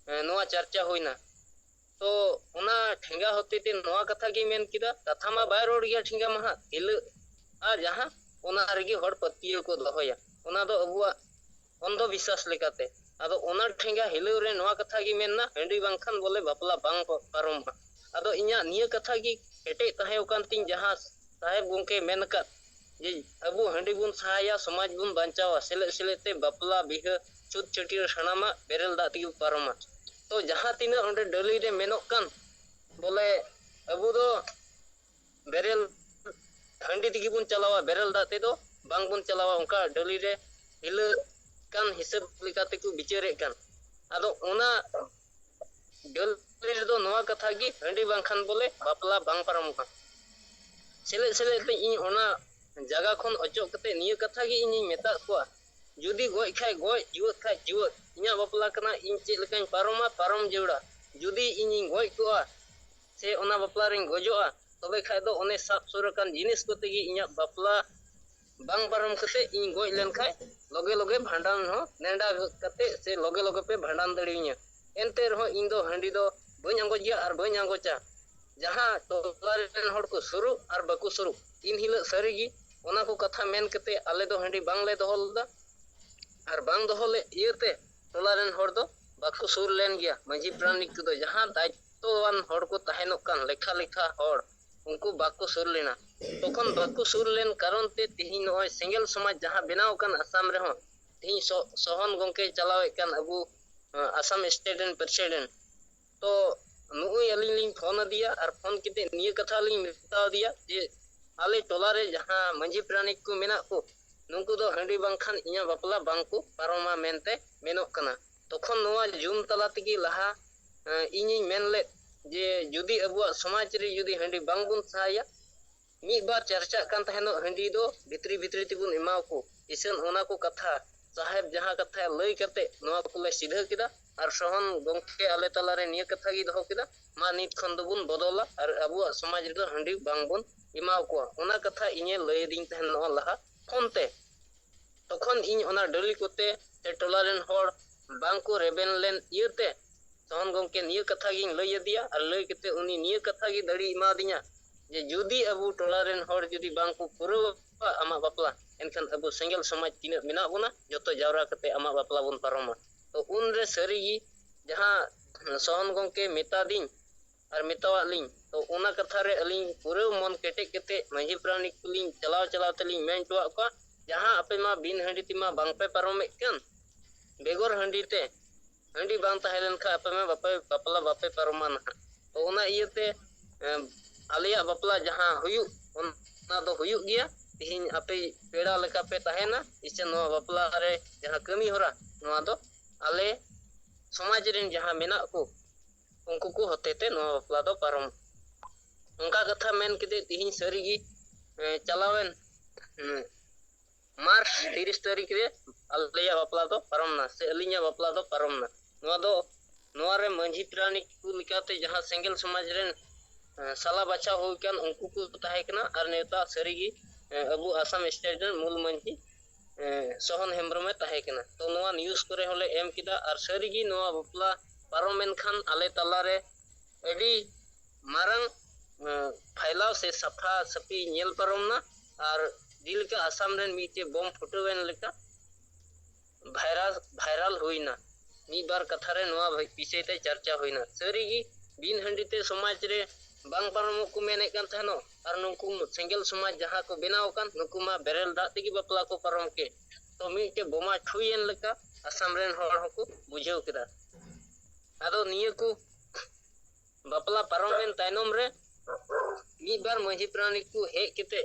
ᱮ, ᱱᱚᱣᱟ ᱪᱟᱨᱪᱟ ᱦᱩᱭᱱᱟ᱾ ᱛᱚ ᱚᱱᱟ ᱴᱷᱮᱸᱜᱟ ᱦᱚᱛᱮ ᱛᱮ ᱱᱚᱣᱟ ᱠᱟᱛᱷᱟ ᱜᱮ ᱢᱮᱱ ᱠᱮᱫᱟ, ᱠᱟᱛᱷᱟ ᱢᱟ ᱵᱟᱭ ᱨᱚᱲ ᱜᱮᱭᱟ ᱴᱷᱮᱸᱜᱟ ᱢᱟ ᱦᱟᱸᱜ, ᱦᱤᱞᱟᱹᱜ ᱟᱨ ᱡᱟᱦᱟᱸ ᱚᱱᱟ ᱨᱮᱜᱮ ᱦᱚᱲ ᱯᱟᱹᱛᱭᱟᱹᱣ ᱠᱚ ᱫᱚᱦᱚᱭᱟ, ᱚᱱᱟ ᱫᱚ ᱟᱵᱚᱣᱟᱜ ᱚᱱᱫᱷᱚ ᱵᱤᱥᱥᱟᱥ ᱞᱮᱠᱟᱛᱮ᱾ ᱟᱫᱚ ᱚᱱᱟ ᱴᱷᱮᱸᱜᱟ ᱦᱤᱞᱟᱹᱣ ᱨᱮ ᱱᱚᱣᱟ ᱠᱟᱛᱷᱟ ᱜᱮ ᱢᱮᱱᱟ, ᱦᱟᱺᱰᱤ ᱵᱟᱝᱠᱷᱟᱱ ᱵᱚᱞᱮ ᱵᱟᱯᱞᱟ ᱵᱟᱝ ᱯᱟᱨᱚᱢᱚᱜᱼᱟ᱾ ᱟᱫᱚ ᱤᱧᱟᱹᱜ ᱱᱤᱭᱟᱹ ᱠᱟᱛᱷᱟ ᱜᱮ ᱠᱮᱴᱮᱡ ᱛᱟᱦᱮᱸ ᱠᱟᱱ ᱛᱤᱧ, ᱡᱟᱦᱟᱸ ᱥᱟᱦᱮᱵᱽ ᱜᱚᱢᱠᱮ ᱢᱮᱱ ᱟᱠᱟᱫ ᱡᱮ ᱟᱵᱚ ᱦᱟᱺᱰᱤ ᱵᱚᱱ ᱥᱟᱦᱟᱭᱟ, ᱥᱚᱢᱟᱡᱽ ᱵᱚᱱ ᱵᱟᱧᱪᱟᱣᱟ, ᱥᱮᱞᱮᱫ ᱥᱮᱞᱮᱫ ᱛᱮ ᱵᱟᱯᱞᱟ ᱵᱤᱦᱟᱹ ᱪᱷᱩᱛ ᱪᱷᱟᱹᱴᱭᱟᱹᱨ ᱥᱟᱱᱟᱢᱟᱜ ᱵᱮᱨᱮᱞ ᱫᱟᱜ ᱛᱮᱜᱮ ᱵᱚ ᱯᱟᱨᱚᱢᱟ᱾ ᱛᱚ ᱡᱟᱦᱟᱸ ᱛᱤᱱᱟᱹᱜ ᱚᱸᱰᱮ ᱰᱟᱹᱞᱤ ᱨᱮ ᱢᱮᱱᱚᱜ ᱠᱟᱱ ᱵᱚᱞᱮ ᱟᱵᱚ ᱫᱚ ᱵᱮᱨᱮᱞ ᱦᱟᱺᱰᱤ ᱛᱮᱜᱮ ᱵᱚᱱ ᱪᱟᱞᱟᱣᱟ, ᱵᱮᱨᱮᱞ ᱫᱟᱜ ᱛᱮᱫᱚ ᱵᱟᱝ ᱵᱚᱱ ᱪᱟᱞᱟᱣᱟ, ᱚᱱᱠᱟ ᱰᱟᱹᱞᱤ ᱨᱮ ᱦᱤᱞᱟᱹᱜ ᱠᱟᱱ ᱦᱤᱥᱟᱹᱵ ᱞᱮᱠᱟ ᱛᱮᱠᱚ ᱵᱤᱪᱟᱹᱨᱮᱫ ᱠᱟᱱ᱾ ᱟᱫᱚ ᱚᱱᱟ ᱰᱟᱹᱞᱤ ᱨᱮᱫᱚ ᱱᱚᱣᱟ ᱠᱟᱛᱷᱟ ᱜᱮ, ᱦᱟᱺᱰᱤ ᱵᱟᱝᱠᱷᱟᱱ ᱵᱚᱞᱮ ᱵᱟᱯᱞᱟ ᱵᱟᱝ ᱯᱟᱨᱚᱢᱚᱜᱼᱟ᱾ ᱥᱮᱞᱮᱫ ᱥᱮᱞᱮᱫ ᱛᱮ ᱤᱧ ᱚᱱᱟ ᱡᱟᱭᱜᱟ ᱠᱷᱚᱱ ᱚᱪᱚᱜ ᱠᱟᱛᱮ ᱱᱤᱭᱟᱹ ᱠᱟᱛᱷᱟ ᱜᱮ ᱤᱧᱤᱧ ᱢᱮᱛᱟᱫ ᱠᱚᱣᱟ, ᱡᱩᱫᱤ ᱜᱚᱡ ᱠᱷᱟᱡ ᱜᱚᱡ, ᱡᱤᱣᱮᱫ ᱠᱷᱟᱡ ᱡᱤᱣᱮᱫ, ᱤᱧᱟᱹᱜ ᱵᱟᱯᱞᱟ ᱠᱟᱱᱟ, ᱤᱧ ᱪᱮᱫ ᱞᱮᱠᱟᱧ ᱯᱟᱨᱚᱢᱟ, ᱯᱟᱨᱚᱢ ᱡᱟᱹᱨᱩᱲᱟ᱾ ᱡᱩᱫᱤ ᱤᱧᱤᱧ ᱜᱚᱡ ᱠᱚᱜᱼᱟ ᱥᱮ ᱚᱱᱟ ᱵᱟᱯᱞᱟ ᱨᱤᱧ ᱜᱚᱡᱚᱜᱼᱟ, ᱛᱚᱵᱮ ᱠᱷᱟᱡ ᱫᱚ ᱚᱱᱮ ᱥᱟᱵ ᱥᱩᱨ ᱟᱠᱟᱱ ᱡᱤᱱᱤᱥ ᱠᱚᱛᱮ ᱜᱮ ᱤᱧᱟᱹᱜ ᱵᱟᱯᱞᱟ ᱵᱟᱝ ᱯᱟᱨᱚᱢ ᱠᱟᱛᱮ ᱤᱧ ᱜᱚᱡ ᱞᱮᱱᱠᱷᱟᱡ ᱞᱚᱜᱮ ᱞᱚᱜᱮ ᱵᱷᱟᱸᱰᱟᱱ ᱦᱚᱸ ᱱᱮᱰᱟ ᱠᱟᱛᱮ ᱥᱮ ᱞᱚᱜᱮ ᱞᱚᱜᱮ ᱯᱮ ᱵᱷᱟᱸᱰᱟᱱ ᱫᱟᱲᱮᱭᱟᱹᱧᱟ᱾ ᱮᱱᱛᱮ ᱨᱮᱦᱚᱸ ᱤᱧ ᱫᱚ ᱦᱟᱺᱰᱤ ᱫᱚ ᱵᱟᱹᱧ ᱟᱸᱜᱚᱪ ᱜᱮᱭᱟ ᱟᱨ ᱵᱟᱹᱧ ᱟᱸᱜᱚᱪᱟ᱾ ᱡᱟᱦᱟᱸ ᱴᱚᱞᱟ ᱨᱮᱱ ᱦᱚᱲ ᱠᱚ ᱥᱩᱨᱩᱜ ᱟᱨ ᱵᱟᱠᱚ ᱥᱩᱨᱩᱜ, ᱤᱱ ᱦᱤᱞᱳᱜ ᱥᱟᱹᱨᱤ ᱜᱮ ᱚᱱᱟ ᱠᱚ ᱠᱟᱛᱷᱟ ᱢᱮᱱ ᱠᱟᱛᱮ ᱟᱞᱮ ᱫᱚ ᱦᱟᱺᱰᱤ ᱵᱟᱝᱞᱮ ᱫᱚᱦᱚ ᱞᱮᱫᱟ᱾ ᱟᱨ ᱵᱟᱝ ᱫᱚᱦᱚ ᱞᱮᱫ ᱤᱭᱟᱹᱛᱮ ᱴᱚᱞᱟ ᱨᱮᱱ ᱦᱚᱲ ᱫᱚ ᱵᱟᱠᱚ ᱥᱩᱨ ᱞᱮᱱ ᱜᱮᱭᱟ᱾ ᱢᱟᱹᱡᱷᱤ ᱯᱟᱨᱟᱱᱤᱠ ᱠᱚᱫᱚ, ᱡᱟᱦᱟᱸ ᱫᱟᱭᱤᱛᱛᱚᱣᱟᱱ ᱦᱚᱲ ᱠᱚ ᱛᱟᱦᱮᱱᱚᱜ ᱠᱟᱱ, ᱞᱮᱠᱷᱟ ᱞᱮᱠᱷᱟ ᱦᱚᱲ, ᱩᱱᱠᱩ ᱵᱟᱠᱚ ᱥᱩᱨ ᱞᱮᱱᱟ᱾ ᱛᱚᱠᱷᱚᱱ ᱵᱟᱠᱚ ᱥᱩᱨ ᱞᱮᱱ ᱠᱟᱨᱚᱱ ᱛᱮ ᱛᱮᱦᱮᱧ ᱱᱚᱜᱼᱚᱭ ᱥᱮᱸᱜᱮᱞ ᱥᱚᱢᱟᱡᱽ ᱡᱟᱦᱟᱸ ᱵᱮᱱᱟᱣ ᱟᱠᱟᱱ ᱟᱥᱟᱢ ᱨᱮᱦᱚᱸ, ᱛᱮᱦᱮᱧ ᱥᱚ-, ᱥᱚᱦᱚᱱ ᱜᱚᱢᱠᱮ ᱪᱟᱞᱟᱣᱮᱫ ᱠᱟᱱ ᱟᱵᱚ, ᱟᱸ, ᱟᱥᱟᱢ state ᱨᱮᱱ president, ᱛᱚ ᱱᱩᱜᱼᱩᱭ ᱟᱹᱞᱤᱧ ᱞᱤᱧ ᱯᱷᱳᱱ ᱟᱫᱮᱭᱟ ᱟᱨ ᱯᱷᱳᱱ ᱠᱟᱛᱮ ᱱᱤᱭᱟᱹ ᱠᱟᱛᱷᱟ ᱞᱤᱧ ᱢᱮᱛᱟ ᱫᱮᱭᱟ ᱡᱮ ᱟᱞᱮ ᱴᱚᱞᱟ ᱨᱮ ᱡᱟᱦᱟᱸ ᱢᱟᱹᱡᱷᱤ ᱯᱟᱨᱟᱱᱤᱠ ᱠᱚ ᱢᱮᱱᱟᱜ ᱠᱚ, ᱱᱩᱠᱩ ᱫᱚ ᱦᱟᱺᱰᱤ ᱵᱟᱝᱠᱷᱟᱱ ᱤᱧᱟᱹᱜ ᱵᱟᱯᱞᱟ ᱵᱟᱝ ᱠᱚ ᱯᱟᱨᱚᱢᱟ ᱢᱮᱱᱛᱮ ᱢᱮᱱᱚᱜ ᱠᱟᱱᱟ᱾ ᱛᱚᱠᱷᱚᱱ ᱱᱚᱣᱟ ᱡᱩᱢ ᱛᱟᱞᱟ ᱛᱮᱜᱮ ᱞᱟᱦᱟ, ᱮᱸ, ᱤᱧᱤᱧ ᱢᱮᱱ ᱞᱮᱫ ᱡᱮ ᱡᱩᱫᱤ ᱟᱵᱚᱣᱟᱜ ᱥᱚᱢᱟᱡᱽ ᱨᱮ ᱡᱩᱫᱤ ᱦᱟᱺᱰᱤ ᱵᱟᱝ ᱵᱚᱱ ᱥᱟᱦᱟᱭᱟ, ᱢᱤᱫ ᱵᱟᱨ ᱪᱟᱨᱪᱟᱜ ᱠᱟᱱ ᱛᱟᱦᱮᱱᱚᱜ ᱦᱟᱺᱰᱤ ᱫᱚ ᱵᱷᱤᱛᱨᱤ ᱵᱷᱤᱛᱨᱤ ᱛᱮᱵᱚᱱ ᱮᱢᱟᱣᱟᱠᱚ, ᱤᱥᱟᱹᱱ ᱚᱱᱟ ᱠᱚ ᱠᱟᱛᱷᱟ ᱥᱟᱦᱮᱵᱽ ᱡᱟᱦᱟᱸ ᱠᱟᱛᱷᱟ ᱞᱟᱹᱭ ᱠᱟᱛᱮ ᱱᱚᱣᱟ ᱠᱚᱞᱮ ᱥᱤᱫᱷᱟᱹ ᱠᱮᱫᱟ᱾ ᱟᱨ ᱥᱚᱦᱚᱱ ᱜᱚᱢᱠᱮ ᱟᱞᱮ ᱛᱟᱞᱟᱨᱮ ᱱᱤᱭᱟᱹ ᱠᱟᱛᱷᱟ ᱜᱮ ᱫᱚᱦᱚ ᱠᱮᱫᱟ, ᱢᱟ ᱱᱤᱛ ᱠᱷᱚᱱ ᱫᱚᱵᱚᱱ ᱵᱚᱫᱚᱞᱟ ᱟᱨ ᱟᱵᱚᱣᱟᱜ ᱥᱚᱢᱟᱡᱽ ᱨᱮᱫᱚ ᱦᱟᱺᱰᱤ ᱵᱟᱝ ᱵᱚᱱ ᱮᱢᱟᱣᱟᱠᱚᱣᱟ᱾ ᱚᱱᱟ ᱠᱟᱛᱷᱟ ᱤᱧᱮ ᱞᱟᱹᱭ ᱟᱹᱫᱤᱧ ᱛᱟᱦᱮᱱ ᱱᱚᱣᱟ ᱞᱟᱦᱟ ᱯᱷᱳᱱ ᱛᱮ᱾ ᱛᱚᱠᱷᱚᱱ ᱤᱧ ᱚᱱᱟ ᱰᱟᱹᱞᱤ ᱠᱚᱛᱮ ᱥᱮ ᱴᱚᱞᱟ ᱨᱮᱱ ᱦᱚᱲ ᱵᱟᱝ ᱠᱚ ᱨᱮᱵᱮᱱ ᱞᱮᱱ ᱤᱭᱟᱹᱛᱮ ᱥᱚᱦᱚᱱ ᱜᱚᱢᱠᱮ ᱱᱤᱭᱟᱹ ᱠᱟᱛᱷᱟ ᱜᱤᱧ ᱞᱟᱹᱭ ᱟᱫᱮᱭᱟ ᱟᱨ ᱞᱟᱹᱭ ᱠᱟᱛᱮ ᱩᱱᱤ ᱱᱤᱭᱟᱹ ᱠᱟᱛᱷᱟ ᱜᱮ ᱫᱟᱲᱮ ᱮᱢᱟᱫᱤᱧᱟ ᱡᱮ ᱡᱩᱫᱤ ᱟᱵᱚ ᱴᱚᱞᱟ ᱨᱮᱱ ᱦᱚᱲ ᱡᱩᱫᱤ ᱵᱟᱝ ᱠᱚ ᱯᱩᱨᱟᱹᱣᱟ ᱟᱢᱟᱜ ᱵᱟᱯᱞᱟ, ᱮᱱᱠᱷᱟᱱ ᱟᱵᱚ ᱥᱮᱸᱜᱮᱞ ᱥᱚᱢᱟᱡᱽ ᱛᱤᱱᱟᱹᱜ ᱢᱮᱱᱟᱜ ᱵᱚᱱᱟ, ᱡᱚᱛᱚ ᱡᱟᱣᱨᱟ ᱠᱟᱛᱮ ᱟᱢᱟᱜ ᱵᱟᱯᱞᱟ ᱵᱚᱱ ᱯᱟᱨᱚᱢᱟ᱾ ᱛᱚ ᱩᱱᱨᱮ ᱥᱟᱹᱨᱤᱜᱮ ᱡᱟᱦᱟᱸ ᱥᱚᱦᱚᱱ ᱜᱚᱢᱠᱮ ᱢᱮᱛᱟᱫᱤᱧ ᱟᱨ ᱢᱮᱛᱟᱣᱟᱫ ᱞᱤᱧ, ᱛᱚ ᱚᱱᱟ ᱠᱟᱛᱷᱟ ᱨᱮ ᱟᱹᱞᱤᱧ ᱯᱩᱨᱟᱹ ᱢᱚᱱ ᱠᱮᱴᱮᱡ ᱠᱟᱛᱮ ᱢᱟᱹᱡᱷᱤ ᱯᱟᱨᱟᱱᱤᱠ ᱠᱚᱞᱤᱧ ᱪᱟᱞᱟᱣ ᱪᱟᱞᱟᱣ ᱛᱮᱞᱤᱧ ᱢᱮᱱ ᱦᱚᱴᱚᱣᱟᱫ ᱠᱚᱣᱟ, ᱡᱟᱦᱟᱸ ᱟᱯᱮ ᱢᱟ ᱵᱤᱱ ᱦᱟᱺᱰᱤ ᱛᱮᱢᱟ ᱵᱟᱝ ᱯᱮ ᱯᱟᱨᱚᱢᱮᱫ ᱠᱟᱱ, ᱵᱮᱜᱚᱨ ᱦᱟᱺᱰᱤ ᱛᱮ, ᱦᱟᱺᱰᱤ ᱵᱟᱝ ᱛᱟᱦᱮᱸ ᱞᱮᱱᱠᱷᱟᱱ ᱟᱯᱮ ᱢᱟ ᱵᱟᱯᱮ ᱵᱟᱯᱞᱟ ᱵᱟᱯᱮ ᱯᱟᱨᱚᱢᱟ ᱱᱟᱦᱟᱜ᱾ ᱛᱚ ᱚᱱᱟ ᱤᱭᱟᱹᱛᱮ ᱮᱸ, ᱟᱞᱮᱭᱟᱜ ᱵᱟᱯᱞᱟ ᱡᱟᱦᱟᱸ ᱦᱩᱭᱩᱜ, ᱚᱱᱟ ᱫᱚ ᱦᱩᱭᱩᱜ ᱜᱮᱭᱟ᱾ ᱛᱮᱦᱮᱧ ᱟᱯᱮ ᱯᱮᱲᱟ ᱞᱮᱠᱟ ᱯᱮ ᱛᱟᱦᱮᱱᱟ, ᱤᱪᱪᱷᱟᱹ ᱱᱚᱣᱟ ᱵᱟᱯᱞᱟ ᱨᱮ ᱡᱟᱦᱟᱸ ᱠᱟᱹᱢᱤ ᱦᱚᱨᱟ, ᱱᱚᱣᱟ ᱫᱚ ᱟᱞᱮ ᱥᱚᱢᱟᱡᱽ ᱨᱮᱱ ᱡᱟᱦᱟᱸ ᱢᱮᱱᱟᱜ ᱠᱚ, ᱩᱱᱠᱩ ᱠᱚ ᱦᱚᱛᱮ ᱛᱮ ᱱᱚᱣᱟ ᱵᱟᱯᱞᱟ ᱫᱚ ᱯᱟᱨᱚᱢ᱾ ᱚᱱᱠᱟ ᱠᱟᱛᱷᱟ ᱢᱮᱱ ᱠᱟᱛᱮ ᱛᱮᱦᱮᱧ ᱥᱟᱹᱨᱤᱜᱮ ᱮᱸ, ᱪᱟᱞᱟᱣᱮᱱ ᱮᱸ, ᱢᱟᱨᱪ ᱛᱤᱨᱤᱥ ᱛᱟᱹᱨᱤᱠᱷ ᱨᱮ ᱟᱞᱮᱭᱟᱜ ᱵᱟᱯᱞᱟ ᱫᱚ ᱯᱟᱨᱚᱢ ᱱᱟ, ᱥᱮ ᱟᱹᱞᱤᱧᱟᱜ ᱵᱟᱯᱞᱟ ᱫᱚ ᱯᱟᱨᱚᱢ ᱱᱟ᱾ ᱱᱚᱣᱟ ᱫᱚ, ᱱᱚᱣᱟ ᱨᱮ ᱢᱟᱹᱡᱷᱤ ᱯᱟᱨᱟᱱᱤᱠ ᱠᱚ ᱞᱮᱠᱟᱛᱮ ᱡᱟᱦᱟᱸ ᱥᱮᱸᱜᱮᱞ ᱥᱚᱢᱟᱡᱽ ᱨᱮᱱ ᱮᱸ, ᱥᱟᱞᱟ ᱵᱟᱪᱷᱟᱣ ᱦᱩᱭ ᱠᱟᱱ, ᱩᱱᱠᱩ ᱠᱚ ᱛᱟᱦᱮᱸ ᱠᱟᱱᱟ᱾ ᱟᱨ ᱱᱮᱣᱛᱟ ᱥᱟᱹᱨᱤᱜᱮ ᱮᱸ, ᱟᱵᱚ ᱟᱥᱟᱢ ᱥᱴᱮᱴ ᱨᱮᱱ ᱢᱩᱞ ᱢᱟᱹᱡᱷᱤ ᱮᱸ, ᱥᱚᱦᱚᱱ ᱦᱮᱢᱵᱨᱚᱢᱮ ᱛᱟᱦᱮᱸ ᱠᱟᱱᱟ᱾ ᱛᱚ ᱱᱚᱣᱟ ᱱᱤᱭᱩᱡᱽ ᱠᱚᱨᱮ ᱦᱚᱸᱞᱮ ᱮᱢ ᱠᱮᱫᱟ᱾ ᱟᱨ ᱥᱟᱹᱨᱤᱜᱮ ᱱᱚᱣᱟ ᱵᱟᱯᱞᱟ ᱯᱟᱨᱚᱢᱮᱱ ᱠᱷᱟᱱ ᱟᱞᱮ ᱛᱟᱞᱟᱨᱮ ᱟᱹᱰᱤ ᱢᱟᱨᱟᱝ ᱮᱸ, ᱯᱷᱟᱭᱞᱟᱣ ᱥᱮ ᱥᱟᱯᱷᱟ ᱥᱟᱹᱯᱷᱤ ᱧᱮᱞ ᱯᱟᱨᱚᱢ ᱱᱟ᱾ ᱟᱨ ᱡᱮᱞᱮᱠᱟ ᱟᱥᱟᱢ ᱨᱮᱱ ᱢᱤᱫᱴᱮᱡ ᱵᱳᱢ ᱯᱷᱩᱴᱟᱹᱣᱮᱱ ᱞᱮᱠᱟ ᱵᱷᱟᱭᱨᱟᱞ ᱵᱷᱟᱭᱨᱟᱞ ᱦᱩᱭᱱᱟ᱾ ᱢᱤᱫ ᱵᱟᱨ ᱠᱟᱛᱷᱟ ᱨᱮ ᱱᱚᱣᱟ ᱵᱤᱥᱚᱭ ᱛᱮ ᱪᱟᱨᱪᱟ ᱦᱩᱭᱱᱟ᱾ ᱥᱟᱹᱨᱤᱜᱮ ᱵᱤᱱ ᱦᱟᱺᱰᱤ ᱛᱮ ᱥᱚᱢᱟᱡᱽ ᱨᱮ ᱵᱟᱝ ᱯᱟᱨᱚᱢᱚᱜ ᱠᱚ ᱢᱮᱱᱮᱫ ᱠᱟᱱ ᱛᱟᱦᱮᱱᱚᱜ, ᱟᱨ ᱱᱩᱠᱩ ᱥᱮᱸᱜᱮᱞ ᱥᱚᱢᱟᱡᱽ ᱡᱟᱦᱟᱸ ᱠᱚ ᱵᱮᱱᱟᱣ ᱟᱠᱟᱱ, ᱱᱩᱠᱩ ᱢᱟ ᱵᱮᱨᱮᱞ ᱫᱟᱜ ᱛᱮᱜᱮ ᱵᱟᱯᱞᱟ ᱠᱚ ᱯᱟᱨᱚᱢ ᱠᱮᱫ᱾ ᱛᱚ ᱢᱤᱫᱴᱮᱡ ᱵᱳᱢᱟ ᱴᱷᱩᱭᱮᱱ ᱞᱮᱠᱟ ᱟᱥᱟᱢ ᱨᱮᱱ ᱦᱚᱲ ᱦᱚᱸᱠᱚ ᱵᱩᱡᱷᱟᱹᱣ ᱠᱮᱫᱟ᱾ ᱟᱫᱚ ᱱᱤᱭᱟᱹ ᱠᱚ ᱵᱟᱯᱞᱟ ᱯᱟᱨᱚᱢᱮᱱ ᱛᱟᱭᱱᱚᱢ ᱨᱮ ᱢᱤᱫ ᱵᱟᱨ ᱢᱟᱹᱡᱷᱤ ᱯᱟᱨᱟᱱᱤᱠ ᱠᱚ ᱦᱮᱡ ᱠᱟᱛᱮ